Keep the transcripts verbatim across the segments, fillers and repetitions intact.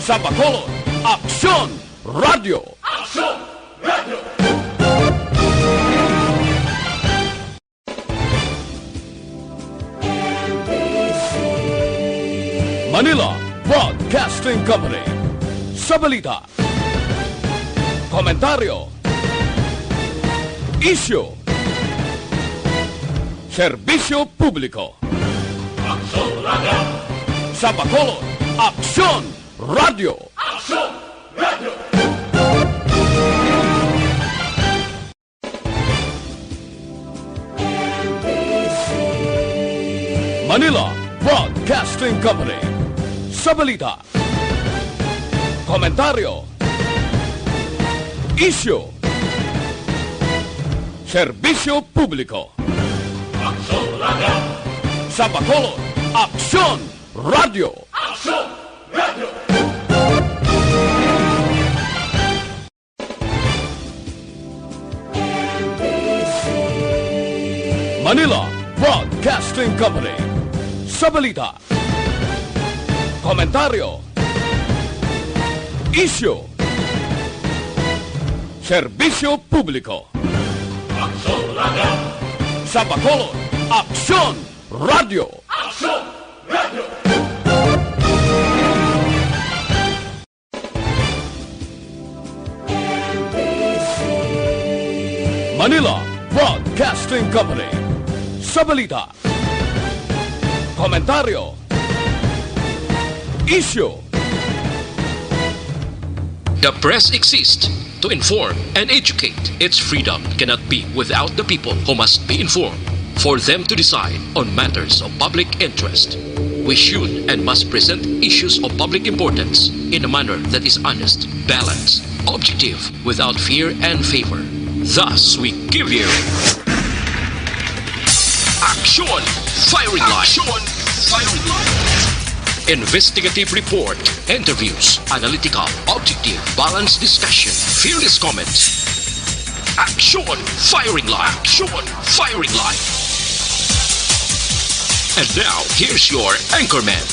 Sa Bacolod, Aksyon Radio. Aksyon Radio. Manila Broadcasting Company. Sa balita, komentaryo, isyu, serbisyo publiko. Aksyon Radio. Sa Bacolod, Aksyon Radio. Aksyon Radio. Manila Broadcasting Company. Sa balita, komentaryo, isyu, serbisyo publiko. Aksyon Radio. Sa Bacolod, Aksyon Radio. Aksyon Radio. Manila Broadcasting Company. Sa balita, komentaryo, isyu, serbisyo publiko. Aksyon Radio. Sa Bacolod, Aksyon Radio. Aksyon Radio. Manila Broadcasting Company. Sa balita, komentaryo, isyu. The press exists to inform and educate. Its freedom cannot be without the people, who must be informed for them to decide on matters of public interest. We should and must present issues of public importance in a manner that is honest, balanced, objective, without fear and favor. Thus, we give you Aksyon Firing Line. Aksyon Firing Line. Investigative report, interviews, analytical, objective, balanced discussion, fearless comments. Aksyon Firing Line. Aksyon Firing Line. And now, here's your anchorman.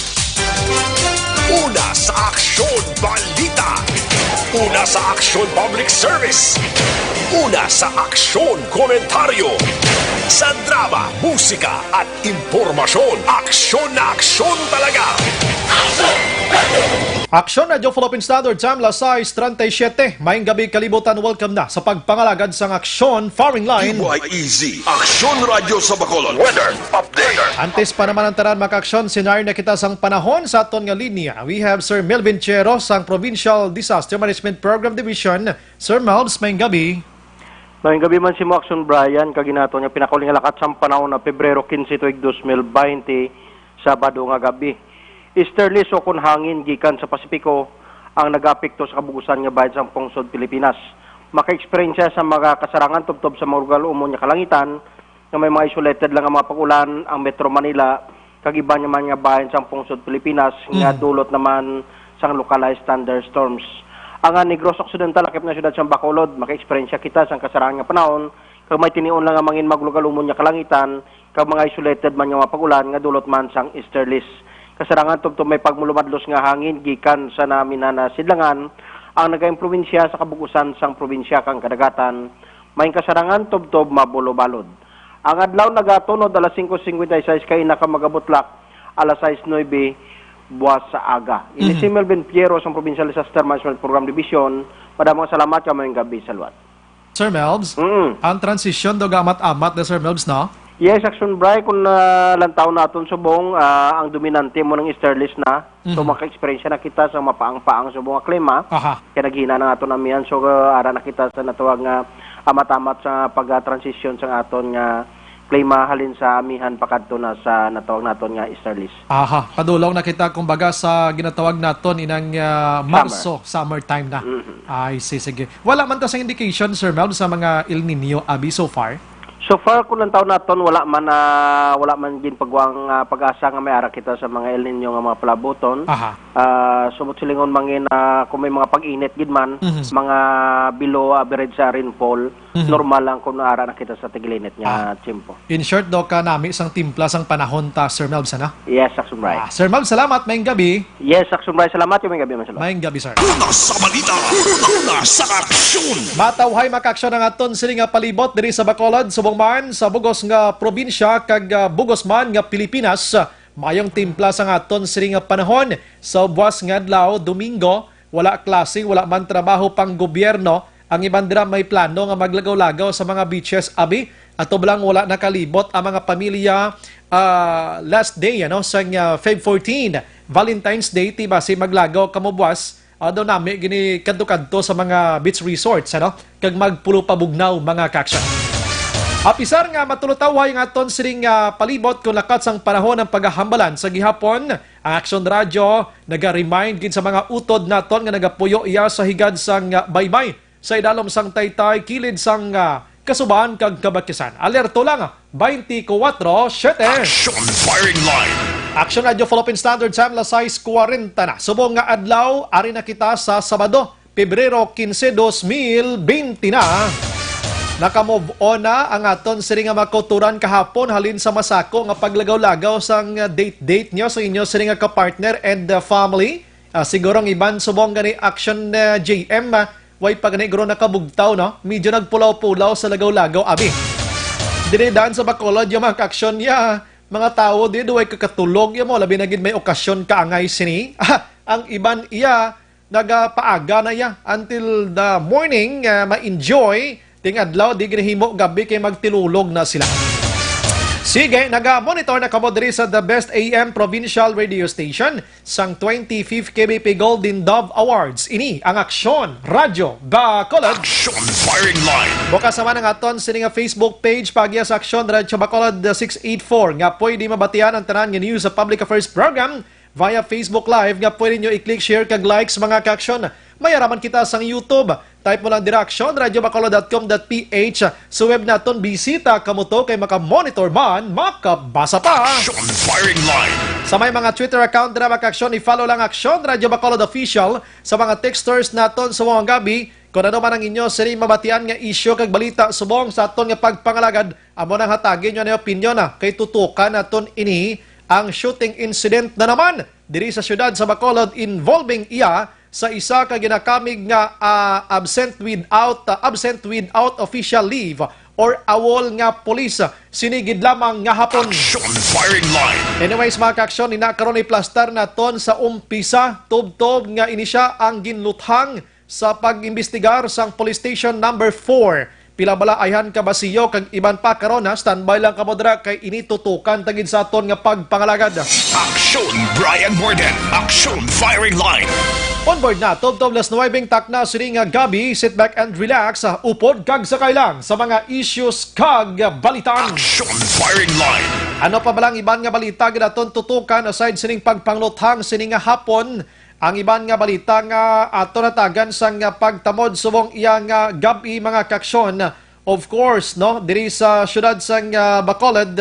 Una sa Aksyon Balita. Una sa Aksyon Public Service. Una sa Aksyon Komentaryo. Sa drama, musika, at impormasyon, aksyon na aksyon talaga. Aksyon Radyo Philippine Standard Time, las sais treinta y siete. Maayong gabi, kalibutan. Welcome na sa pagpangalagad sang Aksyon Firing Line. D Y E Z, Aksyon Radyo sa Bacolod. Weather update. Antes pa naman ang tanan, mga ka-aksyon, senaryo na kita sang panahon sa aton nga linya. We have Sir Melvin Chero sang Provincial Disaster Management Program Division. Sir Melvs, maayong gabi. Maayong gabi man sa imo, Aksyon Brian, kag ini aton nga pinakauli nga lakat sang panahon na Pebrero quince tuig dos mil baynte, Sabado nga gabi. Easterlies o kon hangin gikan sa Pasipiko ang nagaapekto sa kabug-usan nga bahin sang pungsod Pilipinas. Makaeksperyensya sa mga kasarangan tubtob sa mga lugar umon nga kalangitan nga may mga isolated lang nga mga pag-ulan ang Metro Manila kag iban naman nga bahin sang pungsod Pilipinas nga Mhm. dulot naman sang localized thunderstorms. Ang, ah, Negros Occidental, lakip na siyudad sang Bacolod, makaeksperyensya kita sang kasarangan nga panahon kag may tinion lang nga mangin maglugalumon nga kalangitan kag mga isolated man nga mga pag-ulan nga dulot man sang easterlies. Kasarangan tubtob may pagmulumadlos nga hangin gikan sa naminhan nga sidlangan ang nagaimpluwensya sa kabug-usan sang probinsya kag kadagatan, may kasarangan tubtob mabulobalod. Ang adlaw nagatunod alas singko singkwenta y sais kaina kag magabutlak alas sais nuebe buwas sa aga. Ini Mhm. si Melvin Piero sang Provincial Disaster Management Program Division. Madamo nga salamat kag maayong gabi sa liwat. Sir Melvs, Mm. ang transisyon daw gaamat-amat na, Sir Melvs, no? Yes, Aksyon Bri, kung, ah, lantawon naton subong, ah, ang dominante mo ng easterlies na. So, Mhm. maka-eksperyensya na kita sa mapaang-paang subong nga klima. Aha. Kaya naghina na nga aton amihan. So, ah, ara na kita sa natawag nga amat-amat sa pag-transisyon sa aton nga klima halin sa amihan pakadto na sa natawag naton nga easterlies. Aha, padulong na kita, kumbaga, sa ginatawag naton inang, ah, Summer. Marso, summertime na. Mhm. I see, sige. Wala man ta sa indication, Sir Mel, sa mga El Nino abi so far? So far, kung ang taon naton, wala man, ah, wala man ginpagwang, ah, pag-asa nga may ara kita sa mga El Nino nga mga palabuton. Aha. Ah, subot silingon mangin, ah, kung may mga pag-init gid man, Mhm. mga below average sa rainfall, Mhm. normal lang kung ara na kita sa tigilinit nga Ah. tiyempo. In short, do, kanami sang timpla sang panahon ta, Sir Melvs, ano? Yes, Action Brian. Ah, Sir Melvs, salamat. Maayong gabi. Yes, Action Brian. Salamat, maayong gabi, Marcelo. Maayong gabi, sir. Una sa balita, una sa aksyon. Matawhay makaaksyon ang aton sini nga palibot diri sa Bacolod, subong man sa bugos nga probinsya kag, ah, bugos man nga Pilipinas. Mayong timpla sa aton sini nga panahon. Sa buwas nga adlaw, Domingo, wala klase, wala man trabaho pang gobyerno. Ang iban dira may plano nga maglagaw-lagaw sa mga beaches, abi. Ato lang wala nakalibot ang mga pamilya, ah, last day, ano, sang, ah, Feb fourteen, Valentine's Day, ti basi maglagaw kamo buwas, ah, daw nami gini kadto-kadto sa mga beach resorts, ano, kag magpulo pa bugnaw, mga kaaksyon. Apisar nga matulutaway nga aton sining, ah, palibot kung lakat sang panahon ang pagahambalan sa gihapon, ang Aksyon Radyo naga-remind gid sa mga utod naton nga nagapuyo iya sa higad sang, ah, baybay, sa idalom sang taytay, kilid sang, ah, Kasuban kag Kabakisan. Alerto lang, twenty-four siete. Action Firing Line. Action Radio Philippine Standard Time, las sais kwarenta na. Subong nga adlaw, ari na kita sa Sabado, Pebrero quince, dos mil bente na. Naka-move on na ang aton sini nga mga kauturan kahapon halin sa masako nga paglagaw-lagaw sang date-date nyo sa inyo sini nga ka-partner and, uh, family. Ah, siguro ang iban subong gani Action, uh, J M, ah, way pa gani guro nakabugtaw, no? Medyo nagpulaw-pulaw sa lagaw-lagaw, abi. Diri dan sa Bacolod, yung mga kaaksyon niya, mga tawo di duway kakatulog, ya mo, labi na gid may okasyon kaangay sini. Ah, ang iban iya, nagapaaga na ya until the morning, ah, ma-enjoy. Ting adlaw, di ginahimo gabi kay magtilulog na sila. Sige, naga-monitor na kamo diri sa The Best A M Provincial Radio Station sang twenty-fifth K B P Golden Dove Awards. Ini ang Aksyon Radyo Bacolod. Action Firing Line. Bukas naman ang aton sini nga Facebook page, pagya sa Aksyon Radyo Bacolod six eight four, nga pwede mabatian ang tanan nga news sa Public Affairs Program via Facebook Live nga pwede nyo i-click, share, kag likes, mga kaaksyon. May araman kita sang YouTube. Type mo lang dira, action radio bacolod dot com dot P H. Sa web naton, bisita kamo to kay maka-monitor man, makabasa pa. Action Firing Line. Sa may mga Twitter account dira, mga kaaksyon, i-follow lang Action Radio Bacolod Official. Sa mga texters naton sa mga gabi, kung ano man ang inyo sini mabatian nga isyu kag balita subong sa aton nga pagpangalagad, amo nang hatagi nyo ang opinyon, ah, kay tutukan naton ini ang shooting incident na naman diri sa siyudad sa Bacolod involving iya sa isa ka ginakamig nga, ah, absent without, ah, absent without official leave or AWOL nga pulis, sini gid lamang nga hapon. Action Firing Line. Anyways, mga kaaksyon, ina karon iplastar naton sa umpisa, tubtob nga ini siya ang ginluthang sa pag-imbestigar sang Police Station Number four. Pila bala ayhan ka basiyo kag iban pa karon, ha? Standby lang kamo dira kay ini tutukan ta gid sa aton nga pagpangalagad. Action Brian Morden. Action Firing Line. On board na, tubtob las nuwebe takna sini nga gabi. Sit back and relax. Upod kag sakay lang sa mga issues kag balitaan. Action Firing Line. Ano pa bala ang iban nga balita gid aton tutukan aside sining pagpangluthang sini nga hapon? Ang iban nga balita nga ato natagan sang pagtamod subong iya nga gab-i, mga kaaksyon. Of course, no, diri sa siyudad sang, ah, Bacolod,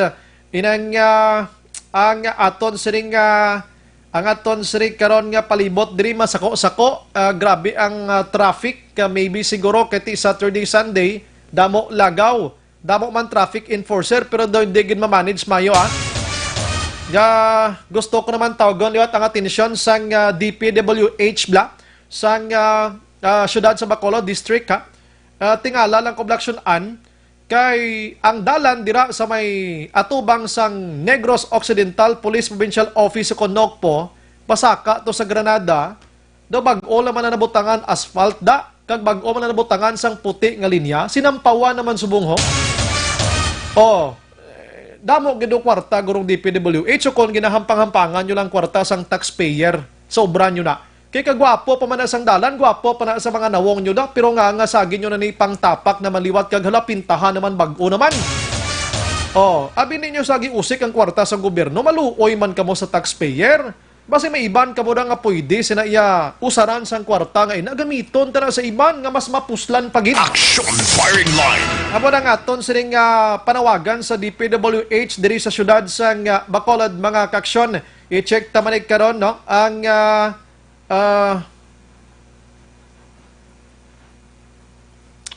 inang, ah, ang aton siring, ah, ang aton siring karon nga palibot diri masako-sako, ah, grabe ang, ah, traffic, ah, maybe siguro kay ti Saturday, Sunday, damo lagaw. Damo man traffic enforcer, pero daw hindi gid ma-manage mayo, ah. Nga gusto ko naman tawgon liwat ang atensyon sang, ah, D P W H bla, sang, ah, ah, siyudad sa Bacolod District, ha. Ah, tingala lang ko, Blackson Ann, kay ang dalan dira sa may atubang sang Negros Occidental Police Provincial Office o kon NOCPO, pasaka to sa Granada, daw bag-o lang man na nabutangan asphalt da, kag bag-o man na nabutangan sang puti nga linya, sinampawan naman subong ho. Oh, eh, damo gid ang kwarta, gurong D P W H, o kon ginahampang-hampangan nyo lang kwarta sang taxpayer, sobra nyo na. Kay kagwapo pa man na sang dalan, gwapo pa na sa mga nawong nyo da, pero nga, nga sagi nyo na ni pangtapak naman liwat kag hala, pintahan naman, bag-o naman. Oh, abi ninyo sagi usik ang kwarta sang gobyerno, maluoy man kamo sa taxpayer. Basi may iban kamo na nga pwede sina iya usaran sang kwarta nga ina gamiton tana sa iban nga mas mapuslan pa gid. Action Firing Line. Amo na nga aton sining, ah, panawagan sa D P W H diri sa siyudad sang, ah, Bacolod, mga kaaksyon. I-check ta man ni karon, no? Ang, ah, ah,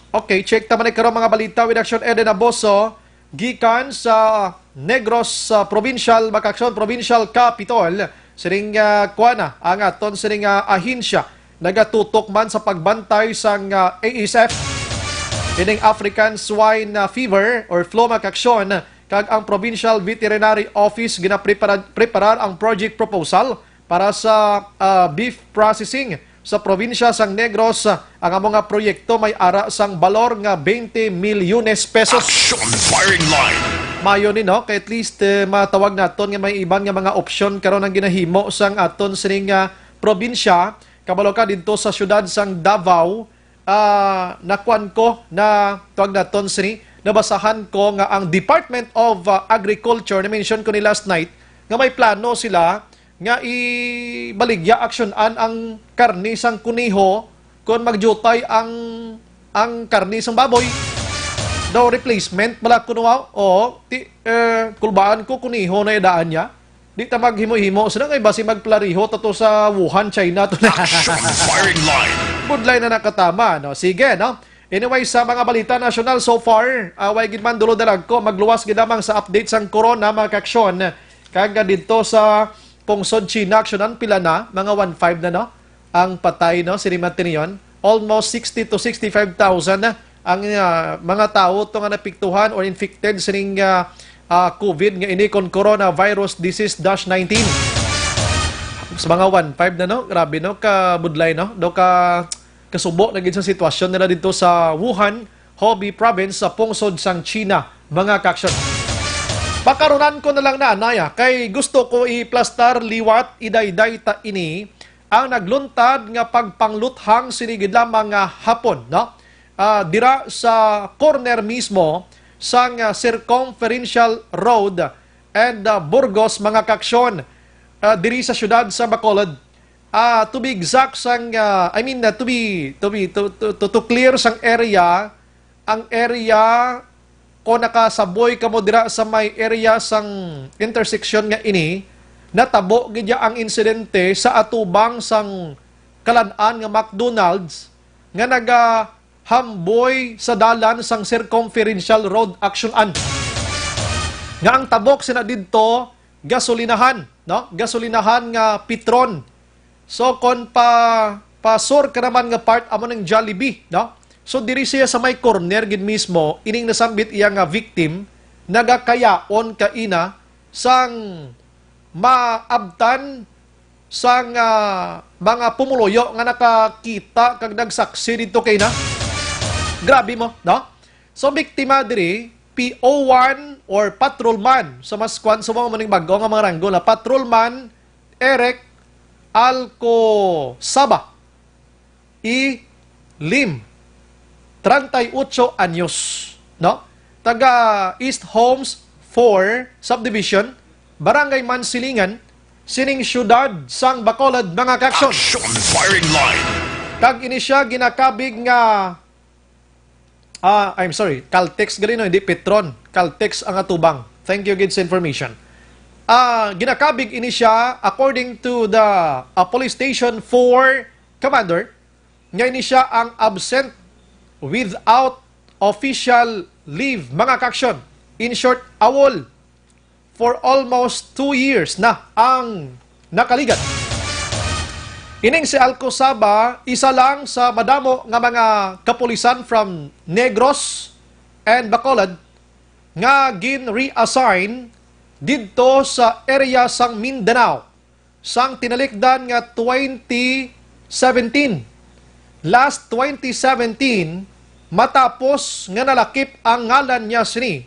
okay, check ta man ni karon, mga balita with Action Eden Aboso, gikan sa Negros, ah, Provincial, mga kaaksyon, Provincial Capitol. Sining, ah, kuan na, ang aton sining, ah, ahensya nagatutok man sa pagbantay sang, ah, A S F ining African Swine, ah, Fever or flu, mga kaaksyon, kag ang Provincial Veterinary Office ginaprepara-, preparar ang project proposal para sa, ah, beef processing sa probinsya sang Negros. Ang amo nga proyekto may ara sang balor nga twenty milyones pesos. Action Firing Line. Mayo ni, no? Kay at least, eh, matawag naton nga may iban nga mga opsyon karon ang ginahimo sang aton sining, ah, probinsya. Kabalo ka, didto sa siyudad sang Davao, ah, nakuan ko, na, tawag naton sini, nabasahan ko nga ang Department of, ah, Agriculture, na-mention ko ni last night, nga may plano sila nga ibaligya, aksyonan ang karne sang kuneho kon magjutay ang, ang karne sang baboy. Daw replacement bala kuno, ah. Oo, ti, eh, kulbaan ko, kuneho na idaan niya. Di ta maghimo-himo sila, kay basi magplariho ta to sa Wuhan, China to na. Action Firing Line. Budlay na nakatama, no? Sige, no? Anyway, sa mga balita nasyonal so far, ah, way gid man dulod-dalag ko, magluwas gid lamang sa update sang corona, mga kaaksyon. Kag, ah, didto sa pungsod China, aksyonan, pila na? Mga one five na, no? Ang patay, no, si Rimatinion. Almost sixty to sixty-five thousand na ang, ah, mga tawo to nga napiktuhan or infected sining, ah, ah, COVID nga ini kon coronavirus disease dash nineteen. Sa mga one five na, no? Grabe, no? Kabudlay, no? Do ka kasubo na gid sa sitwasyon nila didto sa Wuhan, Hubei Province, sa pungsod sang China, mga kaaksyon. Pakarunan ko na lang na, anaya, kay gusto ko iplastar liwat, idayday ta ini, ang nagluntad nga pagpangluthang sini gid lamang nga hapon, no? Ah, dira sa corner mismo sang, ah, Circumferential Road and, ah, Burgos, mga kaaksyon, ah, diri sa siyudad sa Bacolod. Ah, to be exact, sang, ah, I mean, ah, to be, to be, to, to, to, to clear sang area, ang area, kung nakasaboy kamo dira sa may area sang intersection nga ini, natabo gid ya ang insidente sa atubang sang kalan-an nga McDonald's nga nagahamboy sa dalan sang Circumferential Road, aksyonan. Nga ang tabok sina didto, gasolinahan, no? Gasolinahan nga Petron. So, kon pa, pa sur ka naman nga part, amo ning Jollibee, no? So, diri siya sa may corner gid mismo, ining nasambit iya nga victim, nagakayaon kaina sang maabtan sang, ah, mga pumuluyo nga nakakita kag nagsaksi didto kaina. Grabe mo, no? So, biktima diri, P O one or patrolman. So, mas kwan sa mga maning bago nga mga ranggol, ha? Patrolman Eric Alcosaba E. Lim, treinta y ocho anyos, no? Taga East Homes four Subdivision, Barangay Mansilingan, sining siyudad sang Bacolod, mga kaaksyon. Action Firing Line. Kag ini siya ginakabig nga, ah, I'm sorry, Caltex gali, no, hindi Petron. Caltex ang atubang. Thank you gid sa information. Ah, ginakabig ini siya according to the, ah, Police Station four Commander, nga ini siya ang absent without official leave, mga kaaksyon. In short, AWOL. For almost two years na ang nakaligad. Ining si Alcosaba, isa lang sa madamo nga mga kapulisan from Negros and Bacolod nga gin-reassign didto sa area sang Mindanao sang tinalikdan nga twenty seventeen. Last twenty seventeen, matapos nga nalakip ang ngalan niya sini,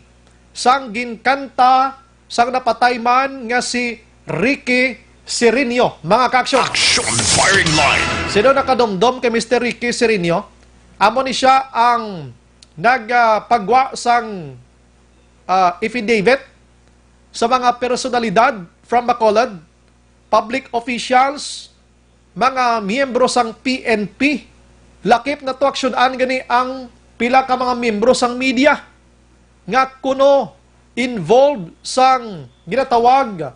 sang ginkanta sang napatay man nga si Ricky Sirinio, mga kaaksyon. Action Firing Line. Sino nakadumdom kay Mister Ricky Sirinio? Amo ni siya ang nagpagwa sang, ah, affidavit sa mga personalidad from Bacolod, public officials, mga miyembro sang P N P. Lakip na to aksyonan gani ang pila ka mga miyembro sang media nga kuno involved sang ginatawag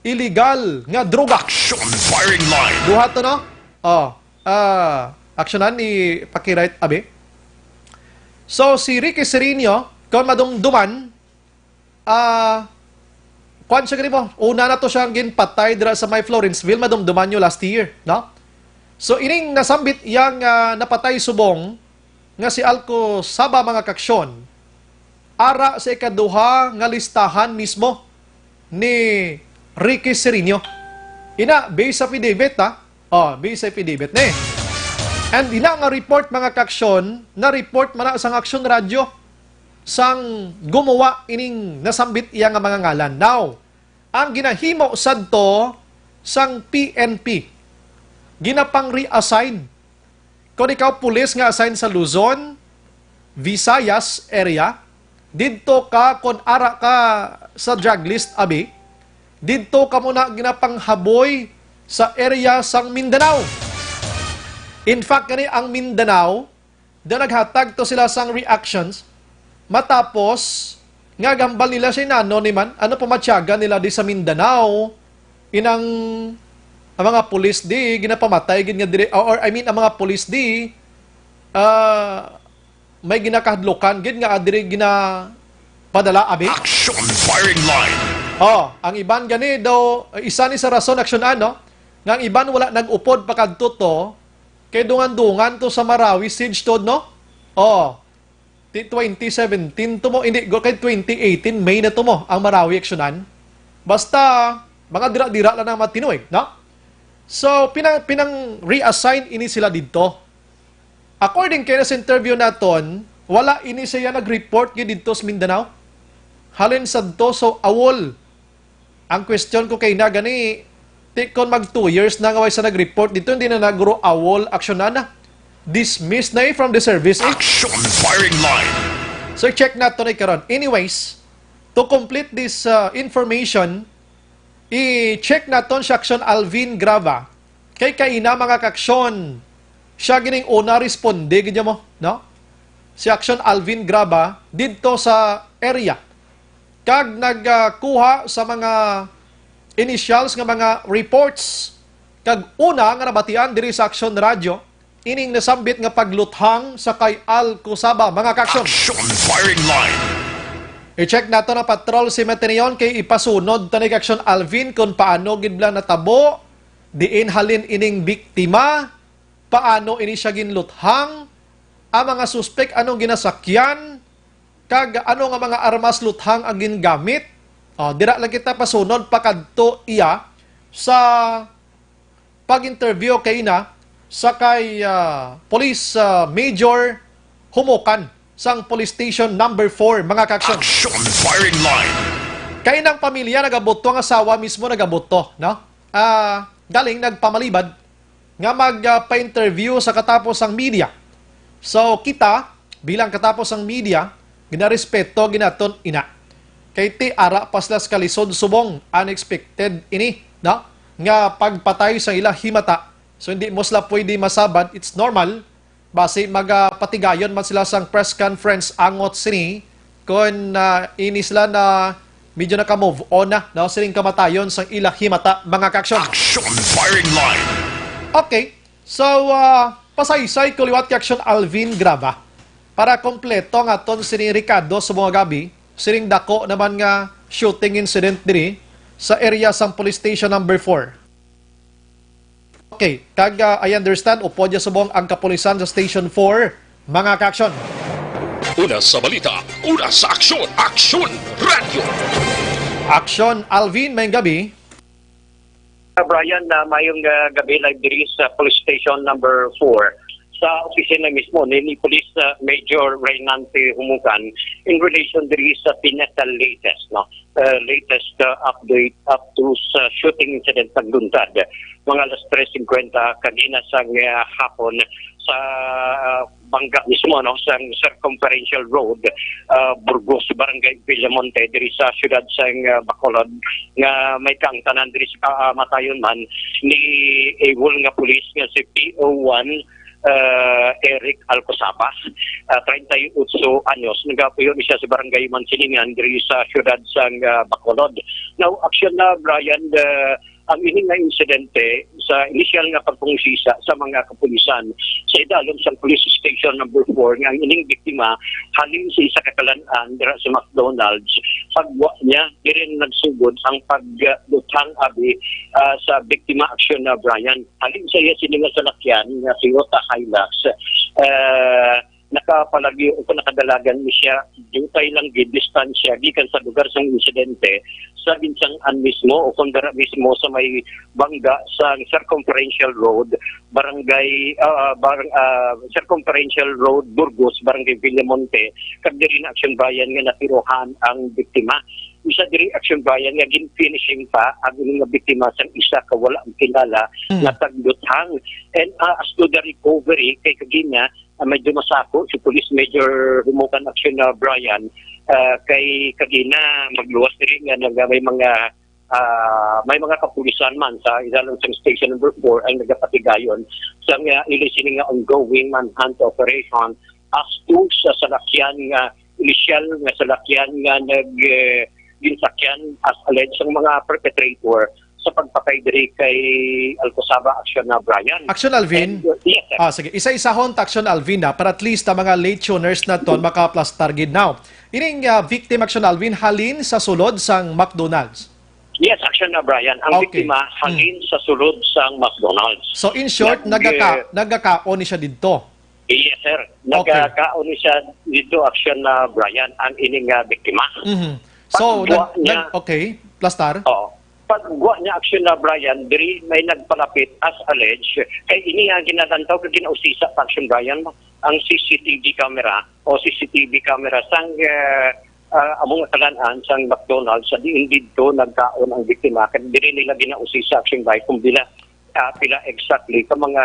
illegal nga droga. Action firing line. Duha to, no? Oh, ah, aksyonan ni Pakirite Abi. So, si Ricky Sereno, kung madumduman, ah, kwan siya gani mo, una na to siyang ginpatay dira sa may Florenceville, madumduman nyo last year, no? So, ining nasambit yang, ah, napatay subong nga si Alco Saba, mga kaksyon, ara sa ikaduha nga listahan mismo ni Ricky Sereno. Ina, based affidavit, ha? Oh, based affidavit ni. And ina nga report, mga kaksyon, na-report man na sang Aksyon Radyo sang gumawa ining nasambit iya nga mga ngalan. Now, ang ginahimo sadto sang P N P, ginapang-reassign. Kung ikaw pulis nga assign sa Luzon, Visayas area, didto ka, kon ara ka sa drug list, abi, didto ka muna ginapanghaboy sa area sang Mindanao. In fact, gani ang Mindanao, daw naghatag to sila sang reactions matapos nga gambal nila si nano ni man, ano pamatyagan nila di sa Mindanao, inang ang mga pulis di ginapamatay gid nga diri, or I mean, ang mga pulis di, ah, may ginakahadlukan gid nga diri ginapadala, abi. Action firing line. Oh, ang iban gani daw, isa ni sa rason, aksyon, ano, nga ang iban wala nag-upod pa kadto to, kay dungan-dungan to sa Marawi siege tod, no? Oh, ti twenty seventeen to mo, hindi, go kay twenty eighteen, May na to mo, ang Marawi aksyonan. Basta, mga dira-dira lang ang matinuig, no? So, pinang, pinang-reassign ini sila didto. According kay sa interview naton, wala ini siya nag-report gid didto sa Mindanao. Halin sadto sa Awol. Ang question ko kay na gani, ti kon mag two years na nga way sa nag-report dito, hindi na nagro awol aksyonan na. Dismiss na eh from the service eh. Action firing line. So, check nato na karon. Anyways, to complete this, uh, information, i-check naton si Action Alvin Grava. Kay kaina, mga kaksyon, siya gining una responde gid mo, no? Si Action Alvin Grava didto sa area kag nagkuha sa mga initials nga mga reports, kag una nga nabatian diri sa Action Radio ining nasambit nga pagluthang sa kay Al Cusaba, mga kaksyon. Action firing line. I-check nato na patrol si Materion kay ipasunod tani kay Action Alvin kung paano gid bala natabo, diin halin ining biktima, paano ini siya ginluthang, ang mga suspek anong ginasakyan, kag ano nga mga armas luthang ang gingamit. Oh, dira lang kita pasunod pakadto iya sa pag-interview kay ina sa kay, ah, Police, ah, Major Humukan sang Police Station Number four, mga kaksyon. Action firing line. Kay nang pamilya nagabuto, ang asawa mismo nagabuto, no? Ah, galing nagpamalibad nga mag, ah, pa-interview sa katapos sang media. So, kita, bilang katapos sang media, ginarespeto ginaton ina. Kay ti ara pa sila sa kalisod subong, unexpected ini, no? Nga pagpatay sa ila himata. So, hindi mo sila pwede masabad, it's normal. Basi magapatigayon man sila sang press conference angot sini, kon, ah, ini sila na medyo naka-move on na, no? Sining kamatayon sang ila himata, mga kaksyon. Action firing line. Okay. So, ah, pasaysay ko liwat kay Action Alvin Graba. Para kompleto ang aton sining rekado sa mga gabi, sining dako naman nga shooting incident diri sa area sang Police Station Number four. Okay, kag, ah, I understand, upod niya subong ang kapulisan sa Station four, mga kaksyon. Una sa balita, una sa aksyon, Aksyon Radio. Aksyon, Alvin, may gabi. Brian, na mayong, ah, gabi live diri sa Police Station Number four, sa opisina mismo ni, ni Police, ah, Major Reynante Humukan in relation diri sa pinaka-latest, no? Uh, latest, uh, update up to sa shooting incident nagluntad mga alas tres cincuenta kagina sang, uh, hapon sa, uh, bangga mismo, no, sang Circumferential Road, uh, Burgos, Barangay Villamonte, diri sa siyudad sang, uh, Bacolod, nga may kaangtanan diri sa kamatayon man ni AWOL nga pulis nga si P O one ah, Eric Alcosaba, ah, treinta y ocho anyos. Nagapuyo ni siya sa Barangay Mansilingan diri sa siyudad sang, ah, Bacolod. Now, aksyon na, Brian, ah, ang ini nga insidente sa inisyal nga pagpangusisa sa mga kapulisan sa idalom sang Police Station Number Four nga ang ining biktima halin sa isa ka kalan-an dira sa McDonald's. Pagwa niya, diri na nagsugod ang pagluthang abi, ah, sa biktima, aksyon na, Brian. Halin sa iya sini nga salakyan nga Toyota Hilux, ah, nakapalagyo o kung nakadalagan ni siya, diutay lang gid distansya gikan sa lugar sang insidente sa ginsang-an mismo o kung dira mismo sa may bangga sa Circumferential Road, Barangay, ah, bar-, ah, Circumferential Road, Burgos, Barangay Villamonte, kag diri na, Action Bayan, nga natirohan ang biktima. Isa diri, Action Bayan, nga gin-finishing pa ang ining nga biktima sang isa ka wala kilala Mm. nga tagluthang. And, ah, as to the recovery, kay kagina, ah, medyo masako si Police Major Humukan, Action na, Brian, ah, kay kagina magluwas diri nga nag-, may mga, ah, may mga kapulisan man sa idalom sang Station Number Four ang nagapatigayon sa nga ili sini nga ongoing manhunt operation as to sa salakyan nga ilisyal nga salakyan nga nag, eh, ginsakyan as alleged ang mga perpetrator sa pagpatay diri kay Alcosaba, Action na, Brian. Action, Alvin? And, uh, yes, sir. Ah, sige. Isa-isahon ta, Action Alvin, na para at least ang mga late tuners naton makaplastar gid now. Ining, ah, victim, Action Alvin, halin sa sulod sang McDonald's. Yes, Action na, Brian. Ang Okay. biktima halin Mm. sa sulod sang McDonald's. So, in short, Nag-, nagaka-, eh, nagakaon ni siya didto? Yes, sir. Okay. Nagakaon ni siya didto, Action na, Brian, ang ining, ah, biktima. Mhm. So, Pagwa nag-, niya nag-, okay. Plastar? Oo. Pagwa niya, Action na, Brian, diri may nagpalapit as alleged. Kay ini nga ginalantaw kag ginausisa pa, Action Brian, ang C C T V camera o C C T V camera sang, eh, ah, among natalan-an sang McDonald's sa diin didto nagkaon ang biktima. Kay diri nila ginausisa, Action Brian, kung bila, ah, pila exactly ka mga,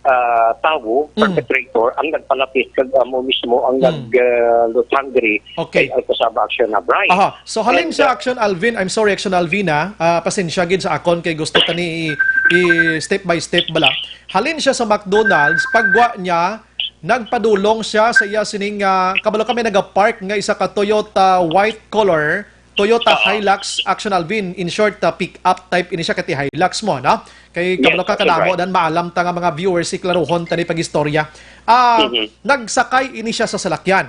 ah, tawo, Mm. perpetrator, ang nagpalapit kag amo mismo ang Mm. nag, ah, luthang diri Okay. kay Alcosaba, Action na, Brian. Aha. So, halin And, siya, ah, Action Alvin, I'm sorry, Action Alvin, ah. Ah, pasensya gid sa akon kay gusto ta ni i-, i-, step by step bala. Halin siya sa McDonald's, pagwa niya, nagpadulong siya sa iya sining, ah, kabalo kami nagapark nga isa ka Toyota white color, Toyota Oo. Hilux, Action Alvin. In short, ah, pick up type ini siya kay Hilux mo, no? Kay Yes, kabalo ka, Action kadamo Brian. dan maalam ta nga mga viewers, iklaruhon ta ni pag-istorya. Ah, Mhm. nagsakay ini siya sa salakyan.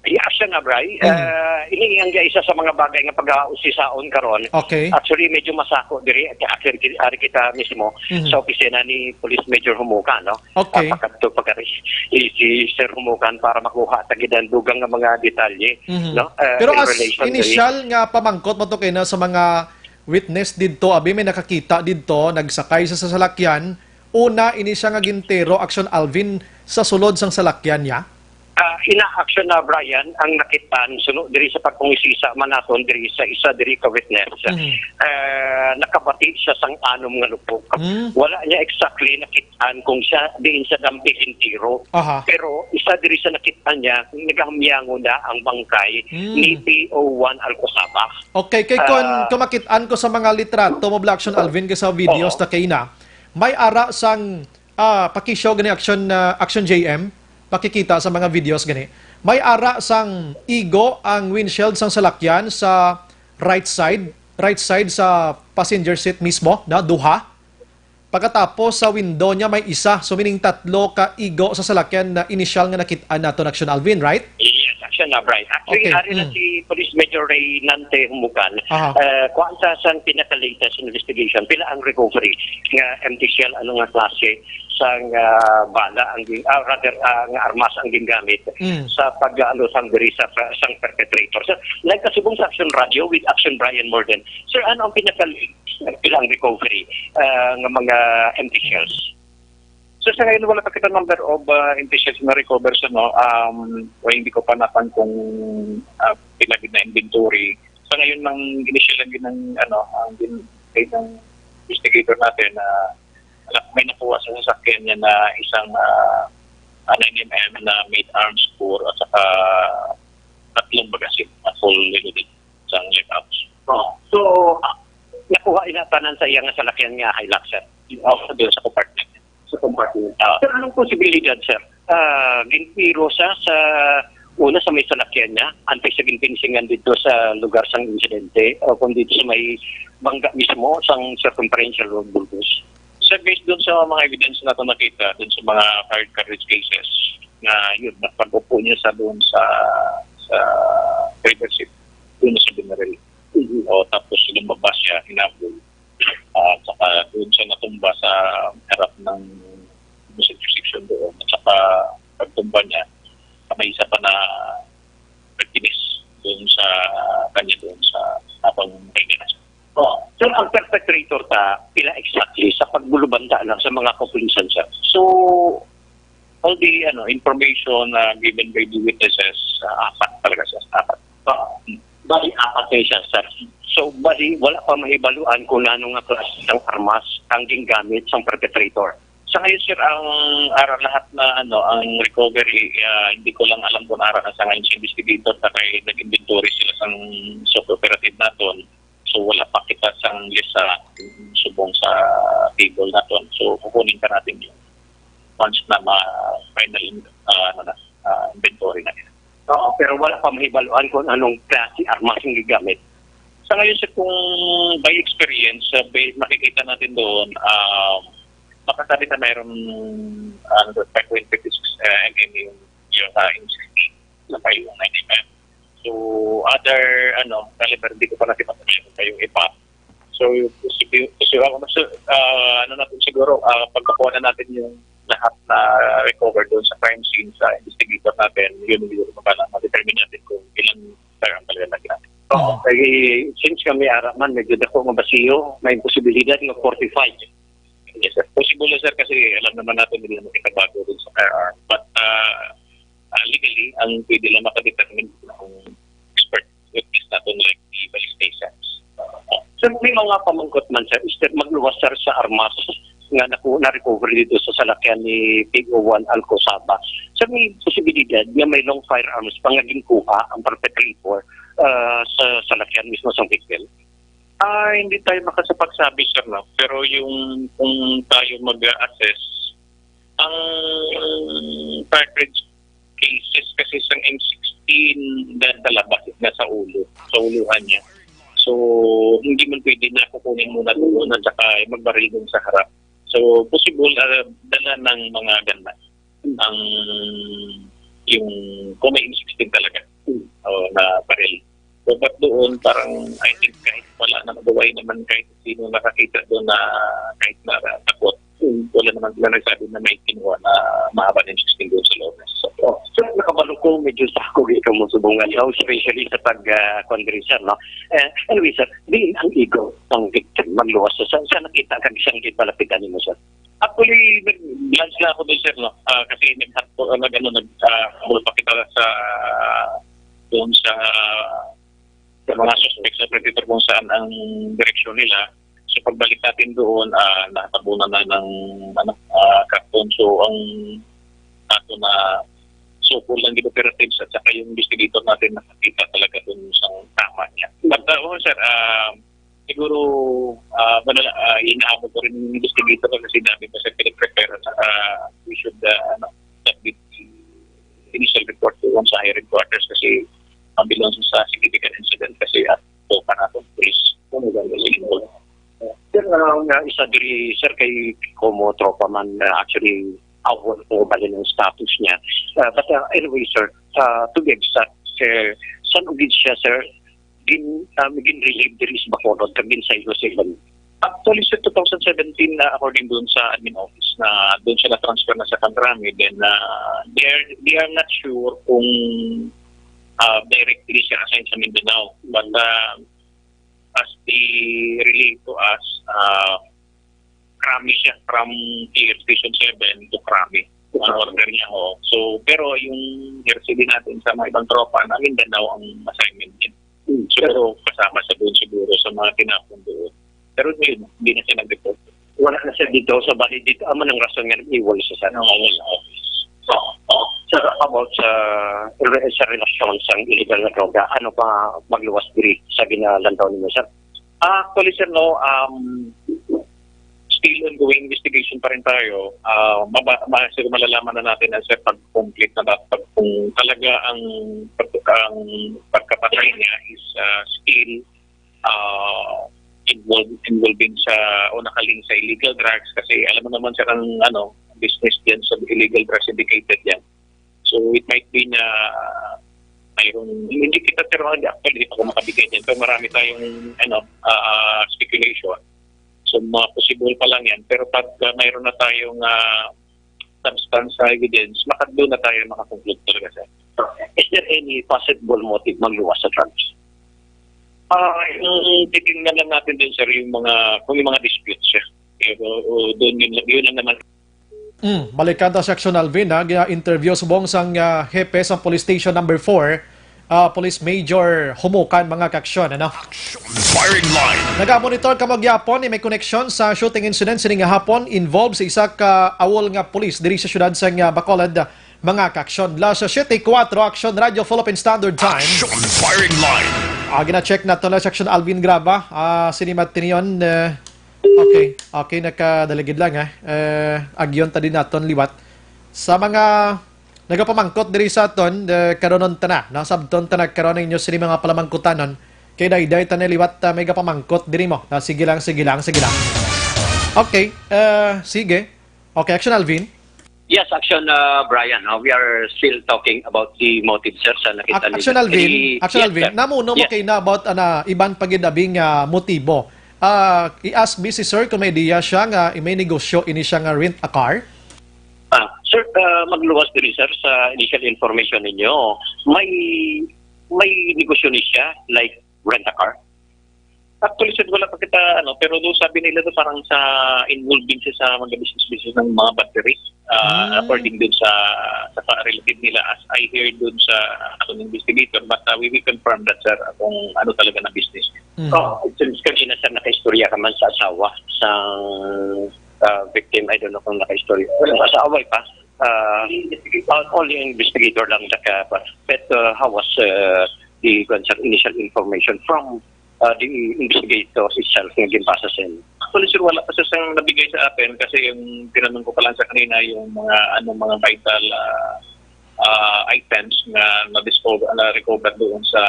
Yes, Action na, Bray. Mhm. Ah, ini ang isa sa mga bagay nga pag-ausisaon karon. Okay. Actually, medyo masako diri, kay ari ki-, ari kita mismo Mhm. sa opisina ni Police Major Humukan, no? Okay. Ah, pakadto pa kari si, si Sir Humukan para makuha ta gid ang dugang nga mga detalye, Mhm. no? Ah, Pero in as relation diri. initial nga pamangkot mo to kay na sa mga witness didto, abi may nakakita didto, nagsakay sa, sa salakyan, una ini siya nga gintero, Action Alvin, sa sulod sang salakyan niya? Ah, ina, Action na, Brian, ang nakit-an, suno diri sa pagpangisisa man naton diri sa isa diri ka witness. Mhm. Ah, nakabati siya sang anom nga lupok. Mm. Wala niya exactly nakit-an kung siya diin sa dampi gintiro. Aha. Pero isa diri sa nakit-an niya, nagahamyangon na ang bangkay Mm. ni P O one Alcosaba. Okay, kay kon, Ah. kon makit-an ko sa mga litrato mo, Black Action Alvin, kay sa videos Oo. na kay na, may ara sang, ah, pakishow gani Action, ah, Action J M, pakikita sa mga videos gani. May ara sang igo ang windshield sang salakyan sa right side, right side sa passenger seat mismo, na duha. Pagkatapos sa window niya may isa, so meaning tatlo ka igo sa salakyan na inisyal nga nakit-an naton, Action Alvin, right? Yes, Action na, Brian. Actually, Okay, ari na mm. si Police Major Ray Nante Humukan. Aha. Eh, kuwan sa sang pinaka-latest investigation, pila ang recovery nga empty shell, ano nga klase sang, ah, bala ang gin-, ah, rather, ah, nga armas ang gingamit Mm. sa pag-alusang diri sa, sa sang perpetrator. So, nagkasubong sa Action Radio with Action Brian Morden. Sir, ano ang pinaka-latest, pila ang recovery, ah, nga mga empty shells? So, sa ngayon, wala pa kita number of, ah, empty shells na recover, sir, no? Um, o hindi ko pa napan kung, ah, pila gid na inventory. Sa ngayon, ang initial lang yun ng, ano, ang din, ng investigator natin na alam, may nakuha sa sasakyan niya na isang, ah, ah, nine M M na made arms four at saka tatlong magazine na full loaded sa left arms. Oh. So, ah, nakuha ina tanan sa iya nga salakyan nga Hilux, sir? Oo, doon sa compartment. Sa Compartment. Ah, pero anong posibilidad, sir? Ah, ginpiro siya sa una sa may salakyan niya, antes sa ginpinsingan dito sa lugar sang insidente, o kung dito sa may bangga mismo sang Circumferential Road, Burgos? Sir, based doon sa mga evidence na ito nakita, doon sa mga fired carriage cases, na yun, pag-upo niya sa doon sa sa driver seat, doon sa binaril. Mhm. O, tapos lumabas siya, hinabol. At saka doon siya natumba sa harap ng sa intersection doon. At saka pagtumba niya, may isa pa na nagkinis doon sa kanya doon sa habang may ganas. Oh, sir, ang perpetrator ta, pila exactly sa pagbulubanta lang sa mga kapulisan, sir? So, all the ano information uh, given by the witnesses, uh, apat talaga, sir. Apat. Ah, bali, apat kayo siya, sir. So, bali, wala pa mahibaluan kung ano nga klase ng armas ang gingamit sang perpetrator. Sa ngayon, sir, ang ara lahat na ano ang recovery, ah, hindi ko lang alam kung ara na sa ngayon sa investigator na kay nag-inventory sila sang soft operative naton. So, wala pa kita sang list sa subong sa table naton. So, kukunin pa natin yung once na ma-final in, ah, ano na, ah, inventory na nila. Oo, pero wala pa mahibaluan kung anong klase armas ang gigamit. Sa ngayon, sir, kung by experience, uh, by, makikita natin doon, um, makasabi na mayroon ano, five point fifty-six uh, M M yung, yung uh, M sixteen na pa yung ninety-five. So, other ano, caliber, hindi ko pa nakita kung mayroon pa yung iba. So, posibi- posibi- ako mas, uh, ano natin siguro, uh, pagkakuha na natin yung lahat na recover doon sa crime scene sa investigator natin, yun yung mabala, ma-determine natin kung ilang firearm talaga na ginamit. Oo. Kay since kami ara man, medyo dako nga basiyo, may posibilidad nga forty-five. Yes, sir. Possible, sir, kasi alam naman natin hindi naman kita bago dun sa firearm. But uh, uh, legally, ang pwede lang makadetermine ng expert witness natin like the ballistics. So, may mga pamangkot man, sir, is that magluwas, sir, sa armas nga naku na-recovery dito sa salakyan ni P O one Alcosaba. Sir, may posibilidad nga may long firearms pa nga ginkuha ang perpetrator uh, sa salakyan mismo sa victim? Ah, hindi tayo makasapagsabi, sir, no? Pero yung kung tayo mag-assess, ang cartridge cases kasi sa M sixteen na nalabas na sa ulo, sa uluhan niya. So, hindi man pwede na kukunin muna doon at saka magbaril dun sa harap. So, possible, ah, dala ng mga ganna ang yung kung may M sixteen talaga o na baril. So, but doon, parang, I think, kahit wala na, mabuhay naman kahit sino nakakita doon na kahit na takot. Hmm. Wala naman sila nagsabi na may kinuha na mahaba na yung sixteen doon sa loob. So, oh, so, nakabalo ko, medyo sako ikaw mo subong nga daw, especially sa pag uh, fundraiser, no? Uh, anyway, sir, diin ang igo ang victim magluwas sa, sa nakita kag siyang gipalapitan nimo, sir? Actually, nag-glance na ako doon, sir, no? Uh, kasi nag-, uh, nag-, ano, nag, uh, pa kita sa doon sa sa mga suspects sa Predator kung saan ang direksyon nila. So pagbalik natin doon, uh, natabunan na ng ano, uh, karton. So ang ato na sukol ng operatives at saka yung investigator natin nakakita talaga doon sa tama niya. But uh, oh, sir, uh, siguro uh, madala, uh, inaabot ko rin yung investigator kasi dami pa sa pinag-prepare at saka we should uh, ano, submit initial report doon sa higher headquarters kasi mabilong sa significant incident kasi at to pa natin, please. Kung maganda sa inyo. Sir, ang uh, isa diri, sir, kay Como tropa man, uh, actually, awol ko bali ng status niya. Uh, but uh, anyway, sir, uh, to be exact, sir, san ugid siya, sir, gin, um, gin-relieve diri sa Bacolod, kag ginsaylo sa iban. Actually, sa two thousand seventeen na according doon sa admin office na doon sila transfer na sa Canrami, then uh, they are they are not sure kung uh, directly siya assigned sa Mindanao. But uh, as they relate to us, uh, Krami siya from T F Station seven to Krami. Ang order niya, ho. So, pero yung R C D natin sa mga ibang tropa, na Mindanao ang assignment niya. Hmm. Siguro kasama sa doon siguro sa mga tinapon doon. Pero yun, hindi na siya nag-report. Wala na siya dito. So, bali dito, amo nang rason nga nag-iwal siya sa. No, wala. So, so, about sa, sa relasyon sa illegal na droga, ano pa magluwas diri sa ginalantaw ninyo, sir? Ah, actually, sir, no, um, Still ongoing investigation pa rin tayo. Ah, maba-, ma-, siguro malalaman na natin na, sir, pag complete na dapat, pag kung talaga ang, pag, ang pagkapatay niya is, ah, still, ah, involved, involving sa, o nakalink sa illegal drugs, kasi alam mo naman, sir, ang, ano, business diyan sa illegal drugs, indicated yan. So, it might be na mayroong, hindi kita, sir, actually, hindi pa ako makabigay niyan. Pero marami tayong, ano, ah, speculation. So, mga possible pa lang yan. Pero pag, ah, mayroon na tayong, ah, substantial evidence, maka-, doon na tayo makakonclude talaga, sir. Is there any possible motive magluwas sa drugs? Ah, yung titingnan lang natin din, sir, yung mga, kung yung mga disputes, sir. Pero, o, doon yun, yun lang naman. Mm, balikan ta si Action Alvin, ha? Gina-interview subong sang, ah, hepe sang Police Station Number four, ah, Police Major Humukan, mga kaaksyon, ano? Firing line. Nagamonitor kamo gyapon ni may koneksyon sa shooting incident sini nga hapon involved sa isa ka awol nga pulis diri sa siyudad sang, ah, Bacolod, mga kaaksyon. Las siete kuwatro, Action Radio Philippine Standard Time. Action firing line. Ah, gina-check nato na si Action Alvin Graba. Ah, sini matinion, eh, okay, okay, nakadaligid lang, eh. Eh, agyon ta din naton liwat. Sa mga nagapamangkot diri sa aton, eh, karonon ta na, no? Sabton ta na karon ang inyo sini mga palamangkutanon. Kay dayday ta na liwat, ah, may gapamangkot diri mo. Ah, sige lang, sige lang, sige lang. Okay, eh, sige. Okay, Action Alvin. Yes, Action uh, Brian, uh, we are still talking about the motive, sir, sa nakita Ac- ni Action Alvin, Any- Action Yes, Alvin, sir. Namuno mo Yes. Kay na about ana iban pa gid abing, ah, motibo. Ah, i-ask mi si sir kung may idea siya nga may negosyo ini siya nga rent a car. Ah, sir, uh, magluwas diri, sir, sa initial information ninyo. May may negosyo ni siya, like rent a car? Actually, sir, wala pa kita, ano, pero doon sabi nila doon parang sa involved din siya sa mga business-business ng mga battery. Ah, Hmm. According doon sa sa pa- relative nila, as I hear doon sa ako ng investigator, but uh, we will confirm that, sir, kung ano talaga na business. Mhm. Oh, since kanina, sir, nakaistorya ka man sa asawa sa uh, victim, I don't know kung nakaistorya. Sa away pa, uh, uh, only investigator lang naka, but uh, how was uh, the, kuwan, sir, initial information from uh, the investigators itself nga ginpasa sa inyo? Actually, sir, wala pa, sir, siyang nabigay sa akin kasi yung tinanong ko pa lang sa kanina yung mga, ano, mga vital ah, ah, items na na-discover, na-recover doon sa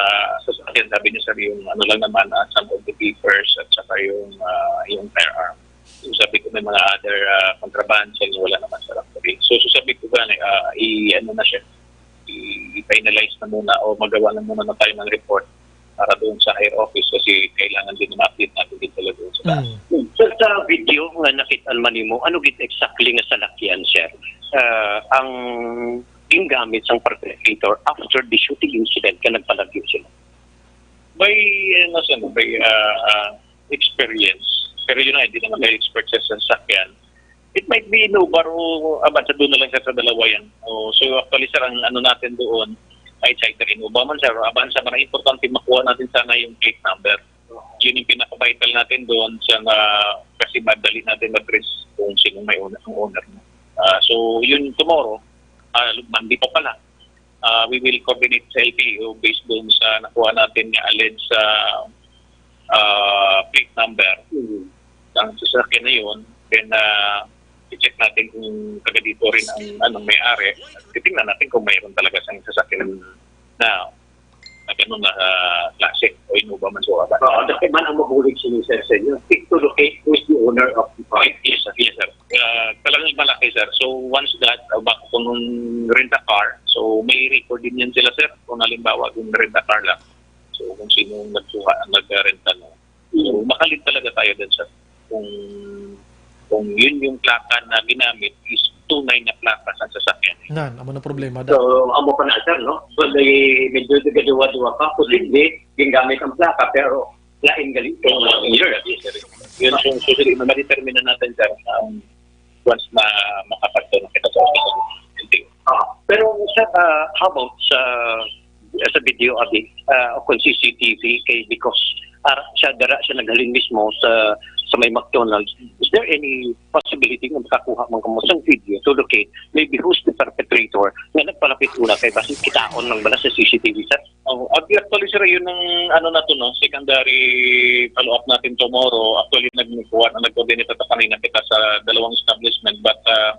sa sasakyan. Sabi niya, sir, yung ano lang naman, ah, some of the papers at saka yung ah, yung firearm. So, sabi ko, may mga other ah, contraband, sa inyo wala naman, sir, actually. So, so sabi ko, gani, ah, i-, ano na siya, i-, i-finalize na muna o magawa na muna na tayo ng report para doon sa higher office kasi kailangan din na ma-update natin din talaga doon sa taas. Mm. Sir, sa video nga nakita man nimo, ano gid exactly nga salakyan, sir? Ah, ang gingamit sang perpetrator after the shooting incident nga nagpalagyo sila? By, ano, sir, by ah, ah, experience. Pero yun na, hindi naman tayo expert sa sasakyan. It might be Innova o abansa doon na lang siya sa dalawa yan. O, so, actually, sir, ang ano natin doon, ay either Innova man, sir, o abansa man, ang importante makuha natin sana yung plate number. Yun yung pinaka-vital natin doon sa na, kasi madali natin ma-trace kung sino may owner, ang owner mo. Ah, so, yun tomorrow, ah, Monday pa pala, ah, we will coordinate sa L T O based doon sa nakuha natin nga alleged sa ah, plate number. Ang sasakyan na yun, then ah, i-check natin kung taga dito rin ang ano, may-ari. Titingnan natin kung mayroon talaga siyang sasakyan na na ganun na ah, klase o Innova man sa wala. Oo, dati man ang mabulig siya, sir, sa inyo. Seek to locate who is the owner of the car. Yes, sir. Yes, sir. Ah, talagang malaki, sir. So, once that, uh, baka kung rent a car, so may record din yan sila, sir. Kung halimbawa, kung rent a car lang. So, kung sino ang nagkuha, ang nag-renta, no? So, makalit talaga tayo din, sir. Kung, kung yun yung plaka na ginamit is tunay na plaka sa sasakyan. Nan, amo na problema da. So, amo pa na, sir, no? So, may, medyo duwa-duwa pa, posible, gingamit ang plaka, pero lain gali. Yes, sir. Yun, so, so, sige, ma-determine na natin, sir, um, once na makapagto na kita sa office. Ah, pero, sir, ah, how about sa sa video, abi, ah, o kung C C T V kay because ah, siya dara siya naghalin mismo sa sa may McDonald's. Is there any possibility nga makakuha man kamo sang video to locate maybe who's the perpetrator nga nagpalapit una kay basi kitaon lang bala sa C C T V, sir? Oh, at actually, sir, yun ang ano na to, no, secondary follow-up natin tomorrow. Actually, nagkuha na, nag-coordinate na kanina kita sa dalawang establishment, but ah,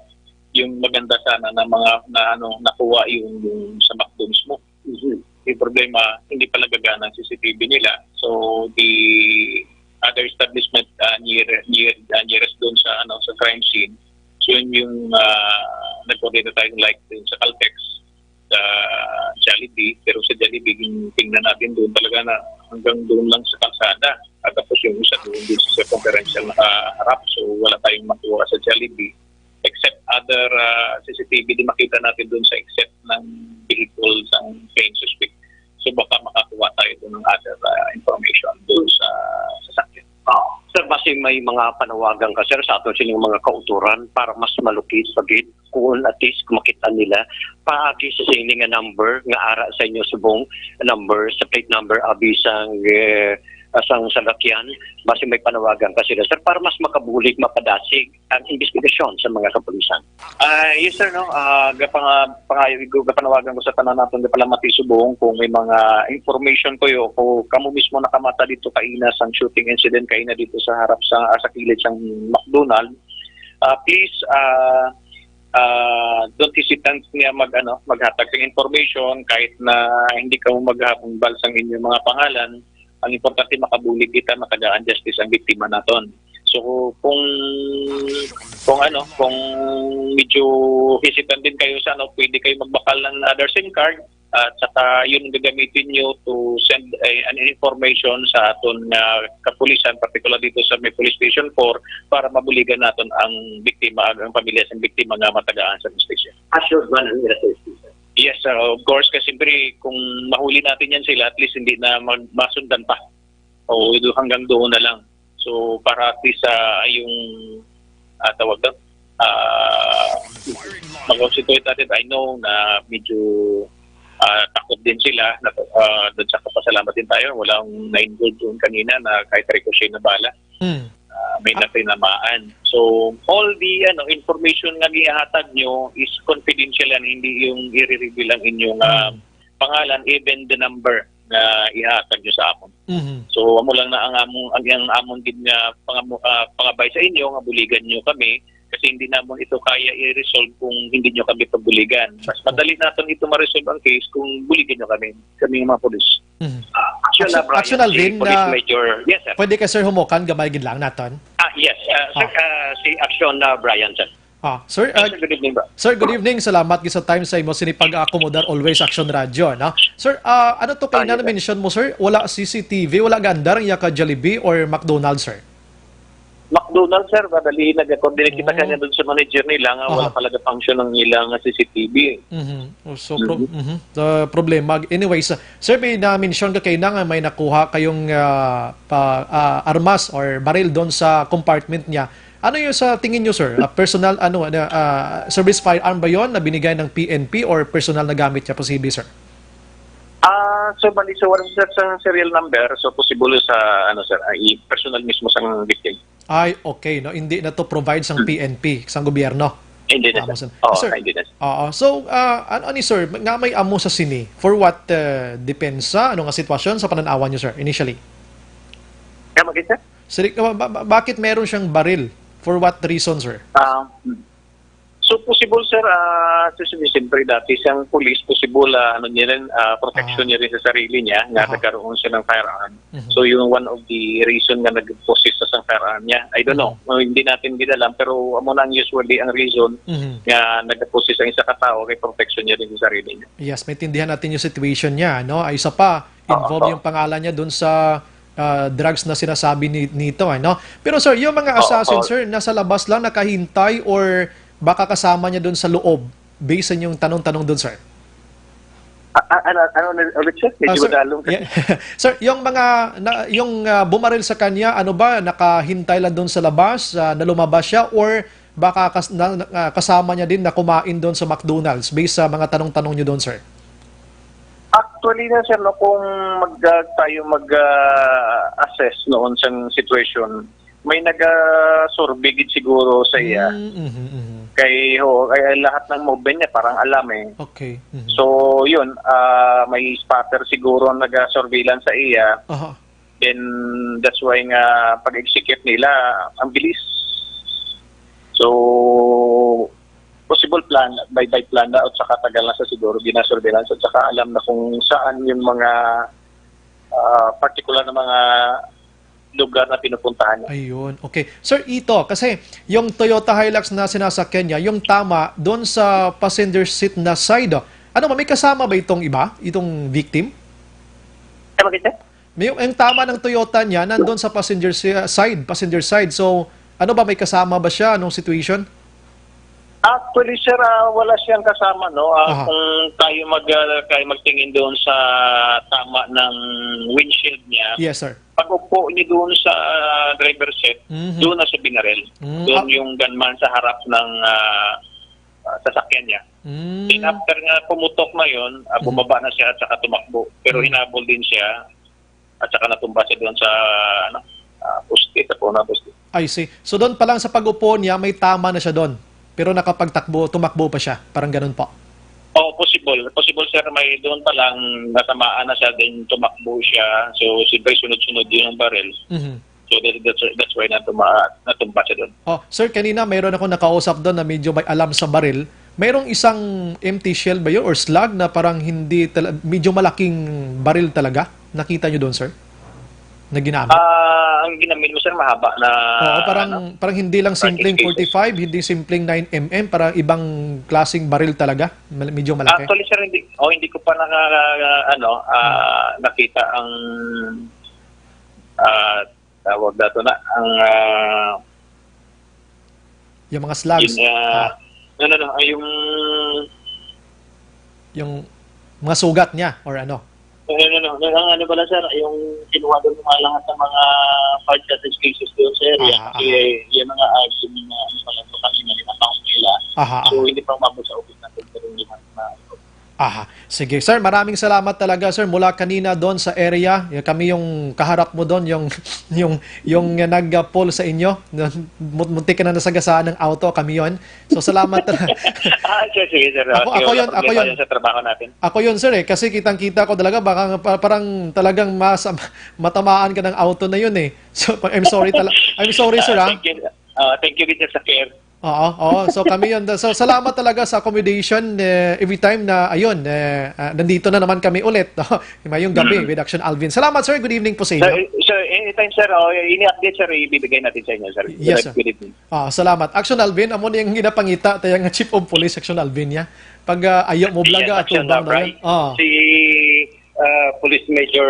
yung maganda sana na mga na ano nakuha yung, yung sa McDo mismo. Mhm. Yung problema, hindi pala gagana ang C C T V nila. So the other establishment uh, near near uh, nearest doon sa ano sa crime scene. So yun yung uh, nag-coordinate tayo like dun sa Caltex, sa Jollibee, pero sa Jollibee, yung tingnan natin doon talaga na hanggang doon lang sa kalsada. At tapos yung isa doon, doon sa circumferential nakaharap, so wala tayong makuha sa Jollibee. Except other uh, C C T V, di makita natin doon sa except ng vehicle ng main suspect. So baka makakuha tayo doon ng other uh, information doon sa sasakyan. Ah, sir, basi may mga panawagan ka, sir, sa aton sining mga kautoran para mas malukit pa gid kung at least makita nila paagi sa sini nga number nga ara sa inyo subong number sa plate number abi sang eh, sang salakyan, basi may panawagan ka sila, sir, para mas makabulig, mapadasig ang investigasyon sa mga kapulisan. Ah, yes, sir, no. Ah, gapanga pangayo igo gapanawagan ko sa tanan naton nga palamati subong kung may mga information ko yo ko kamo mismo nakamata dito kaina sang shooting incident kaina dito sa harap sa ah, sa kilid sang McDonald. Ah, please ah ah, don't hesitant niya mag ano, maghatag ng information kahit na hindi ka mo maghambal sang inyong mga pangalan. Ang importante makabulig kita, matagaan justice ang biktima naton. So kung kung ano, kung medyo hesitant din kayo sa ano, pwede kayo magbakal ng other SIM card at saka yun ang gagamitin nyo to send eh, an information sa aton nga kapulisan, particular dito sa may police station four, para mabuligan naton ang biktima, ang pamilya sa biktima nga matagaan sa justisya. Assured man ang ila sa justisya? Yes, uh, of course, kasi siyempre kung mahuli natin yan sila, at least hindi na mag masundan pa. O do hanggang doon na lang. So para at least uh, yung uh, tawag doon, uh, mag-concentrate natin. I know na medyo uh, takot din sila. Na, uh, doon sa kapasalamat din tayo, walang na-involved doon kanina na kahit ricochet na bala. Hmm. Uh, may natinamaan. So all the ano information nga gihatag nyo is confidential yan, hindi yung i-reveal ang inyong uh, pangalan, even the number nga ihatag nyo sa amon. Mhm. So amo lang na ang among ang, ang amon gid nga pangamu- ah, pangabay sa inyo nga buligan nyo kami kasi hindi namon ito kaya i-resolve kung hindi nyo kami pabuligan. Mas madali naton ito ma-resolve ang case kung buligan nyo kami, kami nga mga pulis. Mhm. Ah, Action Action, na, Brian, Action si Alvin, Police ah, Major. Yes, sir. Pwede ka, sir, humukan gamay gid lang naton? Ah, yes. Ah, sir, Ah. ah, si Action na Brian, sir. Ah, sir, ah, Sir, good evening, bro. Sir, good evening. Salamat gid sa time sa imo sini pag-akomodar always Action Radio, no? Sir, ah, ano to kay Ah, yes, sir. na-mention mo, sir? Wala C C T V, wala gaandar ang iya ka Jollibee or McDonald's, sir? McDonald's, sir, madali nag-coordinate kita Oo. kanya dun sa manager nila nga wala Aha. talaga function ang ilang C C T V. Mhm. Oh, so, pro- Mhm. mhm. The problema. Anyways, uh, sir, may na-mention ka kaina nga may nakuha kayong ah, pa, ah, armas or baril doon sa compartment niya. Ano yung sa tingin nyo, sir? Ah, personal, ano, ano, ah, service firearm ba yon na binigay ng P N P or personal na gamit niya posible, sir? Ah, so bali sa wala sa, sa serial number, so possible sa ano sir, ay personal mismo sang victim. Ay, okay, no. Hindi na to provide sang Hmm. P N P, sang gobyerno. Hindi na, Tama, sir. sir. Oo, Sir, hindi na. Oo. So, ah, ano, ano, sir, nga may amo sa sini? For what uh, depensa? Ano nga sitwasyon sa pananawan niyo, sir, initially? Kaya mag-isa? Sir, ba- ba- bakit meron siyang baril? For what reason, sir? Ah, hmm. So possible sir, ah, so, so, siyempre dati siyang police, possible ah, ano niya rin, ah, protection Ah. niya rin sa sarili niya nga Aha. nagkaroon siya ng firearm. Mhm. So yung one of the reason nga nag-possess sa isang firearm niya. I don't know. Mhm. No, hindi natin gid alam pero amo na ang usually ang reason Mhm. nga nag-possess ang isa ka tao kay protection niya rin sa sarili niya. Yes, maintindihan natin yung situation niya, no? Ay isa pa, Oo, involved oo. yung pangalan niya doon sa ah, drugs na sinasabi ni, nito, ano? Pero sir, yung mga Oo, assassin, oo. sir, nasa labas lang nakahintay or baka kasama niya doon sa loob? Based sa inyong tanong-tanong doon, sir. A- a- ano, ano na ulit, sir? Medyo Yes, sir. madalong kasi. Yeah. Sir, yung mga na, yung ah, bumaril sa kanya, ano ba, nakahintay lang doon sa labas, ah, na lumabas siya or baka kas, na, na- ah, kasama niya din na kumain doon sa McDonald's based sa mga tanong-tanong niyo doon, sir? Actually na sir, no, kung mag ah, tayo mag ah, assess noon sa situation, may naga-survey gid siguro sa iya. Mm, mhm, mhm. Kay, ho, kay lahat ng movement niya parang alam eh. Okay. Mhm. So, yun, ah, may spotter siguro ang naga-surveillance sa iya. Aha. Then, that's why nga pag-execute nila, ang bilis. So, possible plan, by, by plan na, at saka tagal na sa siguro ginasurveillance, at saka alam na kung saan yung mga, ah, particular na mga lugar na pinupuntahan niya. Ayun. Okay. Sir Ito, kasi yung Toyota Hilux na sinasakyan niya, yung tama doon sa passenger seat na side, oh. Ano ba, may kasama ba itong iba, itong victim? Ano ba, sir? May, yung tama ng Toyota niya, nandun sa passenger si-, side, passenger side. So, ano ba, may kasama ba siya? Anong situation? Actually, sir, ah, wala siyang kasama, no? Ah, Aha. Kung tayo mag, ah, tayo magtingin doon sa tama ng windshield niya, Yes, sir. Pag-upo niya doon sa, ah, driver seat, Mhm. doon na siya binaril. Mm. Doon Ah. yung gunman sa harap ng, ah, ah, sasakyan niya. Mm. Then after nga pumutok na yun, ah, Mhm. bumaba na siya at saka tumakbo. Pero Mhm. hinabol din siya at saka natumba siya doon sa, ano, ah, poste, sa puno ng poste. I see. So, doon pa lang sa pag-upo niya, may tama na siya doon. Pero nakapagtakbo, tumakbo pa siya. Parang ganun po. Oh, possible. Possible, sir, may doon pa lang natamaan na siya, then tumakbo siya. So, siyempre, sunod-sunod yun ang baril. Mhm. So, that, that's, that's why natuma-, natumba siya doon. Oh, sir, kanina mayroon ako nakausap doon na medyo may alam sa baril. Mayroong isang empty shell ba yun or slug na parang hindi tala-, medyo malaking baril talaga? Nakita nyo doon, sir? Na ginamit? Ah, ang ginamit mo, sir, mahaba na, Oo, parang, ano, parang hindi lang parang simpleng excuses. forty-five, hindi simpleng nine M M, parang ibang klaseng baril talaga. Mal-, medyo malaki. Actually, sir, hindi, oh, hindi ko pa naka-, ano, ah, Hmm. nakita ang, ah, tawag dato na, ang, ah, Yung mga slugs. Yun, ah, Ah. no, no, no, ah, yung Yung mga sugat niya or ano? No, no, no, no. Ang ano pala, sir, yung kinuha doon ng mga lahat ng mga parts at spaces doon, sir. Yan. Aha, Kasi aha. yung mga, ah, yung mga ano pala, so kanina, yung account nila. Aha, So, aha. hindi pa umabot sa office natin, sir, yung lahat na Aha. Sige, sir, maraming salamat talaga, sir. Mula kanina doon sa area, y-, kami yung kaharap mo doon, yung, yung, yung nag-pull sa inyo. Mun-, muntik ka na nasagasaan ng auto, kami yun. So, salamat talaga. Ah, sir, sige, sir. Ako, Hindi, ako wala yun, ako problema yun. yun sa trabaho natin. Ako yun, sir, eh. Kasi kitang-kita ko talaga, baka nga pa-, parang talagang mas, matamaan ka ng auto na yun, eh. So, pa-, I'm sorry tala-, I'm sorry, sir, Ah, ah. thank you. Ah, thank you, sir, sa care. Oo, oo. So, kami yun. So, salamat talaga sa accommodation, eh, every time na, ayun, eh, ah, nandito na naman kami ulit, no? Mayong gabi Mm. with Action Alvin. Salamat, sir. Good evening po sa inyo. Sir, sir, anytime, sir. Oh, any update, sir, ibibigay natin sa inyo, sir. Yes, Good, sir. good evening. Ah, salamat. Action Alvin, amo ni ang ginapangita, tayo nga Chief of Police, Action Alvin, ya. Pag, ah, ayo mo Yes, blaga, Action atubang na Alvin. yan. Ah. Si, ah, Police Major,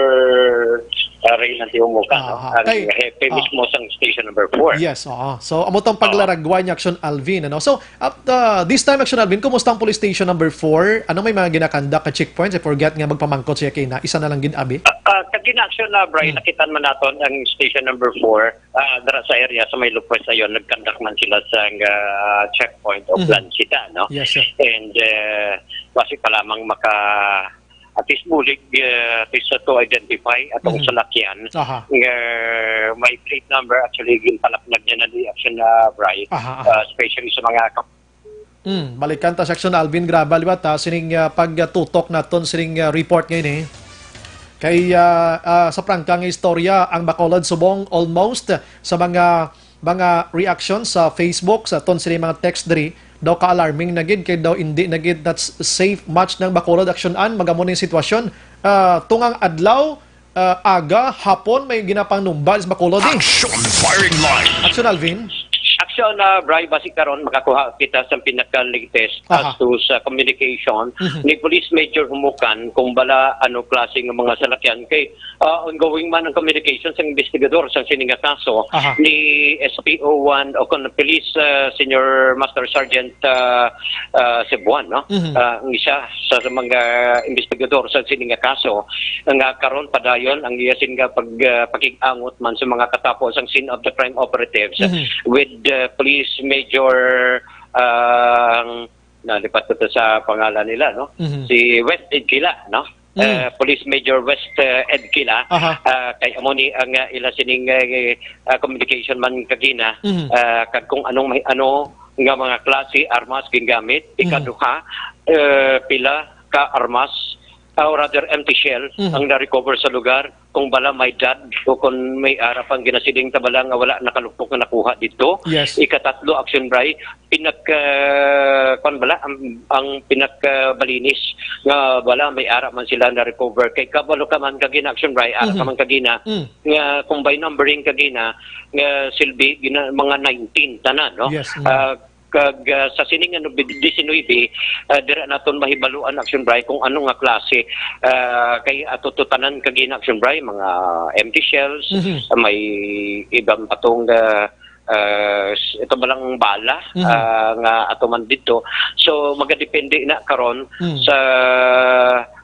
ah, Raylan Tiumuka, no? Aha. Ang Kay, hepe ah. mismo sang Station Number Four. Yes, oo. So, amo tong Oo. paglaragwa ni Action Alvin, ano? So, at, ah, this time, Action Alvin, kumusta ang Police Station Number Four? Ano may mga ginakandak ka checkpoints? I forget nga magpamangkot siya kay na. Isa na lang gid, abi. Ah, ah, kag in action na, Brian, Hmm. nakitan man naton ang Station Number Four, ah, dara sa area sa may Lupres ayon, nagkandak man sila sa, ah, checkpoint o Mhm. Plancita, no? Yes, sir. And, eh, basi pa lamang maka, at least bulig, eh, at least to identify atong Mhm. salakyan Aha. nga may plate number, actually, ginpalaplag niya na di action na bright, Aha, aha. ah, especially sa mga kap- Hmm, balikan ta sa Action Alvin, grabe liwat, ha, sining, ah, pagtutok naton sining, ah, report ngayon, eh. Kay, ah, ah, sa prangka nga istorya, ang Bacolod subong almost sa mga, mga reaction sa Facebook, sa ton sila mga text diri, daw ka-alarming na gid, kay daw hindi na gid that's safe much ng Bacolod action an, magamo ning sitwasyon. Ah, tungang adlaw, ah, aga, hapon, may ginapangnumba sa Bacolod, eh. Action firing line. Action, Alvin. Action, ah, Bri, basi karon makakuha kita sa pinaka-latest Aha. as to sa communication Mhm. ni Police Major Humukan kung bala ano klase nga mga salakyan. Kay, ah, ongoing man ang communication sa investigador sa sini nga kaso Aha. ni S P O one o kon Police, ah, Senior Master Sergeant, ah, ah, Cebuan, no? Mhm. Ah, ang isa sa, sa mga investigador sa sini nga kaso nga karon padayon ang iya sin nga pag, ah, pakig-angot man sa mga katapo sang scene of the crime operatives Mhm. with, ah, Police Major, ah, nalipat ko to sa pangalan nila, no? Mhm. Si West Edgila, no? Mm. uh, Police Major West uh, Edkila, Aha. uh, kay amo ni ang uh, ila sining uh, uh, communication man kagina, Mhm. uh, kag kung anong may ano nga mga klase armas gingamit, Mhm. ikaduha, uh, pila ka armas, uh, or rather empty shell, Mhm. ang na-recover sa lugar, kung bala may dad o kung may ara pang ginasiling ta bala nga wala nakalupok nga nakuha dito. Yes. Ikatatlo, Action Bray, pinak, uh, kwan bala, ang, ang pinakabalinis nga bala may ara man sila na-recover. Kay kabalo ka man kagina, Action Bray, ara Mhm. ka man kagina, Mm. nga kung by numbering kagina, nga silbi, gina, mga nineteen tanan, no? Yes, mm. Ah, kag, ah, sa sining ano, bid-, diecinuebe, ah, dira naton mahibaluan, Action Bray, kung ano nga klase, ah, kay ato to tanan kagina, Action Bray, mga empty shells, Mhm. may iban pa tong, ah, ah, s-, ito ba lang bala, Mhm. ah, nga ato man dito. So, magadepende na karon Mm. sa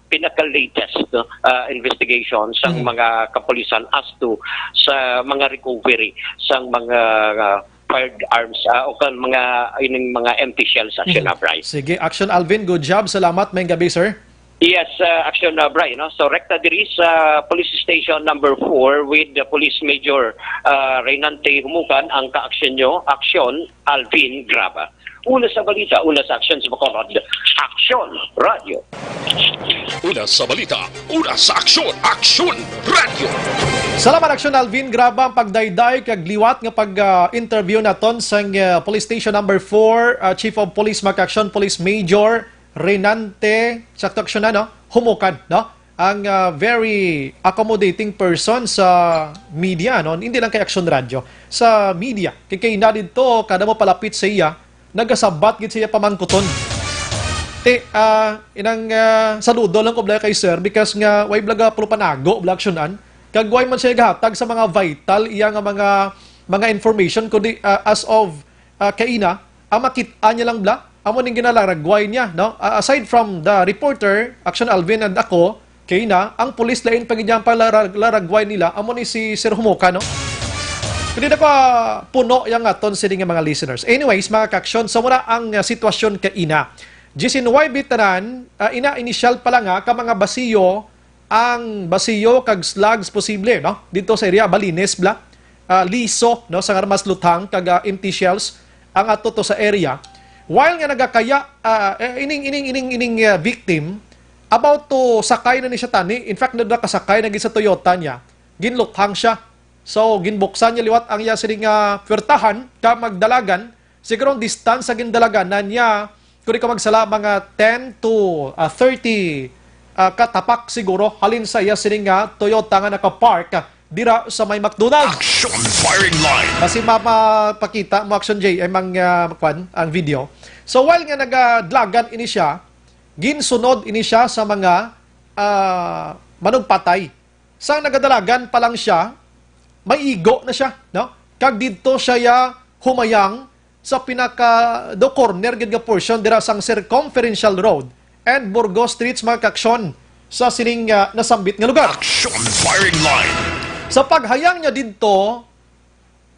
pinaka-latest, no, ah, investigation sang Mhm. mga kapulisan as to sa mga recovery sang mga, ah, firearms, ah, o kan mga, ining mga empty shells, Action Mhm. Abray. Sige, Action Alvin, good job. Salamat, maayong gabi, sir. Yes, uh, Action uh, Bray, no? So, rekta diri sa Police Station number four with the Police Major uh, Reynante Humukan ang ka-action nyo, Action Alvin Graba. Una sa balita, una sa aksyon sa Bacolod, Action Radio. Una sa balita, una sa aksyon, Action Radio. Salamat, Action Alvin Graba, ang pagdayday kag liwat nga pag-interview naton sang uh, Police Station number four, uh, Chief of Police, mga ka-aksyon, Police Major Renante, sakto aksyon na, no? Humukan, no? Ang ah, very accommodating person sa media, no? Hindi lang kay Action Radio, sa media. Kay kay na dito, kada mo palapit sa iya, nagasabat gid siya pamangkuton. Ti, ah, inang ah, saludo lang ko bala kay sir because nga way blaga puro panago, bala aksyonan. Kag way man siya gahatag sa mga vital iya nga mga mga information kundi ah, as of ah, kaina, ang makit-an niya lang bala, amo ning ginalaragway niya, no? Ah, aside from the reporter, Action Alvin and ako, kay na, ang pulis lain pa gid niya ang palarar-, laragway nila, amo ni si Sir Humuka, no? Pwede na pa puno yang aton sini nga mga listeners. Anyways, mga ka-aksyon, so muna ang ah, sitwasyon kaina. Diecinuebe tanan, ah, ina initial pa lang nga ka mga basiyo ang basiyo kag slugs posible, no? Dito sa area, balines bala, ah, liso, no, sa nga mas luthang kag ah, empty shells ang ato to sa area. While nga nagakaya ah, eh, ining ining ining ining ah, victim about to sakay na ni siya tani. In fact, nakasakay na gid sa Toyota niya. Ginluthang siya. So, ginbuksan niya liwat ang iya sini nga puwertahan ka magdalagan. Siguro ang distansya sa gindalaganan niya, kung di ka magsala, mga ten to ah, thirty ah, katapak siguro halin sa iya sini nga Toyota nga nakapark dira sa may McDonald's. Action firing line. Basi mapakita mo, Action J, ay mang ah, kwan, ang video. So while nga nagadlagan ini siya, ginsunod ini siya sa mga ah, manugpatay. Sang nagadalagan pa lang siya, may igo na siya, no? Kag didto siya ya humayang sa pinaka do corner gid nga portion dira sang Circumferential Road and Burgos Streets, mga ka-aksyon, sa sining ah, nasambit nga lugar. Action firing line. Sa paghayang niya didto,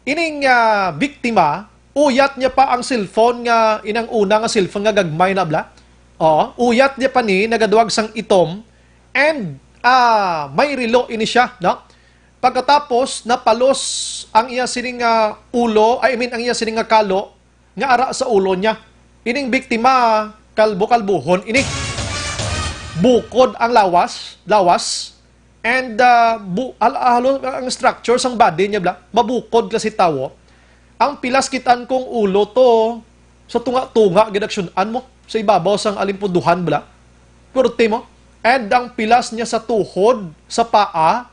ining ah, biktima, uyat niya pa ang cellphone nga inang una nga cellphone nga gagmay na bala. Oh, uyat niya pa ni nagaduwag sang itom and ah, may relo ini siya, no? Pagkatapos napalos ang iya sining nga ulo, I mean ang iya sining nga kalo nga ara sa ulo niya. Ining biktima kalbo-kalbuhon ini. Bukod ang lawas, lawas, and ah, bu- al- halo ang structure sang body niya bala, mabukod ka si tawo. Ang pilas kitan kong ulo to sa tunga-tunga gid aksyonan mo sa ibabaw sang alimpuduhan bala. Purti mo. And ang pilas niya sa tuhod, sa paa,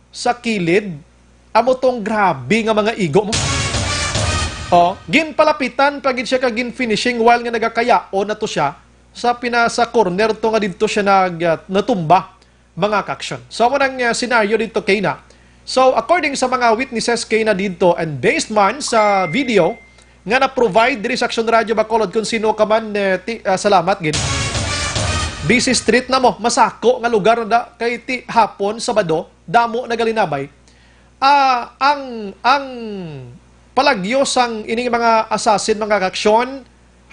sa kilid, amo tong grabe nga mga igo mo. Oh, ginpalapitan pa gid siya kag ginfinishing while nga nagakayaon na to siya sa pinasa corner to nga didto siya nag, ah, natumba, mga ka-aksyon. So, amo nang ah, senaryo didto kay na. So, according sa mga witnesses kay na didto and based man sa video nga na-provide diri sa Action Radio Bacolod, kung sino ka man, eh, ti, ah, salamat gid. Busy street na mo, masako nga lugar na da, kay ti hapon, Sabado, damo nagalinabay. Ah, ang ang palagyo sang ining mga assassin, mga ka-aksyon,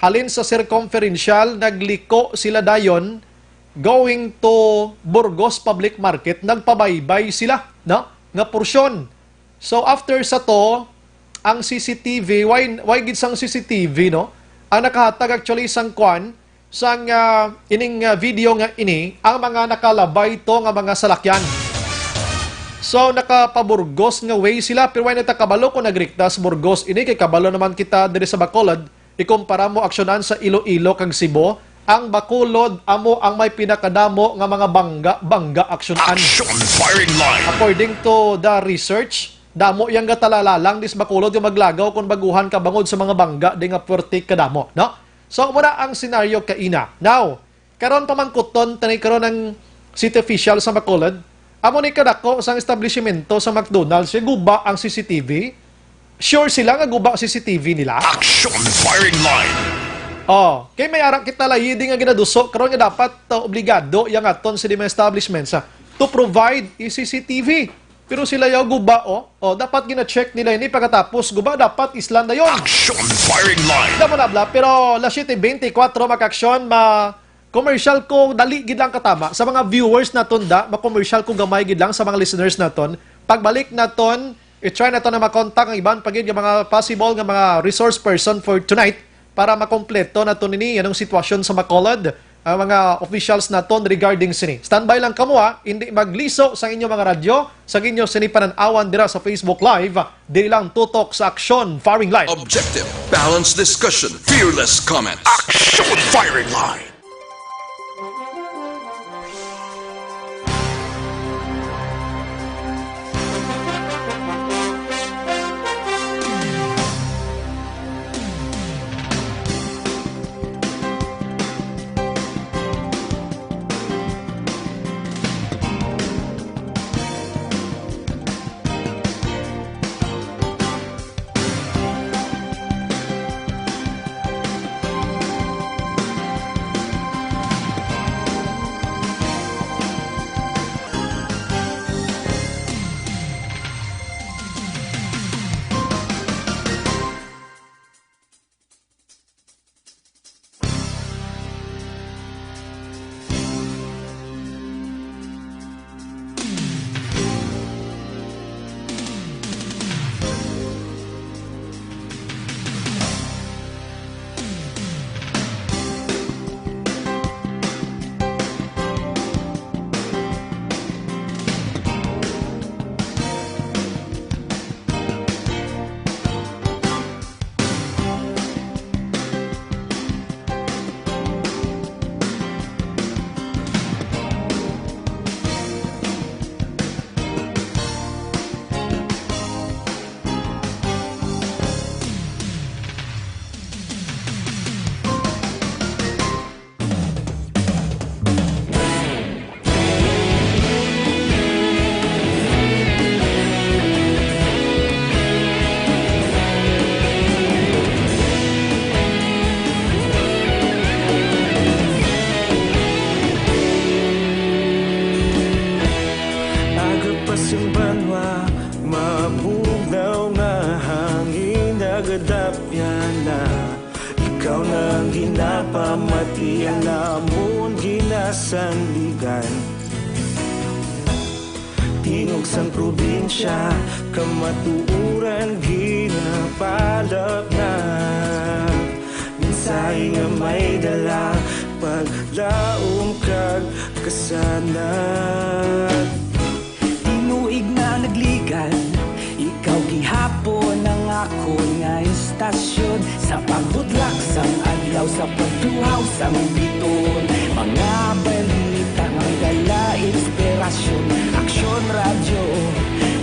halin sa Circumferential, nagliko sila dayon going to Burgos Public Market, nagpabaybay sila, no, nga porsyon. So, after sa to, ang C C T V, why, why gid sang C C T V, no? Ang nakahatag actually sang kwan, sang, ah, ining, ah, video nga ini, ang mga nakalabay to nga mga salakyan. So, nakapaburgos nga way sila, pero why nata kabalo kung nagriktas Burgos ini, kay kabalo naman kita diri sa Bacolod, ikumpara mo aksyonan sa Iloilo kag Cebu, ang Bacolod amo ang may pinakadamo nga mga bangga, bangga aksyonan. Action firing line. According to the research, damo yang gatalalalang dis Bacolod nga maglagaw kon baguhan ka bangod sa mga bangga di nga puwerte kadamo, no? So, muna ang senaryo kaina. Now, karon pamangkuton tani karon ang city official sa Bacolod, amo ni kadako sang establishmento sa McDonald's, siya guba ang C C T V? Sure sila nga guba ang C C T V nila? Action firing line. Oh, kay may ara kita layidi nga ginaduso karon nga dapat, uh, obligado yang aton sa mga establishments, ah, to provide a C C T V. Pero sila yaw guba, oh. Oh, dapat gina-check nila ini pagkatapos guba dapat islan dayon. Action firing line. Damo na bla, pero alas siyete bente kwatro, maka-aksyon, ma-commercial ko, dali gid lang katama. Sa mga viewers naton da, ma-commercial ko gamay gid lang sa mga listeners naton. Pagbalik naton, i-try naton na makontak ang iban pa gid nga mga possible nga mga resource person for tonight para makompleto naton ini anong sitwasyon sa Bacolod, ang mga officials naton regarding sini. Standby lang kamo, ha, hindi magliso sa inyo mga radyo, sa inyo sini panan-awan dira sa Facebook Live, di lang tutok sa Aksyon Firing Line. Objective, balanced discussion, fearless comment. Action Firing Line. Aga pa sing banwa, mabugnaw nga hangin, nagadapyan na. Ikaw na ang ginapamati, ang amon ginasandigan. Tingog sang probinsya, kamatuoran ginapalapnag. Mensahe nga may dala, paglaom kag kasanag. Tinuig na nagligan, ikaw gihapon ang akon nga istasyon. Sa pagbutlak sang adlaw, sa pagtuhaw sang biton, mga balita nga dala inspirasyon. Aksyon Radyo,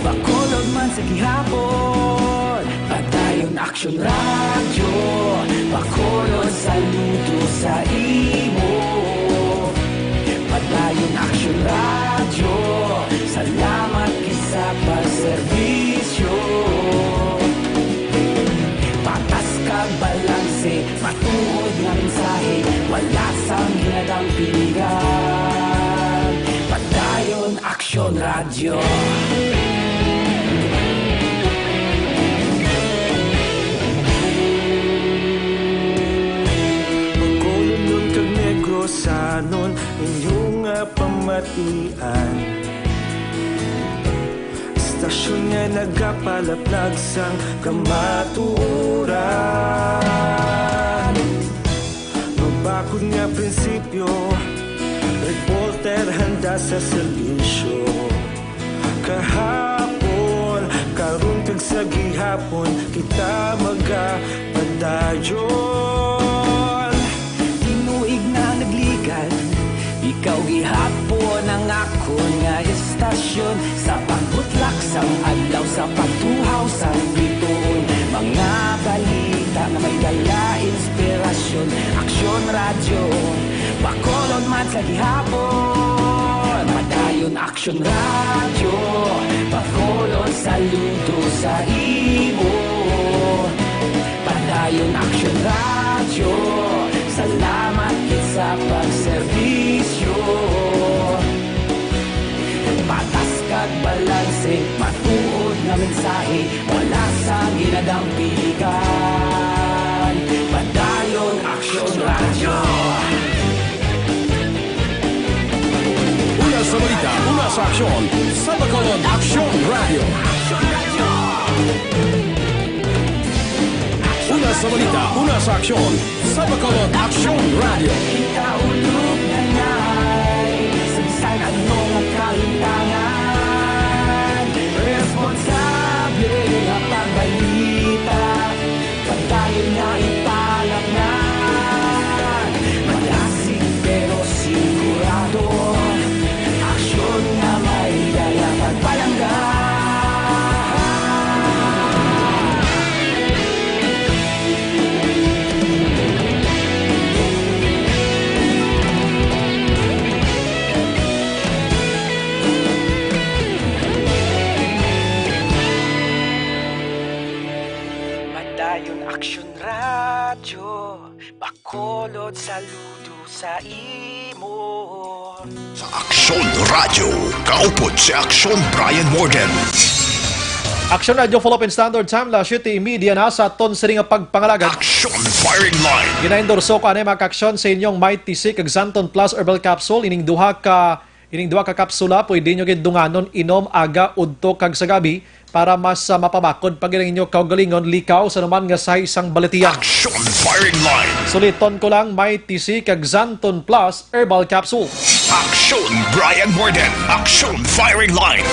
Bacolod man sa gihapon. Padayon Aksyon Radyo, Bacolod, saludo sa imo. Padayon Aksyon Radyo, salamat gid sa pagserbisyo. Patas kag balanse, matuod nga mensahe, wala sang ginadampingan. Padayon Aksyon Radyo. Bacolod kag Negros, sanon inyo Pamatian. Istasyon nga nagapalaplag sang kamatuoran. Mabakod nga prinsipyo, reporter handa sa serbisyo. Kahapon, karon kag sa gihapon, kita magapadayon. Tinuig na nagligad, ikaw gihapon ang akon nga istasyon. Sa pagbutlak sang adlaw, sa pagtuhaw sang bituon, mga balita nga may dala inspirasyon. Aksyon Radyo, Bacolod man sa gihapon. Padayon Aksyon Radyo, Bacolod, saludo sa imo. Padayon Aksyon Radyo, salamat gid sa pagserbisyo. Patas kag balanse, matuod nga mensahe, wala sang ginadampigan. Padayon Aksyon Radyo. Una sa balita, una sa aksyon, sa Bacolod Aksyon Radyo. Una sa balita, una sa aksyon, sa Bacolod Aksyon Radyo. Kita ulog na na'y sagsag ano nga kalintangan. Responsable nga pagbalita, padayon nga ipalapnan. Malasig pero sigurado, aksyon nga may dala pagpalangga. Padayon Aksyon Radyo, Bacolod, saludo sa imo. Sa Aksyon Radyo, kaupod si Aksyon Brian Morden. Aksyon Radyo, Philippine Standard Time, las siyete y media na sa aton sini nga pagpangalagad. Aksyon Firing Line. Ginaendorso ko ani, mga kaaksyon, sa inyong Mighty C kag Xanthone Plus Herbal Capsule, ining duha ka ining duha ka kapsula pwede nyo gid dunganon, inom aga, udto kag sa gabi para mas, ah, mapabakod pa gid ang inyo kaugalingon, likaw sa naman nga sahi sang balatian. Action Firing Line. Suliton ko lang, Mighty C kag Xanthone Plus Herbal Capsule. Action Brian Morden. Action Firing Line.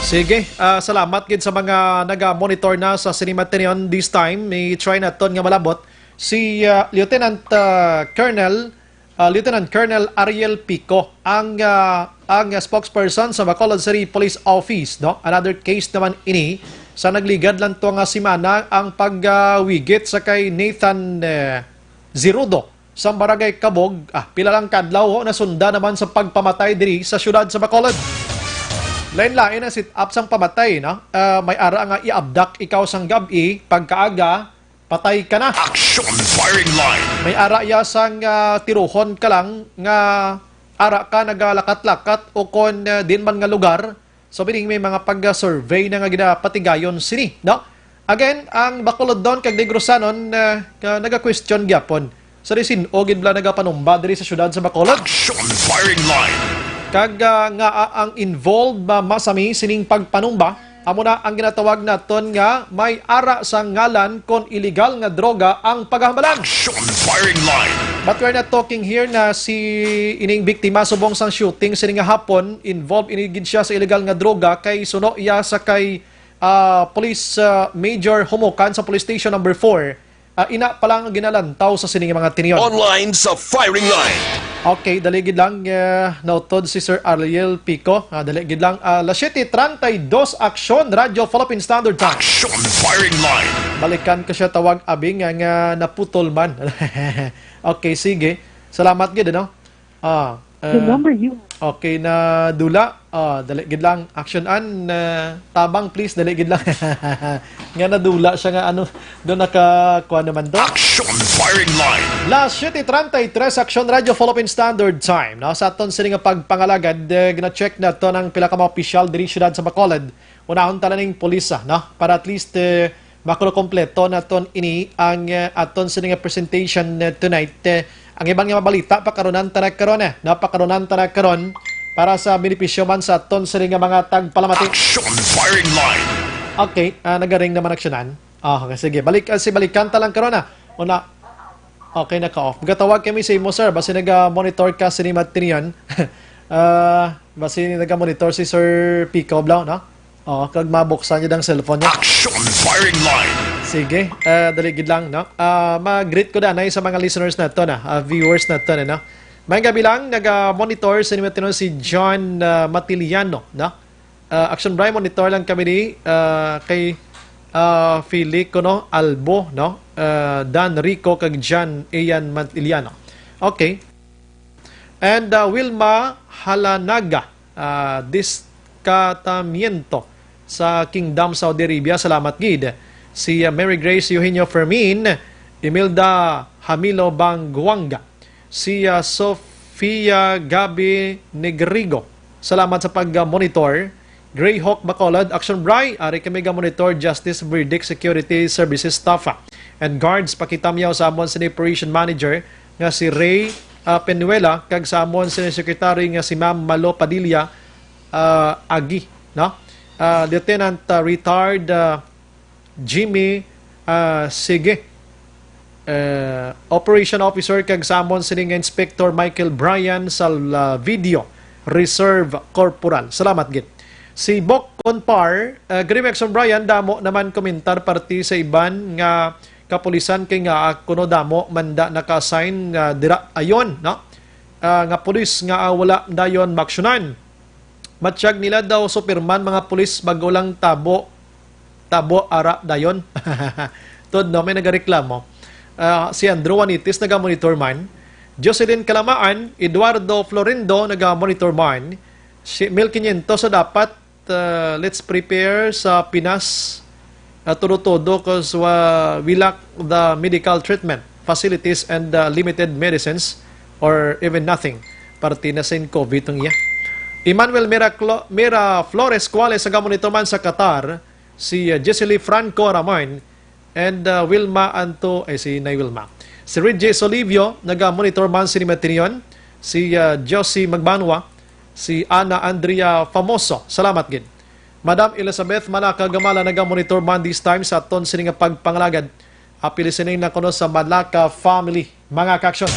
Sige, ah, salamat gid sa mga naga-monitor na sa Cinema Tinion this time. I-try naton nga malabot si, ah, Lieutenant, ah, Colonel, ah, Lieutenant Colonel Ariel Pico, ang, ah, ang spokesperson sa Bacolod City Police Office, no? Another case naman ini sa nagligad lang to nga semana, ang pagwigit sa kay Nathan, eh, Zirudo sa Barangay Cabog. Ah, pila lang ka adlaw, ho, nasunda naman sa pagpamatay diri sa siyudad sa Bacolod. Lain-lain ang set-up sang pamatay, no? Ah, may ara nga i-abduct ikaw sang gab-i, pagkaaga, patay ka na. Action Firing Line. May ara iya sang, ah, tiruhon ka lang nga ara ka, nagalakat-lakat o kon, ah, din man nga lugar. So, meaning may mga pag-survey na nga ginapatigayon sini, no? Again, ang Bacolodnon kag Negrosanon, ah, ka-, naga-question gyapon sa disin-o gid bala nagapanumba diri sa siyudad sa Bacolod. Action Firing Line. Kag, ah, nga, ah, ang involved ba masami sining pagpanumba? Amo na ang ginatawag naton nga may ara sa ngalan kon iligal nga droga ang paghambalan. Action Firing Line. But we're not talking here na si ining biktima subong sang shooting sini nga hapon, involved ini gid siya sa iligal nga droga kay suno iya sa kay, ah, Police, ah, Major Humukan sa Police Station Number four. Ah, ina pa lang ang ginalantaw sa sini nga mga tinion. Online sa Firing Line. Okay, dali gid lang, eh, nautod si Sir Ariel Pico. Ah, dali gid lang. Ah, las siyete treinta y dos, Aksyon Radyo Philippine Standard Time. Action Firing Line. Balikan ko siya tawag, abi nga, nga naputol man. Okay, sige. Salamat gid, ano? Ah, The eh, number you okay, na dula. Ah, dali gid lang. Action an, eh, tabang, please, dali gid lang. Nga nadula siya nga, ano, doon nakakuha naman to. Action Firing Line. Las siyete treinta y tres, Action Radyo Philippine Standard Time, no? Sa aton sini nga pagpangalagad, eh, gina-check naton ang pila ka mga opisyal diri siyudad sa Bacolod. Unahon ta na ning pulis, ah, no? Para at least, eh, makulo kompleto naton ini ang, eh, aton sini nga presentation, eh, tonight. Eh, ang iban nga mabalita, pakarunan ta na karon, eh, no? Pakarunan ta na karon. para sa benepisyo man sa aton sini nga mga tagpalamati. Action firing line. Okay, ah, nagaring naman aksyonan. Ah, okay, sige. Balik, ah, si balikan ta lang karon, ah. Una, okay, naka-off. Gatawag kami sa imo, sir. Basi naga-monitor ka sini matinion. Ah, basi naga-monitor si Sir Pico Blau, no? Oo, kag mabuksan niya ang cellphone niya. Action firing line. Sige, ah, dali gid lang, no? Ah, mag-greet ko danay sa mga listeners naton, ah, ah, viewers naton, eh, no? Maayong gabi lang, naga-monitor sa inyo tinuod si John, ah, Matiliano, no? Ah, Action Bri, monitor lang kami ni, ah, kay, ah, Filico, no? Albo, no? Ah, Dan Rico kag John Ian Matiliano. Okay. And, ah, Wilma Halanaga, ah, Discatamiento sa Kingdom, Saudi Arabia. Salamat gid. Si, ah, Mary Grace Eugenio Fermin, Imelda Hamilo Banguanga, si, ah, Sofia Gabi Negrigo. Salamat sa pag-monitor. Greyhawk Bacolod, Action Bri, ari kami ga-monitor, Justice Verdict, Security Services Staff, ah, and Guards. Pakita miyaw sa amon sini Operation Manager nga si Ray, ah, Penuela, kag sa amon sini Secretary nga si Ma'am Malo Padilla, ah, Agi, no? Ah, Lieutenant, ah, Retired, ah, Jimmy, ah, sige. Eh, Operation Officer kag sa amon sini nga Inspector Michael Bryan sa, ah, Video Reserve Corporal. Salamat gid. Si Bok Conpar, ah, Grim Action Brian, damo naman komentar parte sa iban nga kapulisan kay nga kuno damo man da naka-assign, ah, dira ayon, no? Ah, nga pulis nga, ah, wala dayon maaksyonan. Matyag nila daw Superman mga pulis, bag-o lang tabo, tabo ara dayon. Tod, no, may nagareklamo. Ah, si Andrew Juanitis naga-monitor man. Jocelyn Kalamaan, Eduardo Florindo naga-monitor man. Si mil quinientos sa dapat, ah, let's prepare sa Pinas, ah, todo-todo 'cause, ah, we lack the medical treatment facilities and, ah, limited medicines or even nothing. Parte na sa COVID tong iya. Emmanuel Miraclo-, Mira Flores Cuales, naga-monitor man sa Qatar, si, ah, Jesely Franco Ramon, and, ah, Wilma Anto, ay, si Nay Wilma. Si Reggie Solivio, naga-monitor man sini matinion, si, ah, Josie Magbanwa, si Ana Andrea Famoso. Salamat gid. Madam Elizabeth Malaka Gamala, naga-monitor man this time sa aton sini nga pagpangalagad. Happy listening na kuno sa Malaka family, mga kaaksyon.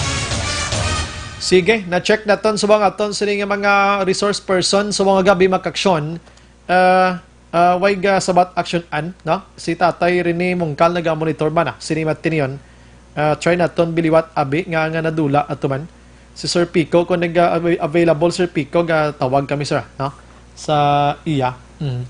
Sige, na-check naton sa mga aton sini nga mga resource person sa mga gabi, mga kaaksyon. Ah, ah, way ga sabat action an, no? Si Tatay Rene Mungkal naga-monitor man, ah, sini matinion. Ah, try naton biliwat abi nga, nga nadula ato man. Si Sir Pico, kung nag, ah, avail-, available, Sir Pico, ga tawag kami, sir, no? Sa iya. Mm.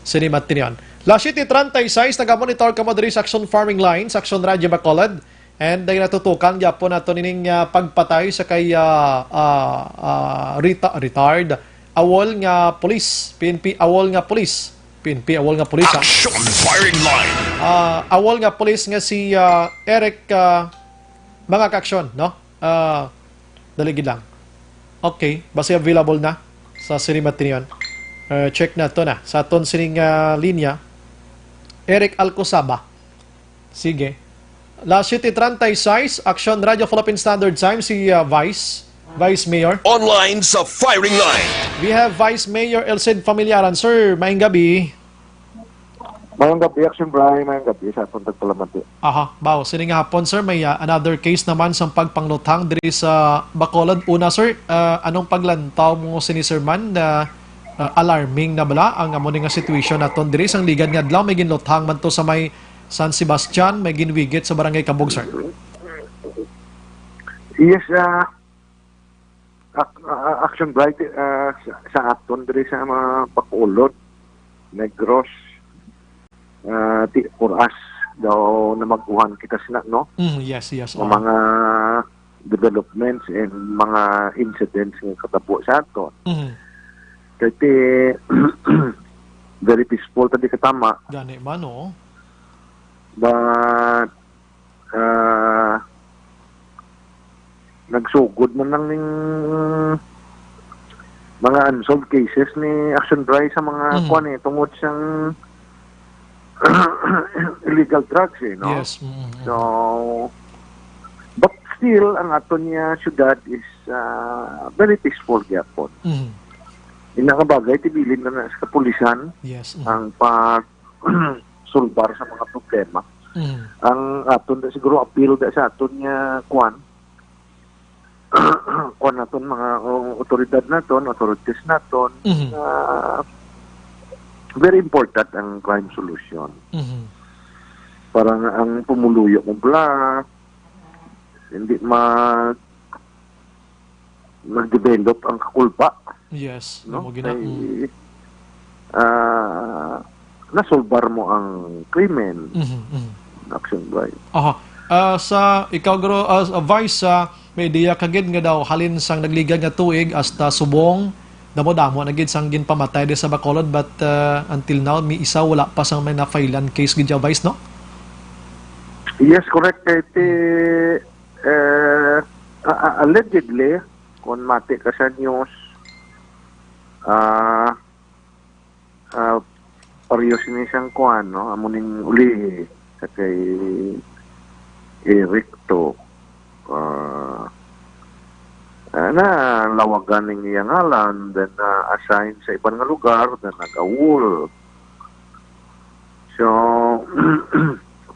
Sini matinion. Las siete treinta y seis, naga-monitor kamo diri sa Action Farming Line, sa Action Radio Bacolod. And ay natutukan gyapon nato nining, ah, pagpatay sa kay, ah, ah, ah, reta-, retired AWOL nga pulis, P N P AWOL nga pulis, P N P AWOL nga pulis, ha? Action firing line. Ah, AWOL nga pulis nga si, ah, Eric, ah, mga kaaksyon, no? Ah, dali gid lang. Okay, basi available na sa sini matinion. Ah, check nato na sa aton sining, ah, linya. Eric Alcosaba. Sige. Las siete treinta y seis, Action Radio Philippine Standard Time, si, ah, Vice, Vice Mayor. Online sa firing line. We have Vice Mayor Elcid Familiaran. Sir, maayong gabi. Maayong gabi, Action Bri. Maayong gabi sa atong tagpalamati. Aha, baw. Sini nga hapon, sir, may, ah, another case naman sa pagpangluthang diri sa Bacolod. Una, sir, ah, anong paglantaw mo sini, sir, man, na, ah, alarming na bala ang amo ni nga situation naton diri? Sang ligad nga adlaw, may ginluthang man to sa may San Sebastian, may ginwigit sa Barangay Kabog, sir. Yes, ah, Ac-, ah, Action Bri, ah, sa, sa aton diri sa mga Bacolod, Negros, ah, ti, Pur-as daw namaguhan kita sina, no? Mm, yes, yes, Nga oo. mga developments and mga incidents nga katabo sa aton. Mm. Kay ti, very peaceful tadi katama. Gani man, oo. But, ah, nagsugod man lang ning mga unsolved cases ni Action Bri sa mga Mm. kuwan eh, tungod sang illegal drugs eh, no? Yes, mm, mm. So, but still, ang aton nga syudad is, ah, very peaceful gyapon. Mhm. Ina nga bagay, tibilin na na sa kapulisan Yes. Mhm. ang pag sulbar sa mga problema. Mhm. Ang aton na siguro appeal da sa aton nga kuan, kuan naton, mga, o, otoridad naton, authorities naton, Mhm. ah, very important ang crime solution. Mhm. Para nga ang pumuluyo mo bala, hindi mag, mag-develop ang kakulpa, Yes, no? Mo gina-, Kay, mm. ah, nasulbar mo ang krimen. Mhm, mhm. Action by. Aha. Ah, sa ikaw, gro-, ah, sa Vice, ah, may ideya ka gid nga daw halin sang nagligad nga tuig hasta subong, damo-damo na gid sang ginpamatay di sa Bacolod, but, ah, until now, may isa wala pa sang may na-filean case gid ya, Vice, no? Yes, correct. Kay ti, eh, a-, a-, allegedly, kung mati ka sa news, ah, ah, pareho sini sang kuan, no? Amo ning uli sa kay Eric to, ah, ah, na lawagan ning iya ngalan, then na-assign sa iban nga lugar, then nag-awol. So,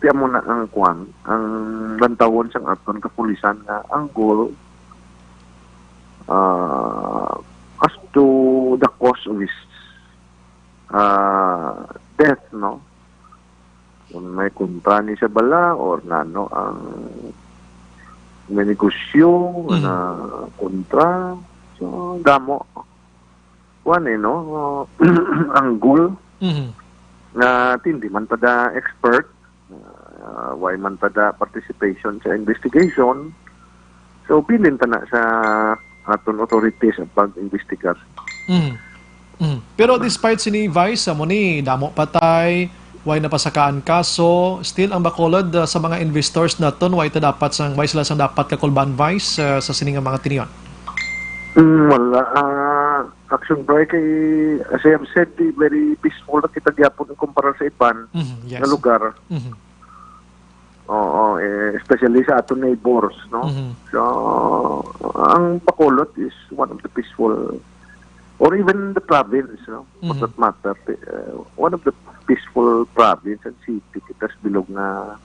ti amo na ang kuan, ang lantawon sang aton kapulisan nga ang goal, ah, as to the cause of his, ah, death, no? Kung may kontra ni sa bala or nano ang may negosyo Mhm. na kontra, so, damo. Kuan eh, no? Ang goal Mhm. nga ti hindi man tada expert, ah, why man tada participation sa investigation. So, bilin ta na sa aton authorities ang pag-imbestigar. Mhm. Mhm. Pero despite sini, Vice, amo ni, damo patay, way napasakaan kaso, still ang Bacolod, ah, sa mga investors naton, way ta dapat sang, way sila sang dapat kakulban, Vice, ah, sa sini nga mga tinion? Mm, wala. Ah, Action Bri, kay, as I have said, di very peaceful na kita gyapon kumpara sa iban Mhm, yes. nga lugar. Mhm. Oo, eh, especially sa aton neighbors, no? Mhm. So, ang Bacolod is one of the peaceful, or even the province, no? For Mhm. that matter, eh, one of the peaceful province and city kita sa bilog nga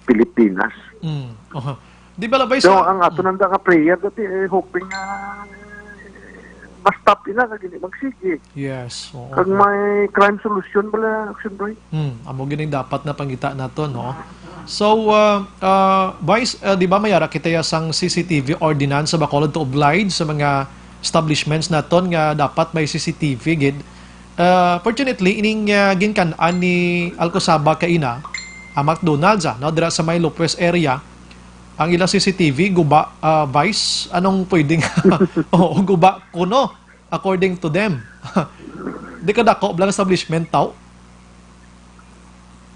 Pilipinas. Mm. Oho. Di ba, Labay, So, sa ang ato Mm. nanda nga prayer dati, eh, hoping nga, eh, ma-stop ila nga gini magsige. Yes, oo. Kag may crime solution bala, Action Bri. Hmm, amo gini dapat na pangita nato, no? So, uh, uh, Vice, uh, di ba may ara kita ya sang C C T V ordinance sa Bacolod to oblige sa mga establishments naton nga dapat may C C T V gid? Uh, fortunately, ining, uh, ginkan-an ni Alcosaba kaina, ang McDonald's, ah, no, dira sa may Lopez area, ang ilang C C T V guba, uh, Vice, anong pwedeng, oo, guba kuno, according to them. Di ka dako blang establishment, tao?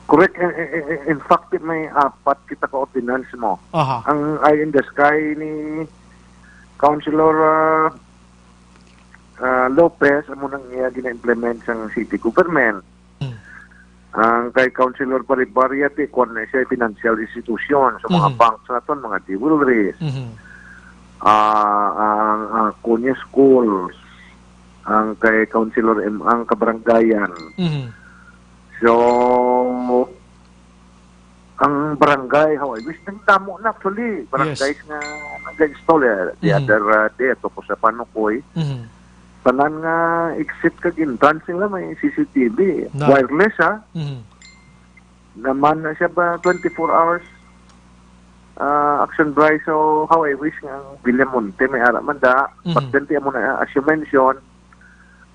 Correct. In, in, in, in fact, may apat kita ka ordinance mo. Aha. Ang Eye in the Sky ni Councilor, ah, ah, Lopez, amo nang iya gina-implement sang city government. Hmm. Ang kay Councilor Baribaria, ti, kuwan na siya, financial institution, sa mga Mhm. banks naton, mga jewelries. Mhm. Ah, ang, ah, Kunya Schools, ang kay Councilor M, ang kabarangayan. Mhm. So, ang barangay, how I wish, nagdamo na actually. Barangays Yes. nga nag-install, eh. The Mhm. other, uh, day, ato ko sa Panukoy. Mhm. Tanan nga exit kag entrance nila may C C T V. Na. Wireless, ha? Mhm. Naman na siya ba twenty-four hours, ah, Action Bri? So, how I wish nga ang Villamonte may ara man da. Mhm. But then, ti amo na, as you mentioned,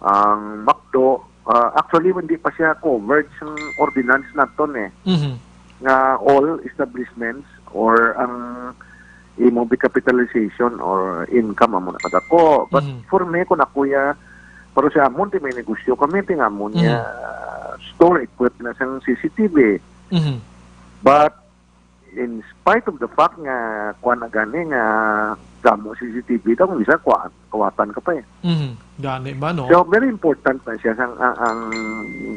ang McDo, ah, actually, hindi pa siya covered sa ordinance naton eh. Mhm. Nga all establishments or ang imo recapitalization or income amo na kadako. But Mhm. for me, kung ako ya, pero sa amon, ti may negosyo kami, ti nga amon Mhm. ya store equipment na sang C C T V. Mhm. But in spite of the fact nga kuan na gani nga damo C C T V daw, kung isa kuan, kawatan ka pa eh. Mhm. Gani ba, no? So, very important na siya sang, ang, ang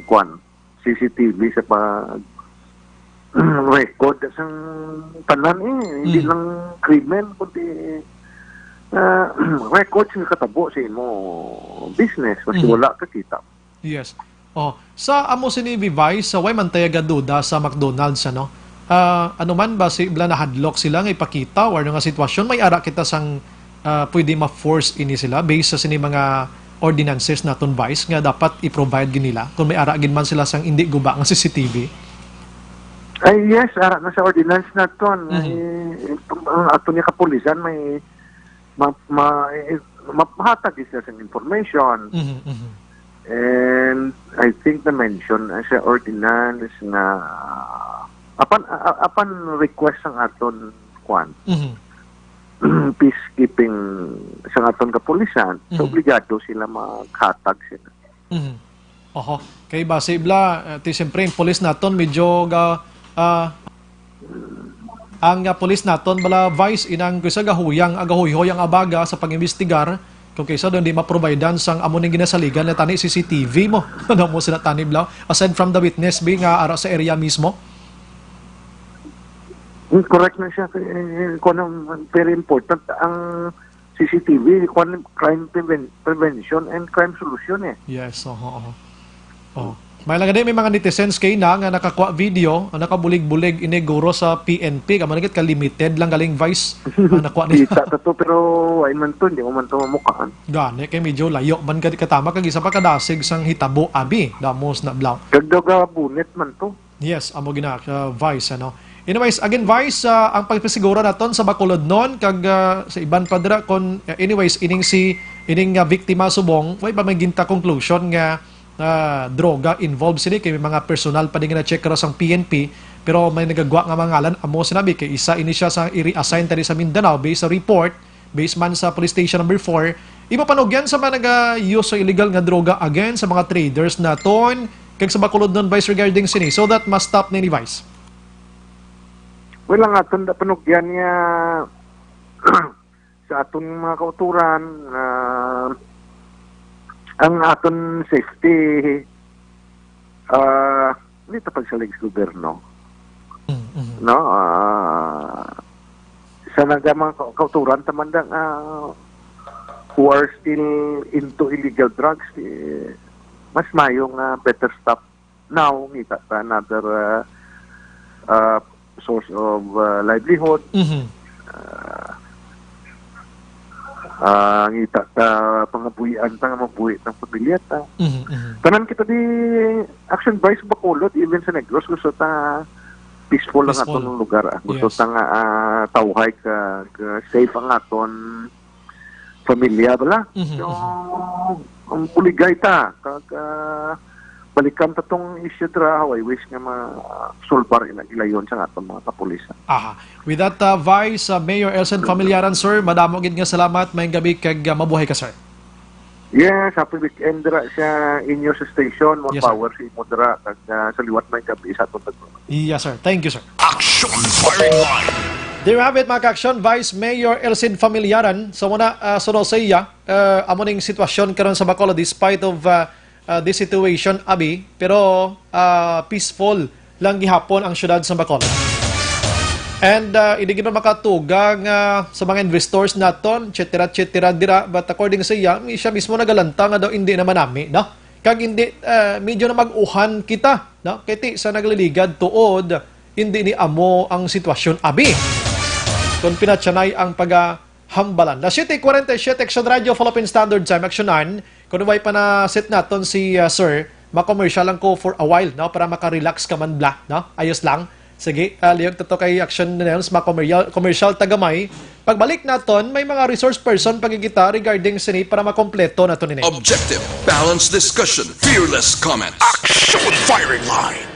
kuan, C C T V sa pag, record sang tanan eh. Hindi Mm. lang krimen, kundi, ah, record sa katabo sa imo business. Kasi Mhm. wala ka kita. Yes. Oh, sa amo sini, Vice, sa way man tayo gaduda sa McDonald's, ano? Ah, ano man ba si bala nahadlok sila nga ipakita or ano nga sitwasyon, may ara kita sang, ah, pwede ma-force ini sila based sa sini mga ordinances naton, Vice, nga dapat i-provide gid nila kung may ara gid man sila sang indi guba nga C C T V? Ay, yes, ara na sa ordinance naton. Mhm. Eh, ang ato niya kapulisan may ma-, ma-, eh, mahatag sila sa information. Mhm, mhm. And I think na-mention na sa ordinance nga apan, a-, a-, apan request ang aton kwan, Mhm. peacekeeping sa aton kapulisan, so Mhm. obligado sila maghatag sila. Mhm. Oho. Kay basi bala, eh, ti siyempre, ang pulis naton medyo ga-, ah, ang, ah, pulis naton bala, Vice, inang kisa gahuyang, agahuyhoy ang abaga sa pag-imbestigar, kung kisa daw hindi maprovidean sang amo ning ginasaligan na tani C C T V mo. Ano mo sila tani, bala? Aside from the witness, bi, nga ara sa area mismo? Mm, correct na siya. Eh, kuwan ang very important. Ang C C T V, kuwan, crime preven-, prevention and crime solution eh. Yes, oho, oho. Oh. May lang gani, may mga netizens kay na nga nakakuha video, ang nakabulig-bulig ini guro sa P N P, kamo nagit ka limited lang galing, Vice, ang nakuha nila. Kita ka to, pero ay man to, hindi mo man to mamukaan. Gani, kay medyo layo man gani katama, kag isa pa kadasig sang hitabo, abi, damos na bala. Kag daw ka bunit man to. Yes, amo gina, uh, Vice, ano. Anyways, again, Vice, uh, ang pagpasiguro naton sa Bacolodnon kag, uh, sa iban pa dira, kon, uh, anyways, ining si, ining, uh, biktima subong, way pa may ginta conclusion nga, uh, droga involved sini, kay may mga personal pa din nga na-check ra sang P N P, pero may nagagwa nga mga ngalan, amo sinabi kay isa ini siya sa i-reassign tani sa Mindanao based sa report, based man sa Police Station Number Four, imo panugyan sa mga naga-use sa illegal nga droga again sa mga traders naton kag sa Bacolodnon, Vice, regarding sini, so that ma-stop na ni, Vice? Well, ang aton da panugyan nga sa aton mga kauturan, ah, ang aton safety, ah, hindi ta pagsalig sa gobyerno. Mm, mm. No? Ah, sa naga mga ka-, kauturan, tamandang, ah, who are still into illegal drugs, eh, mas mayo nga better stop now, ngita ta another, ah, ah, source of, ah, livelihood. Mhm. Ah, ah, ngita ta pangabuhian ta nga mabuhi ang pamilya ta. Mhm, mhm. Tanan kita di Action Vice Bacolod, even sa Negros, gusto ta peaceful ang Peaceful. aton lugar, ah. Gusto Yes. ta nga, ah, tawhay ka, ka safe ang aton pamilya, bala. Mhm, So, mhm. ang buligay ta, kag, ah, balikan ta tong issue dira, how I wish nga ma-solbar ila ilayon sa aton mga kapulisan. Aha. With that, uh, Vice, uh, Mayor Elsen Familiaran, sir, madamo gid nga salamat. Maayong gabi kag, uh, mabuhay ka, sir. Yes, happy weekend dira sa inyo sa station. More Yes, sir. power sa imo dira, kag, uh, sa liwat may gabi sa aton tagpo. Yes, sir. Thank you, sir. Action Firing Line. There you have it, mga ka-action. Vice Mayor Elsin Familiaran. So, muna, uh, sunod sa iya, uh, amo ning sitwasyon karon sa Bacolod, despite of, uh, uh, this situation, abi, pero, uh, peaceful lang gihapon ang syudad sa Bacolod. And, uh, hindi gid makatuga nga sa mga investors naton, et cetera, et cetera, dira. But according sa iya, siya mismo nagalanta nga daw hindi naman nami, no? Kag hindi, uh, medyo na mag-uhan kita, no? Kay ti sa nagliligad tuod, hindi ni amo ang sitwasyon, abi. Kung pinatyanay ang pag, ah, hambalan. Las siete cuarenta y siete, Action Radio, Philippine Standard Time, Action nine. Kung way pa na-set naton si, ah, Sir, ma-commercial lang ko for a while, no? Para maka-relax ka man bala, no? Ayos lang. Sige, ah, liyog to kay Action Nels, ma-commercial, commercial tagamay. Pagbalik naton, may mga resource person pagigita regarding sini para makompleto naton ini. Objective, balanced discussion, fearless comment. Action Firing Line.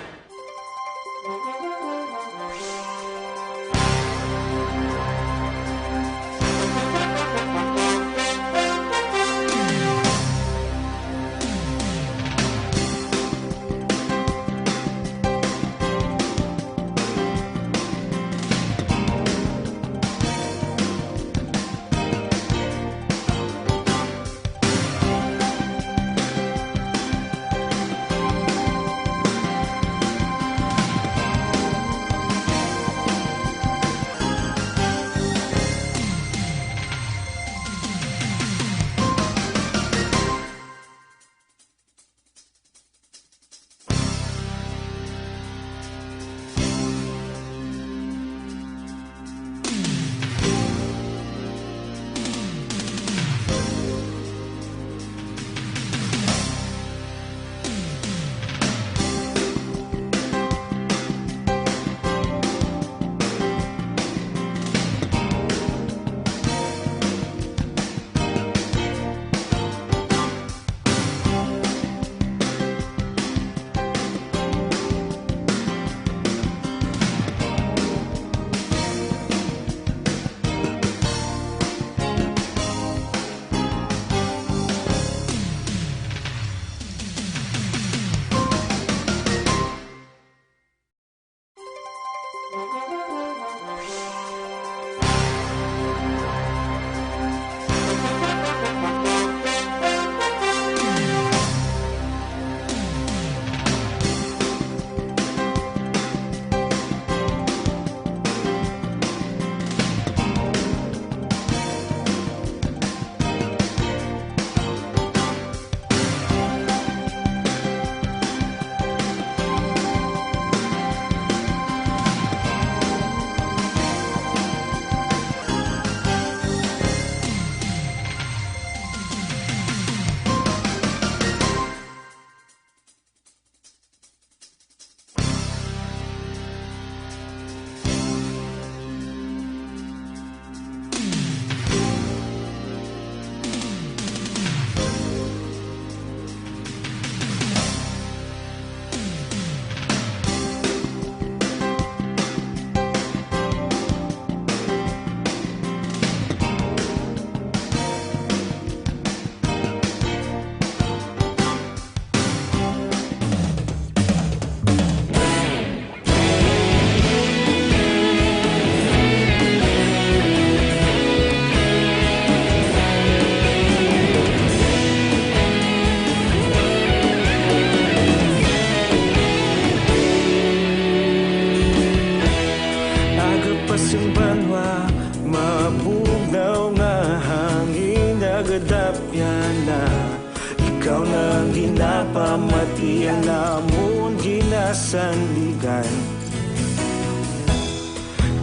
Napamati ang namon ginasandigan.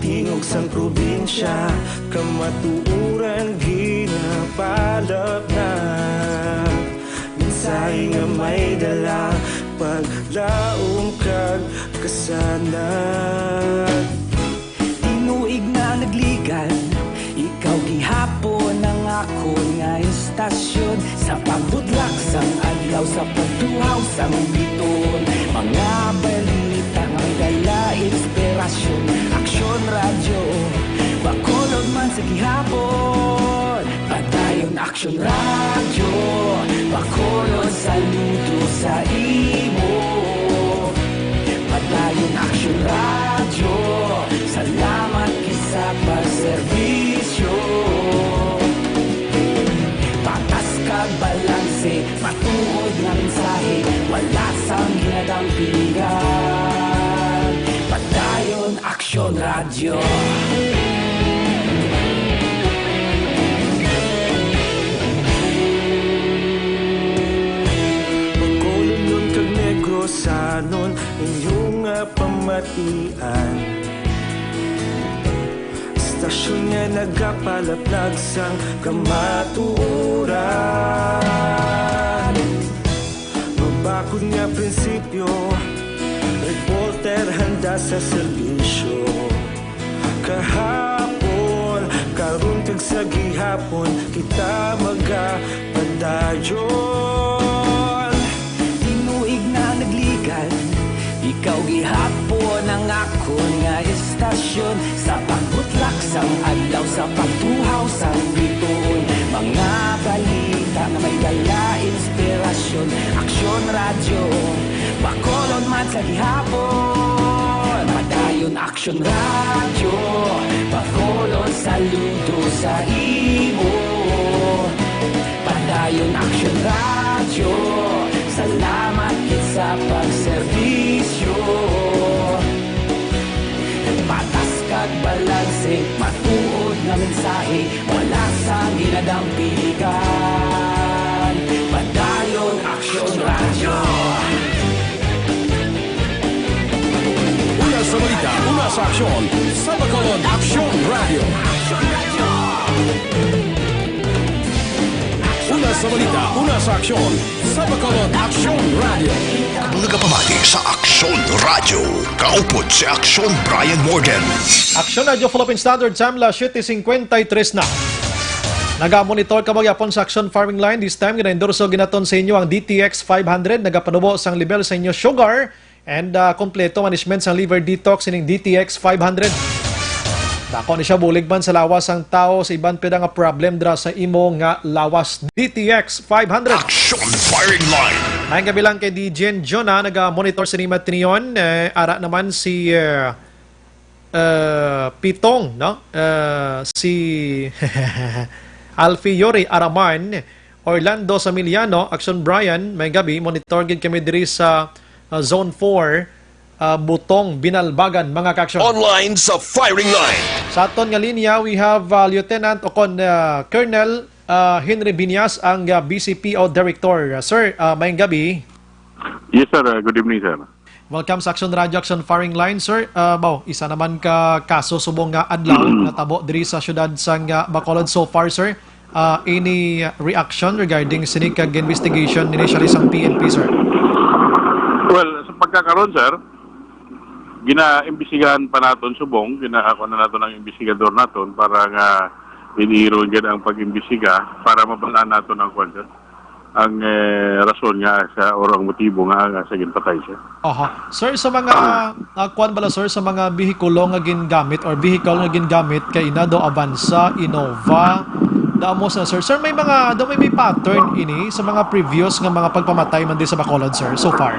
Tingog sang probinsya, kamatuoran ginapalapnag. Mensahe nga may dala, paglaom kag kasanag. Tinuig na nagligan, ikaw gihapon ang akon nga istasyon. Sa pagbutlak sang adlaw, sa pagtuhaw sang biton, mga balita nga may dala inspirasyon. Aksyon Radyo, Bacolod man sa gihapon. Padayon Aksyon Radyo, Bacolod, saludo sa imo. Padayon Aksyon Radyo, salamat gid sa pagserbisyo. Patas kag balanse, matuod nga mensahe, wala sang ginadampigan. Padayon Aksyon Radyo. Bacolodnon kag Negrosanon, inyo nga pamatian. Istasyon nga nagapalaplag sang kamatuoran. Mabakod nga prinsipyo, reporter handa sa serbisyo. Kahapon, karon kag sa gihapon, kita magapadayon. Tinuig na nagligan, ikaw gihapon ang akon nga istasyon. Sa pagbutlak sang adlaw, sa pagtuhaw sang bituon, mga balita nga may dala inspirasyon. Aksyon Radyo, Bacolod man sa gihapon. Padayon Aksyon Radyo, Bacolod, saludo sa imo. Padayon Aksyon Radyo, salamat gid sa pagserbisyo. Patas kag balanse, matuod nga mensahe, wala sang ginadampigan. Padayon Aksyon Radyo. Una sa balita, una sa aksyon, sa Bacolod Aksyon Radyo. Una sa balita, una sa aksyon, sa Bacolod Aksyon Radyo. Nagapamati sa Aksyon Radyo. Kaupod si Aksyon Brian Morgan. Aksyon Radyo Philippine Standard Time, las siete cincuenta y tres na. Naga-monitor kamo gihapon sa Aksyon Firing Line. This time, gina-endorso ginaton sa inyo ang D T X five hundred. Nagapanubo sang level sa inyo sugar and, ah, kompleto management sang liver detox ining D T X five hundred. Dako ni siya bulig man sa lawas sang tawo sa iban pida nga problem dira sa imo nga lawas. D T X five hundred. Aksyon Firing Line. Maayong gabi lang kay D J Jonah, naga-monitor sa Nima Tinion. Eh, ara naman si, eh, eh, Pitong, no? Eh, si Alfie Yori Araman, Orlando Samiliano, Action Brian, may gabi, monitor gid kami diri sa, ah, Zone four, ah, Butong, Binalbagan, mga ka-action. Online sa firing line. Sa aton nga linya, we have, ah, Lieutenant Okon, ah, Colonel, ah, Henry Binyas, ang, ah, B C P O Director. Ah, sir, ah, may gabi. Yes, sir. Ah, good evening, sir. Welcome sa Action Radio, Action Firing Line, sir. Ah, baw, isa naman ka kaso subong nga adlaw natabo diri sa siyudad sang, ah, Bacolod so far, sir. Ah, any reaction regarding sini kag investigation initially sang P N P, sir? Well, sa pagkakaron, sir, ginaimbestigahan pa naton subong, ginakuha na naton ang investigador naton para nga iniron gid ang pag-imbestiga para mabal-an naton ang kwan, sir, ang, eh, rason nga sa, or ang motibo nga, nga sa ginpatay siya. Aha. Sir, sa mga, ah, kwan bala, sir, sa mga bihikulo nga gingamit or vehicle nga gingamit kay ina do Avanza, Innova, damo sa, sir. Sir, may mga, do may, may pattern ini sa mga previous nga mga pagpamatay man di sa Bacolod, sir, so far?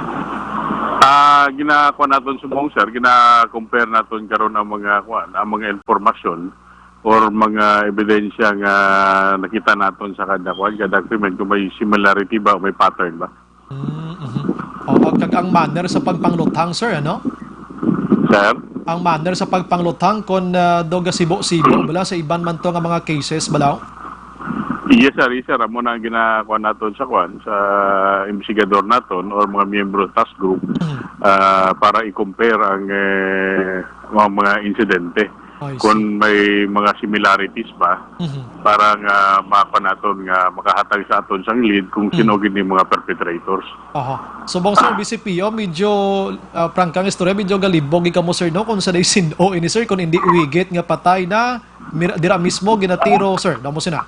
Ah, ginakuha naton subong, sir, gina-compare naton karon ang mga, kwan, ang mga impormasyon or mga ebidensya nga nakita naton sa kada kwan, kada krimen, kung may similarity ba o may pattern ba. Mm, mhm. Oo, kag ang manner sa pagpangluthang, sir, ano? Sir? Ang manner sa pagpangluthang, kung, ah, do gasibo-sibo bala sa iban man to nga mga cases bala? Yes, sir. Yes, sir. Amo na ang ginakuha naton sa kwan, sa investigador naton or mga miyembro sa task group, ah, para i-compare ang, eh, mga, mga insidente. I see. Kung may mga similarities ba, Mhm. para nga makuha naton nga makahatag sa aton sang lead kung sino Mhm. gid ni mga perpetrators. Aha. Subong, sir, B C P O, medyo, ah, prangka nga istorya, medyo galibog gid kamo, sir, no? Kung sa day sin-o ini, sir, kung hindi uwigit nga patay na, mir-, dira mismo ginatiro, sir. Damo sina.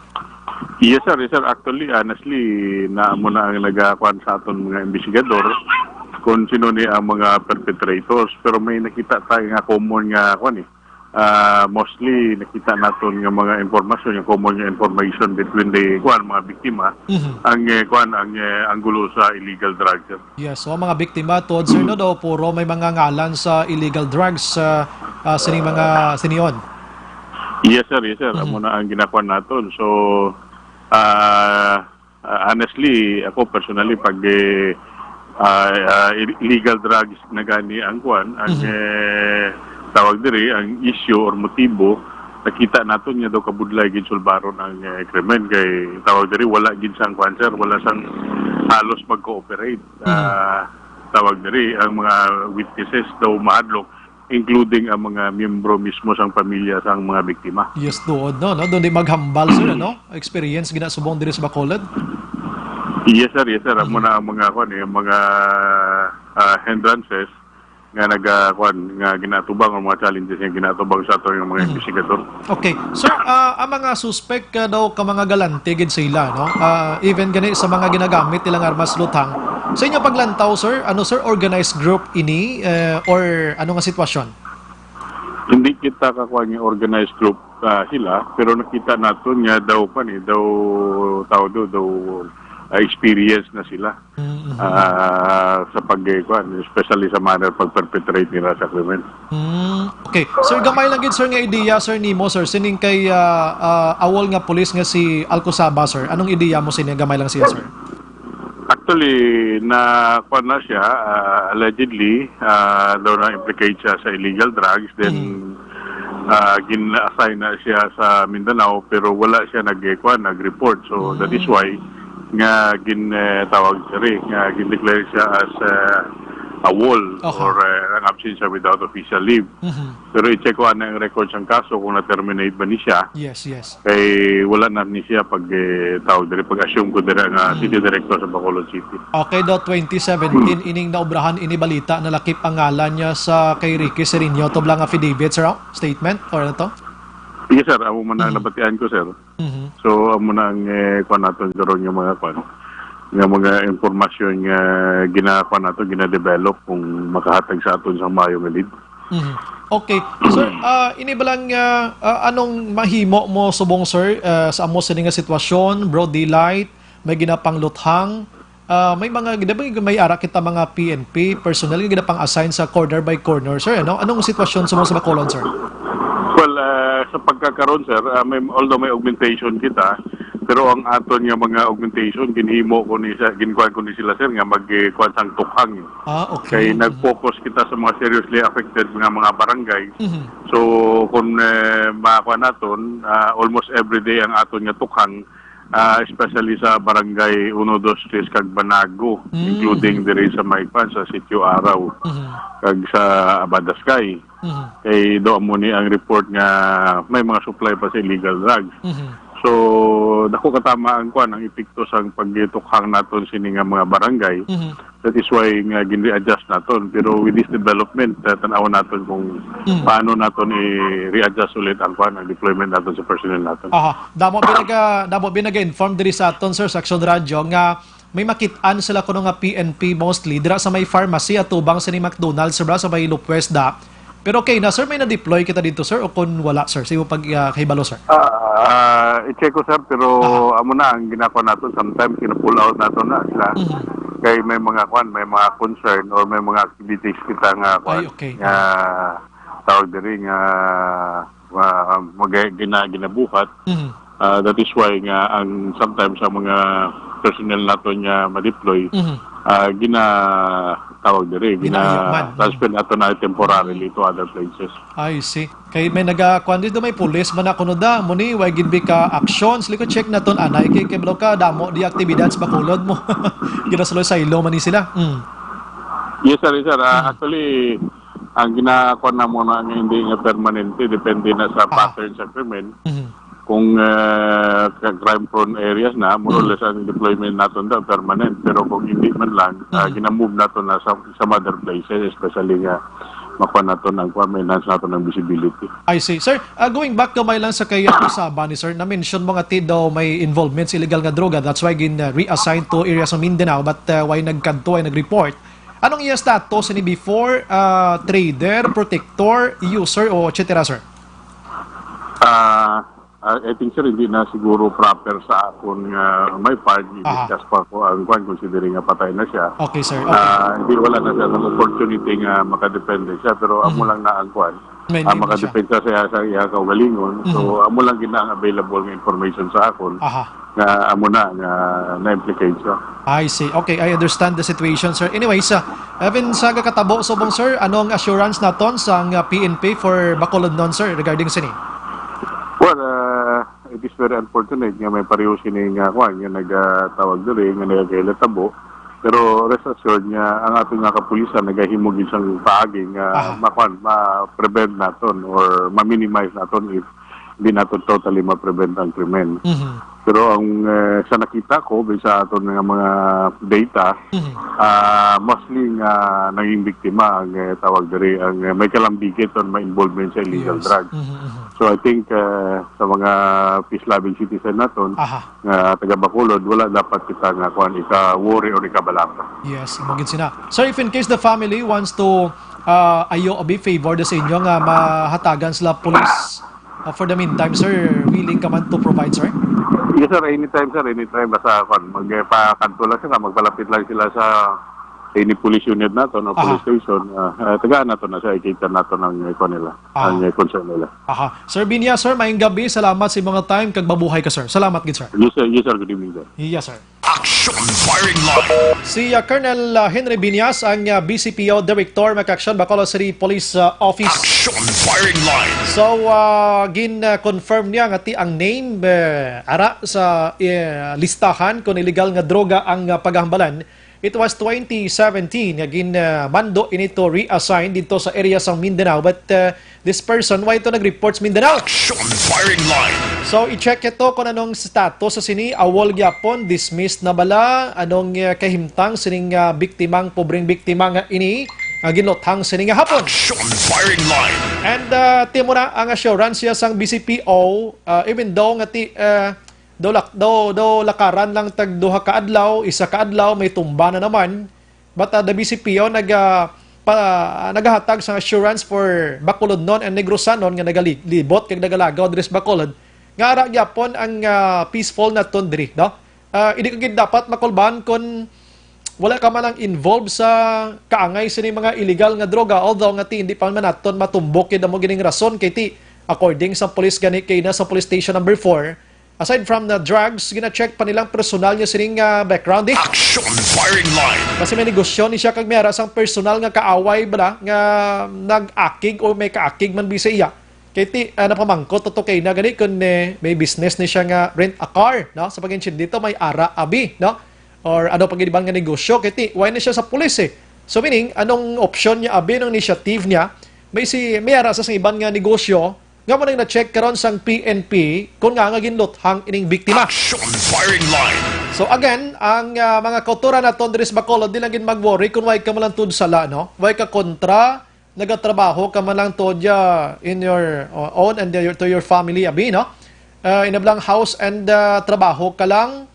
Yes, sir. Yes, sir. Actually, honestly, na mo na ang nagakuan sa aton mga investigador kung sino ni ang mga perpetrators. Pero may nakita tayo nga common nga, kuan eh. Ah, mostly, nakita naton nga mga impormasyon, yung common nga information between the, kuan, mga biktima, Mhm. ang, eh, kuan, ang, eh, anggulo sa illegal drugs, sir. Yes, so ang mga biktima, tuod, sir, no, daw puro may mga ngalan sa illegal drugs, ah, ah, sining mga sinion. Yes, sir. Yes, sir. Mhm. Amo na ang ginakuan naton. So, ah, ah, honestly, ako personally, pag, eh, ah, ah, ill-, illegal drugs na gani ang kuan, ang, Mhm. eh, tawag diri, ang issue or motibo, nakita naton nga daw kabudlay gid sulbaron ang, eh, krimen. Kay tawag diri, wala gid sang kuan, sir, wala sang halos mag-cooperate. Mhm. Ah, tawag diri, ang mga witnesses daw mahadlok, including ang mga miyembro mismo sang pamilya sang mga biktima. Yes, tuod, no, no? Doon di maghambal, sir, ano? Experience ginasubong diri sa Bacolod? Yes, sir. Yes, sir. Amo Mhm. na ang mga, kuan, eh, mga, ah, hindrances nga naga-, kuan, nga ginatubang o mga challenges nga ginatubang sa ato yung mga Mhm. investigador. Okay. Sir, ah, ang mga suspect, ah, daw ka mga galante gid sila, no? Ah, even gani sa mga ginagamit nila nga armas luthang. Sa inyo paglantaw, sir, ano, sir, organized group ini, eh, or ano nga sitwasyon? Hindi kita kakuha nga organized group, ah, sila, pero nakita naton nga daw pa ni, daw, tao do, daw, ah, experience na sila, Mm, mhm. ah, sa pag-, kuwan, especially sa manner pag-perpetrate nila sa krimen. Mm, okay. Sir, gamay lang gid, sir, nga ideya, sir, nimo, sir, sining kay, ah, ah, awol nga pulis nga si Alcosaba, sir. Anong ideya mo sini? Gamay lang siya, sir. Actually, na, kuwan na siya, ah, allegedly, ah, daw na-implicate siya sa illegal drugs, then, Mhm. ah, gin-assign na siya sa Mindanao, pero wala siya nag-, kuwan, nag-report. So, that is Mm. why nga gin, eh, tawag siya rin, nga gin-declare siya as, eh, awol Aha. or, eh, ang absence siya without official leave. Mhm. Pero i-check ko ana ang record sang kaso kung na-terminate ba ni siya. Yes, yes. Kay wala na ni siya pag, eh, tawag diri, pag-assume ko dira nga Mm. city director sa Bacolod City. Okay, do twenty seventeen ining naobrahan ini balita, nalakip ang ngalan niya sa kay Ricky Sereno. Tublang affidavit, sir, oh? Statement or ano to? Yes, sir. Amo man ang Mm. nabatian ko, sir. Mhm. So, amo na ang, eh, kuwan naton karon nga mga kuwan, nga mga impormasyon nga ginakuwan naton, ginadevelop kung makahatag sa aton sa mayo nga lead. Mhm. Okay. Sir, ah, ini ba lang, ah, ah, anong mahimo mo subong, sir, ah, sa amo sini nga sitwasyon, broad daylight, may ginapangluthang, ah, may mga, di ba, may ara kita mga P N P personnel nga ginapang-assign sa corner by corner, sir, ano? Anong sitwasyon sa mga sa Bacolod, sir? Well, ah, sa pagkakaron, sir, ah, may, although may augmentation kita, pero ang aton nga mga augmentation, ginhimo ko ni sa, ginkuan ko ni sila, sir, nga mag, eh, kuan sang tukhang. Ah, okay. Kay Mhm. nag-focus kita sa mga seriously affected nga mga barangay. Mhm. So, kung, eh, makuha naton, ah, almost every day ang aton nga tukhang, ah, especially sa barangay uno, dos, tres kag Banago, Mm. including diri sa Maipan, sa Sitio Araw, Mhm. kag sa Abadaskay. Mhm. Kay do amo ni ang report nga may mga supply pa sa illegal drugs. Mhm. So, dako katama ang kwan, ang epekto sang pagtukhang naton sini nga mga barangay. Mhm. That is why nga gin-readjust naton. Pero with this development, uh, tan-awon naton kung Mm. paano naton i-readjust ulit ang kwan, ang deployment naton sa personnel naton. Aha. Damo binaga, damo binaga-inform diri sa aton, sir, sa Action Radio nga may makit-an sila kuno nga P N P mostly dira sa may pharmacy atubang sa ni McDonald's, sir, sa may Lupwes da. Pero okay na, sir, may na-deploy kita dito, sir, o kung wala, sir? Sa imo pag, ah, kahibalo, sir? Ah, ah, i-check ko, sir, pero Aha. amo na ang ginako nato. Sometimes, gina-pull out nato na sila. Mhm. Kay may mga kwan, may mga concern or may mga activities kita nga kwan, Ay, okay. nga tawag diri nga, ah, mag-, gina-, ginabuhat. Mhm. Ah, that is why nga ang sometimes ang mga personnel naton nga ma-deploy, Mhm. ah, gina-, tawag diri, Gina-ayuman. gina-transfer nato na temporarily to other places. I see. Kay may naga-, kuwan dito, may pulis man ako no da. Mo ni, way gid bi ka actions. Liko, check naton anay. Kay, kay balo ka, damo di aktibidad sa Bacolod mo. Ginasaloy sa ilo man ni sila. Mm. Yes, sir, yes, sir. Ah, Mm. actually, ang ginakuha na mo na nga hindi nga permanente, depende na sa Ah. pattern sa krimen. Mhm. Kung, ah, ka-, crime-prone areas na, more or Mhm. less ang deployment naton daw permanent. Pero kung hindi man lang, ah, Mhm. ginamove naton na sa, sa other places, especially nga makuha naton ang, kuha, ma-enhance naton ang visibility. I see. Sir, ah, going back gamay lang sa kay, ah, Saba ni sir, na-mention mo nga ti daw may involvement sa illegal nga droga. That's why gin, ah, reassign to areas of Mindanao, but, ah, way nagkadto, way nag-report. Anong iya status ni before, ah, trader, protector, user, o et cetera, sir? Ah, ah, I think, sir, hindi na siguro proper sa akon nga my part, Aha. i-discuss pa ko ang kwan, considering nga patay na siya. Okay, sir. Okay. Ah, hindi, wala na siya ng opportunity nga makadepende siya, pero amo Mhm. lang na ang kwan. May Ah, name na siya. makadepensa sa iya, sa iya kaugalingon. So, Mhm. amo lang gina ang available nga information sa akon Aha. nga amo na nga na-implicate siya. I see. Okay, I understand the situation, sir. Anyways, ah, even sa kakatabo subong, sir, anong assurance naton sang, ah, P N P for Bacolodnon, sir, regarding sini? Well, ah, it is very unfortunate nga may pareho sini nga kwan nga nagatawag diri nga nagakahilantabo. Pero rest assured nga ang aton nga kapulisan nagahimo gid sang paagi nga Aha. makwan, ma-prevent naton or ma-minimize naton if di naton totally ma-prevent ang krimen. Mhm. Pero ang, eh, sa nakita ko, based sa aton nga mga data, Mhm. ah, mostly nga naging biktima ang, eh, tawag diri, ang, eh, may kalambigit or may involvement sa illegal Yes. drugs. Mhm, mhm. So, I think, eh, sa mga peace-loving citizen naton Aha. nga taga Bacolod, wala dapat kita nga, kuwan, ika-worry or ikabalaka. Yes, imo gid sina. Sir, if in case the family wants to, uh, ayo abi favor da sa inyo nga mahatagan sila police, uh, for the meantime, sir, willing ka man to provide, sir? Yes, sir. Anytime, sir. Anytime. Basta, kwan, magpakadto lang sila, magpalapit lang sila sa any police unit naton o Aha. police station. Ah, ah, tagaan naton na siya, i-cater naton ang, eh, kwan nila, Aha. ang, eh, concern nila. Aha. Sir Binya, sir, maayong gabi. Salamat sa imong time, kag mabuhay ka, sir. Salamat gid, sir. Yes, sir. Yes, sir. Good evening, sir. Yes, sir. Action Firing Line. Si, uh, Colonel, uh, Henry Binyas, ang, uh, B C P O Director, Makaksyon, Bacolod City Police, uh, Office. Action Firing Line. So, uh, gin, uh, confirm niya nga ti ang name, uh, ara sa, uh, listahan kung illegal nga droga ang, uh, paghambalan. It was twenty seventeen nga gin, uh, mando ini to reassign dito sa area sang Mindanao, but, uh, this person, why ito nag-report sa Mindanao? Action Firing Line. So, i-check ito kung anong status sa sini. Awol gyapon, dismissed na bala? Anong, uh, kahimtang sining, uh, biktimang, pobreng biktima nga ini nga ginluthang sini nga hapon? Action Firing Line. And, uh, timo na ang assurance siya sang B C P O, uh, even though nga ti, uh, daw lak-, daw, daw lakaran lang tag duha ka adlaw, isa ka adlaw, may tumba na naman. But, uh, the B C P O nag-, uh, pa, nagahatag sang assurance for Bacolodnon and Negrosanon nga nagalibot kag nagalagaw diri sa Bacolod nga ara gyapon ang, uh, peaceful naton diri, no? Uh, hindi ka gid dapat makulban kon wala ka man lang involved sa kaangay sini mga illegal nga droga, although nga ti hindi pa man naton matumbok gid amo gining rason kay ti, according sa police gani kay na sa police station number four, aside from the drugs, gina-check pa nilang personal niya sining, ah, background, eh. Action Firing Line. Kasi may negosyo ni siya kag may ara sang personal nga kaaway bala nga nag-akig o may kaakig man bi sa iya. Kay ti, ah, napamangkot to kay na gani kun, eh, may business ni siya nga rent a car, no? Sa pag-intindi to, may ara abi, no? Or ano pag iban nga negosyo, kay ti, why na siya sa pulis, eh? So meaning, anong option niya abi, anong initiative niya? May si, may ara sa sang iban nga negosyo, nga mo nang na-check karon sang P N P kung nga nga ginluthang ining biktima. Action Firing Line. So again, ang, ah, mga kauturan naton diri sa Bacolod, di lang gid mag-worry kung way ka man lang tuod sala, no? Way ka kontra, nagatrabaho ka man lang tuod ya in your, uh, own and your, to your family, abi, no? Ah, inablang house and, ah, trabaho ka lang,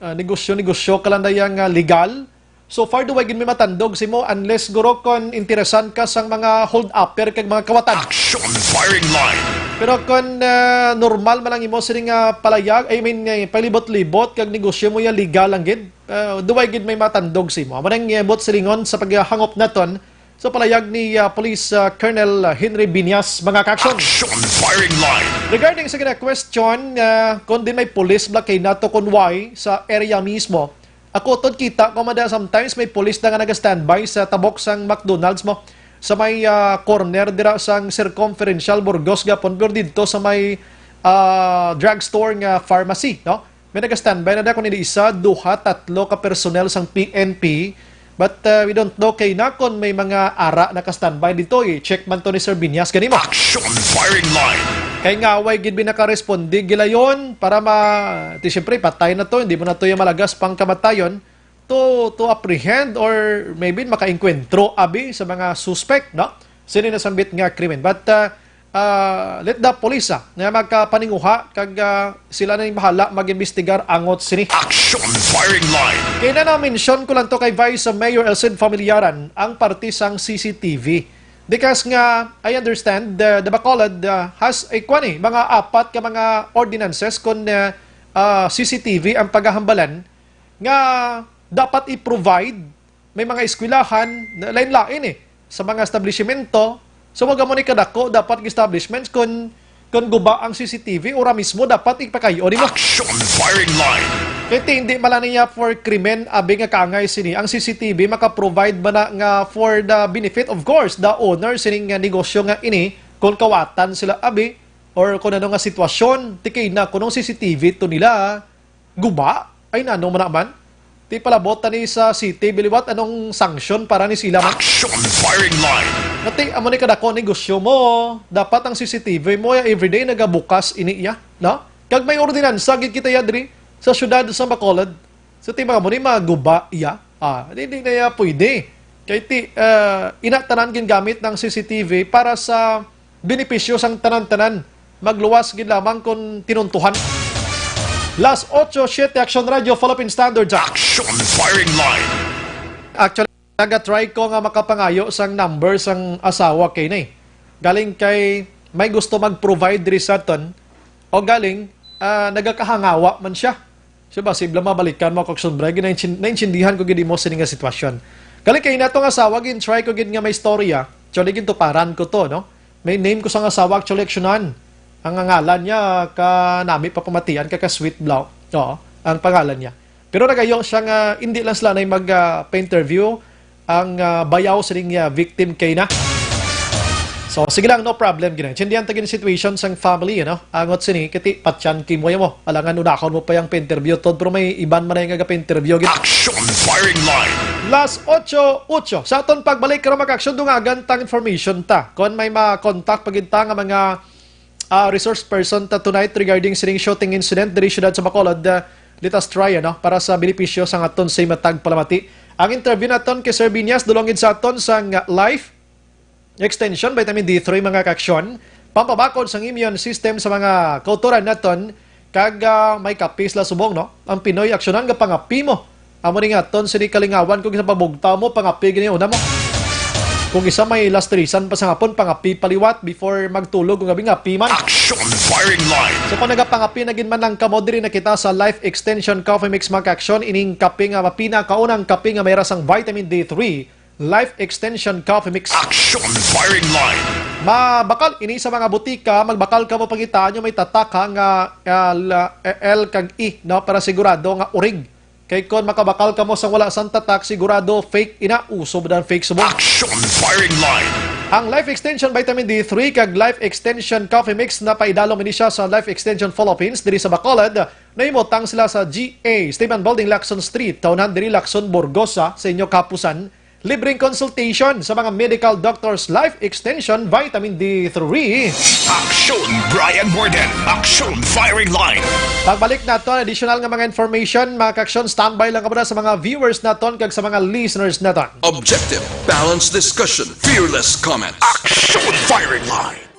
ah, negosyo-negosyo ka lang dayang, ah, legal. So far, duway gid may matandog simo unless guro kon interesan ka sang mga hold-upper kag mga kawatan. Action Firing Line. Pero kon, ah, normal man lang imo sini nga palayag, I mean, nga palibot-libot kag negosyo mo ya legal lang gid, ah, duway gid may matandog simo. Amo nang, eh, buot silingon sa paghangop naton Sa palayag ni, ah, Police, ah, Colonel, ah, Henry Binyas, mga kaaksyon. Action Firing Line. Regarding sa gina-question, ah, kung di may pulis bala kay nato kon why sa area mismo, ako tod kita ko mada sometimes may pulis na nga naga-standby sa tabok sang McDonald's mo, sa may, ah, corner dira sang Circumferential Burgos gapon, pero didto sa may, ah, drugstore nga pharmacy, no? May naga-standby na da, kung hindi isa, duha, tatlo ka personnel sang P N P. But, uh, we don't know kay na kung may mga ara naka-standby dito. I-check man to ni Sir Binyas gani mo. Action Firing Line. Kay nga, way gid bi nakaresponde gilayon para ma-, ti, siyempre, patay na to. Hindi mo na to yung malagas pang kamatayon to, to apprehend or maybe makaengkwentro abi sa mga suspect, no? Sini nasambit nga krimen. But, uh, uh, let the police, ah, nga magkapaninguha kag, ah, sila na yung bahala mag-imbestigar angot sini. Action Firing Line. Kaya na na-mention ko lang to kay Vice Mayor Elcid Familiaran ang parte sang C C T V. Because nga, I understand, the, the Bacolod, uh, has a, kwan eh, mga apat ka mga ordinances kung, uh, uh, C C T V ang pagahambalan nga dapat i-provide may mga eskwelahan, na lain-lain eh, sa mga establishmento. So, wag mo ni kadako dapat establishments kung, kung guba ang C C T V, ora mismo dapat ipakayo nimo. Action Firing Line. Kay ti, hindi man lang niya for krimen, abi nga kaangay sini. Ang C C T V maka-provide ba na nga for the benefit, of course, the owner sining nga negosyo nga ini, kung kawatan sila, abi, or kung ano nga sitwasyon, tikay na kunong C C T V to nila, guba? Ay, nano man naman? Ti palabot tani sa city, biliwat anong sanction para ni sila man? Action Firing Line. Nati, amo ni kadako negosyo mo. Dapat ang C C T V mo ya everyday nagabukas ini iya, no? Kag may ordinansa gid kita ya diri sa siyudad sa Bacolod. So, ti mga mo ni maguba iya. Ah, di, di na iya pwede. Kay ti, ah, ina tanan gingamit ng C C T V para sa benepisyo sang tanan-tanan. Magluwas gid lamang kon tinuntuhan. Las ocho siete, Action Radio, Philippine Standards. Action Firing Line. Actually, naga-try ko nga makapangayo sang number sang asawa kay ni. Galing kay may gusto mag-provide diri sa aton, o galing, ah, nagakahangawa man siya. So, ba, sibla mabalikan mo, Kaaksyon Bray, ginaintin-, naintindihan ko gid imo sini nga sitwasyon. Galing kay nato nga asawa, gin-try ko gid nga may istorya. Actually, gintuparan ko to, no? May name ko sang asawa, actually, aksyonan. Ang ngalan niya, ka nami pa pamatian, ka, ka Sweet Blau. Oo, ang pangalan niya. Pero nagayo siya nga, hindi lang sila na mag, ah, pa-interview ang, ah, bayaw sining, ah, victim kay na. So, sige lang, no problem, gina. Intindihan ta gid ang situation sang family, ano? Angot sini, kiti, patyan kimo mo. Alangan, unahon mo pa yung pa-interview, Tod, pero may iban man na yung aga pa-interview, gid. Action Firing Line. Las ocho ocho. Sa aton pagbalik, karon, mag-action, dungagan tang information ta. Kung may ma-contact pa gid ta nga mga, ah, resource person ta tonight regarding sining shooting incident diri siyudad sa Bacolod, ah, let us try, ano, para sa benepisyo sa aton sa matag palamati. Ang interview naton kay Sir Binyas, dulong gid sa aton sa nga life extension, vitamin D three, mga kaaksyon, pampabakod sang immune system sa mga kautoran naton, kag, ah, may kape sila subong, no? Ang Pinoy, aksyonan nga pangapi mo. Amo ni nga aton sini kalingawan, kung isa pabugta mo, pangapi gini una mo. Kung isa may lastrisan pa sa hapon, pangapi paliwat before magtulog, kung gabi nga api man. Action Firing Line. So kung nagapangapi na gid man lang kamo, diri na kita sa Life Extension Coffee Mix, mga kaaksyon, ining kape nga mapinakaunang kape nga may rasang vitamin D three. Life Extension Coffee Mix. Action Firing Line. Mabakal ini sa mga butika, magbakal kamo pangitaan nyo may tatak ha nga, ah, la-, L kag E, no, para sigurado nga urig. Kay kon makabakal kamo sang wala sang tatak, sigurado fake ina, uso ba ang fake subong? Action Firing Line. Ang Life Extension Vitamin D three kag Life Extension Coffee Mix, napaidalom ini siya sa Life Extension Philippines diri sa Bacolod. Nahimutang sila sa G A, Esteban Building, Lacson Street, Kaunan diri, Lacson, Burgos, sa, sa inyo kahapusan. Libreng consultation sa mga medical doctors, Life Extension, Vitamin D three. Action Brian Morden, Action Firing Line. Pagbalik naton, additional nga mga information, mga kaaksyon, standby lang kamo na sa mga viewers naton kag sa mga listeners naton. Objective, balanced discussion, fearless comment. Action Firing Line.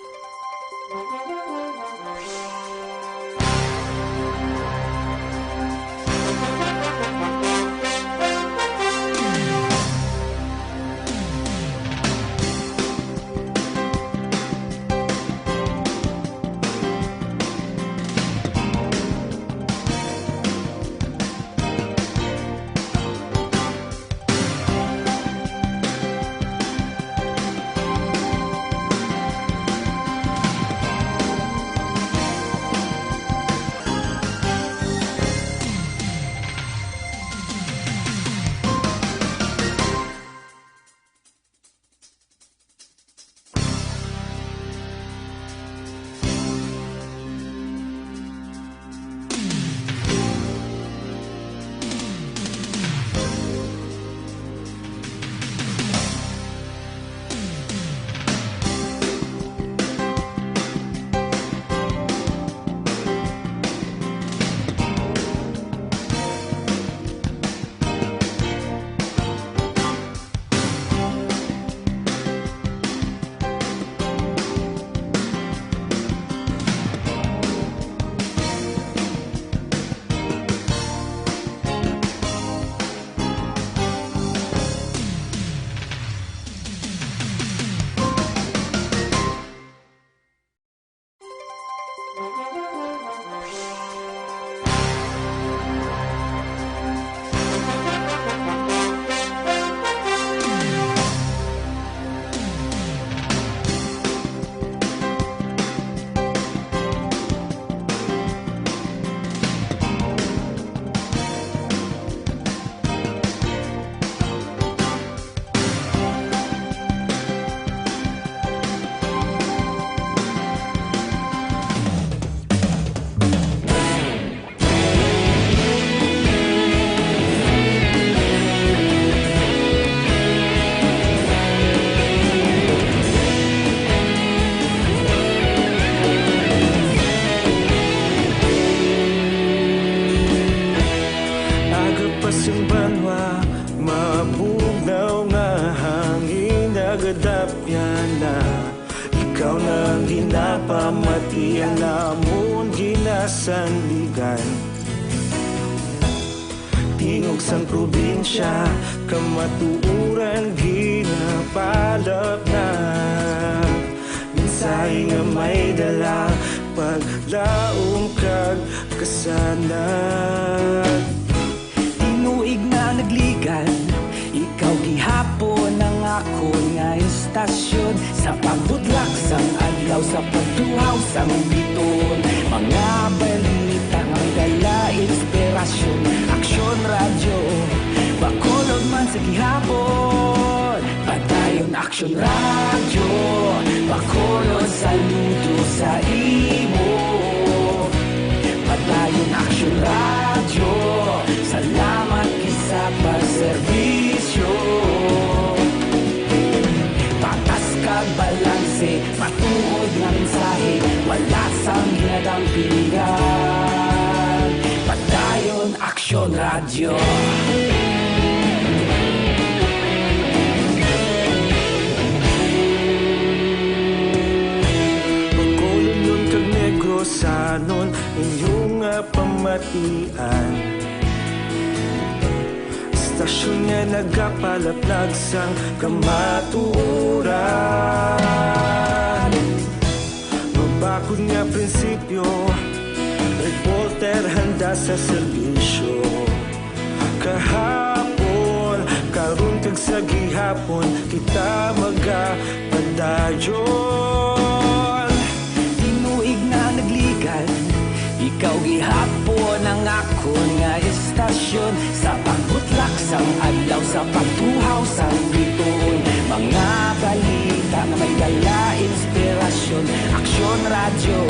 namon ginasandigan. Tingog sang probinsya, kamatuoran ginapalapnag. Mensahe nga may dala, paglaom kag kasanag. Tinuig nga nagligan, ikaw gihapon ang akon nga istasyon. Sa pagbutlak sang adlaw, sa pagtuhaw sang bituon, mga balita nga may dala inspirasyon. Aksyon Radyo, Bacolod man sa gihapon. Padayon Aksyon Radyo, Bacolod saludo sa imo. Padayon Aksyon Radyo, salamat gid sa pagserbisyo. Patas kag balanse, matuod nga mensahe, wala sang ginadampigan. Padayon Aksyon Radyo. Bacolodnon kag Negrosanon, inyo nga pamatian. Istasyon nga nagapalaplag sang kamatuoran. Mabakod nga prinsipyo, reporter handa sa serbisyo. Kahapon, karon kag sa gihapon, kita magapadayon. Tinuig nga nagligan, ikaw gihapon ang akon nga istasyon. Sa pagbutlak sang adlaw, sa pagtuhaw sang bituon, mga balita nga may dala inspirasyon. Aksyon Radyo,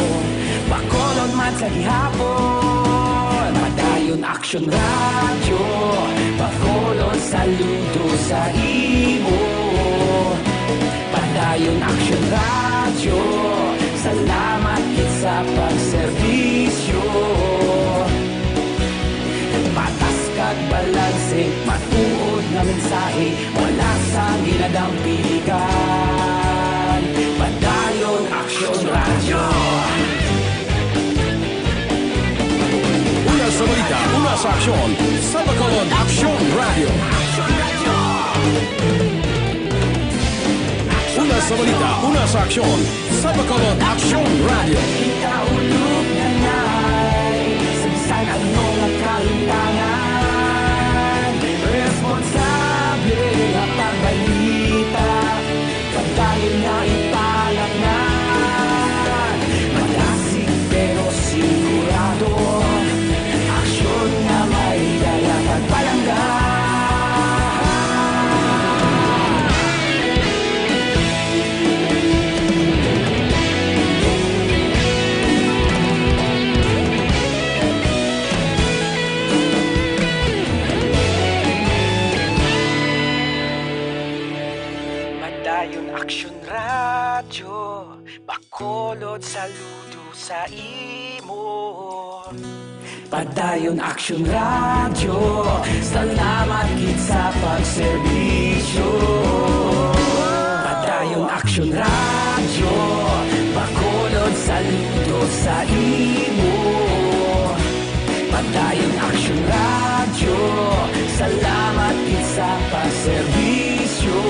Bacolod man sa gihapon. Padayon Aksyon Radyo, Bacolod saludo sa imo. Padayon Aksyon Radyo, salamat gid sa pagserbisyo. Patas kag balanse, matuod nga mensahe, wala sang ginadampigan. Padayon Aksyon Radyo. Una sa balita, una sa aksyon, sa Bacolod Aksyon Radyo. Una sa balita, una sa aksyon, sa Bacolod Aksyon Radyo. Kita ulog na nay, sa bisan ano nga kalimtangan, responsable nga pagbalita. Padayon nga ipalapngan, madasig pero sigurado. Aksyon nga may dala kag palangga. Padayon Aksyon Radyo, Bacolod saludo sa imo. Padayon Aksyon Radyo, salamat gid sa pagserbisyo. Padayon Aksyon Radyo, Bacolod saludo sa imo. Padayon Aksyon Radyo, salamat gid sa pagserbisyo.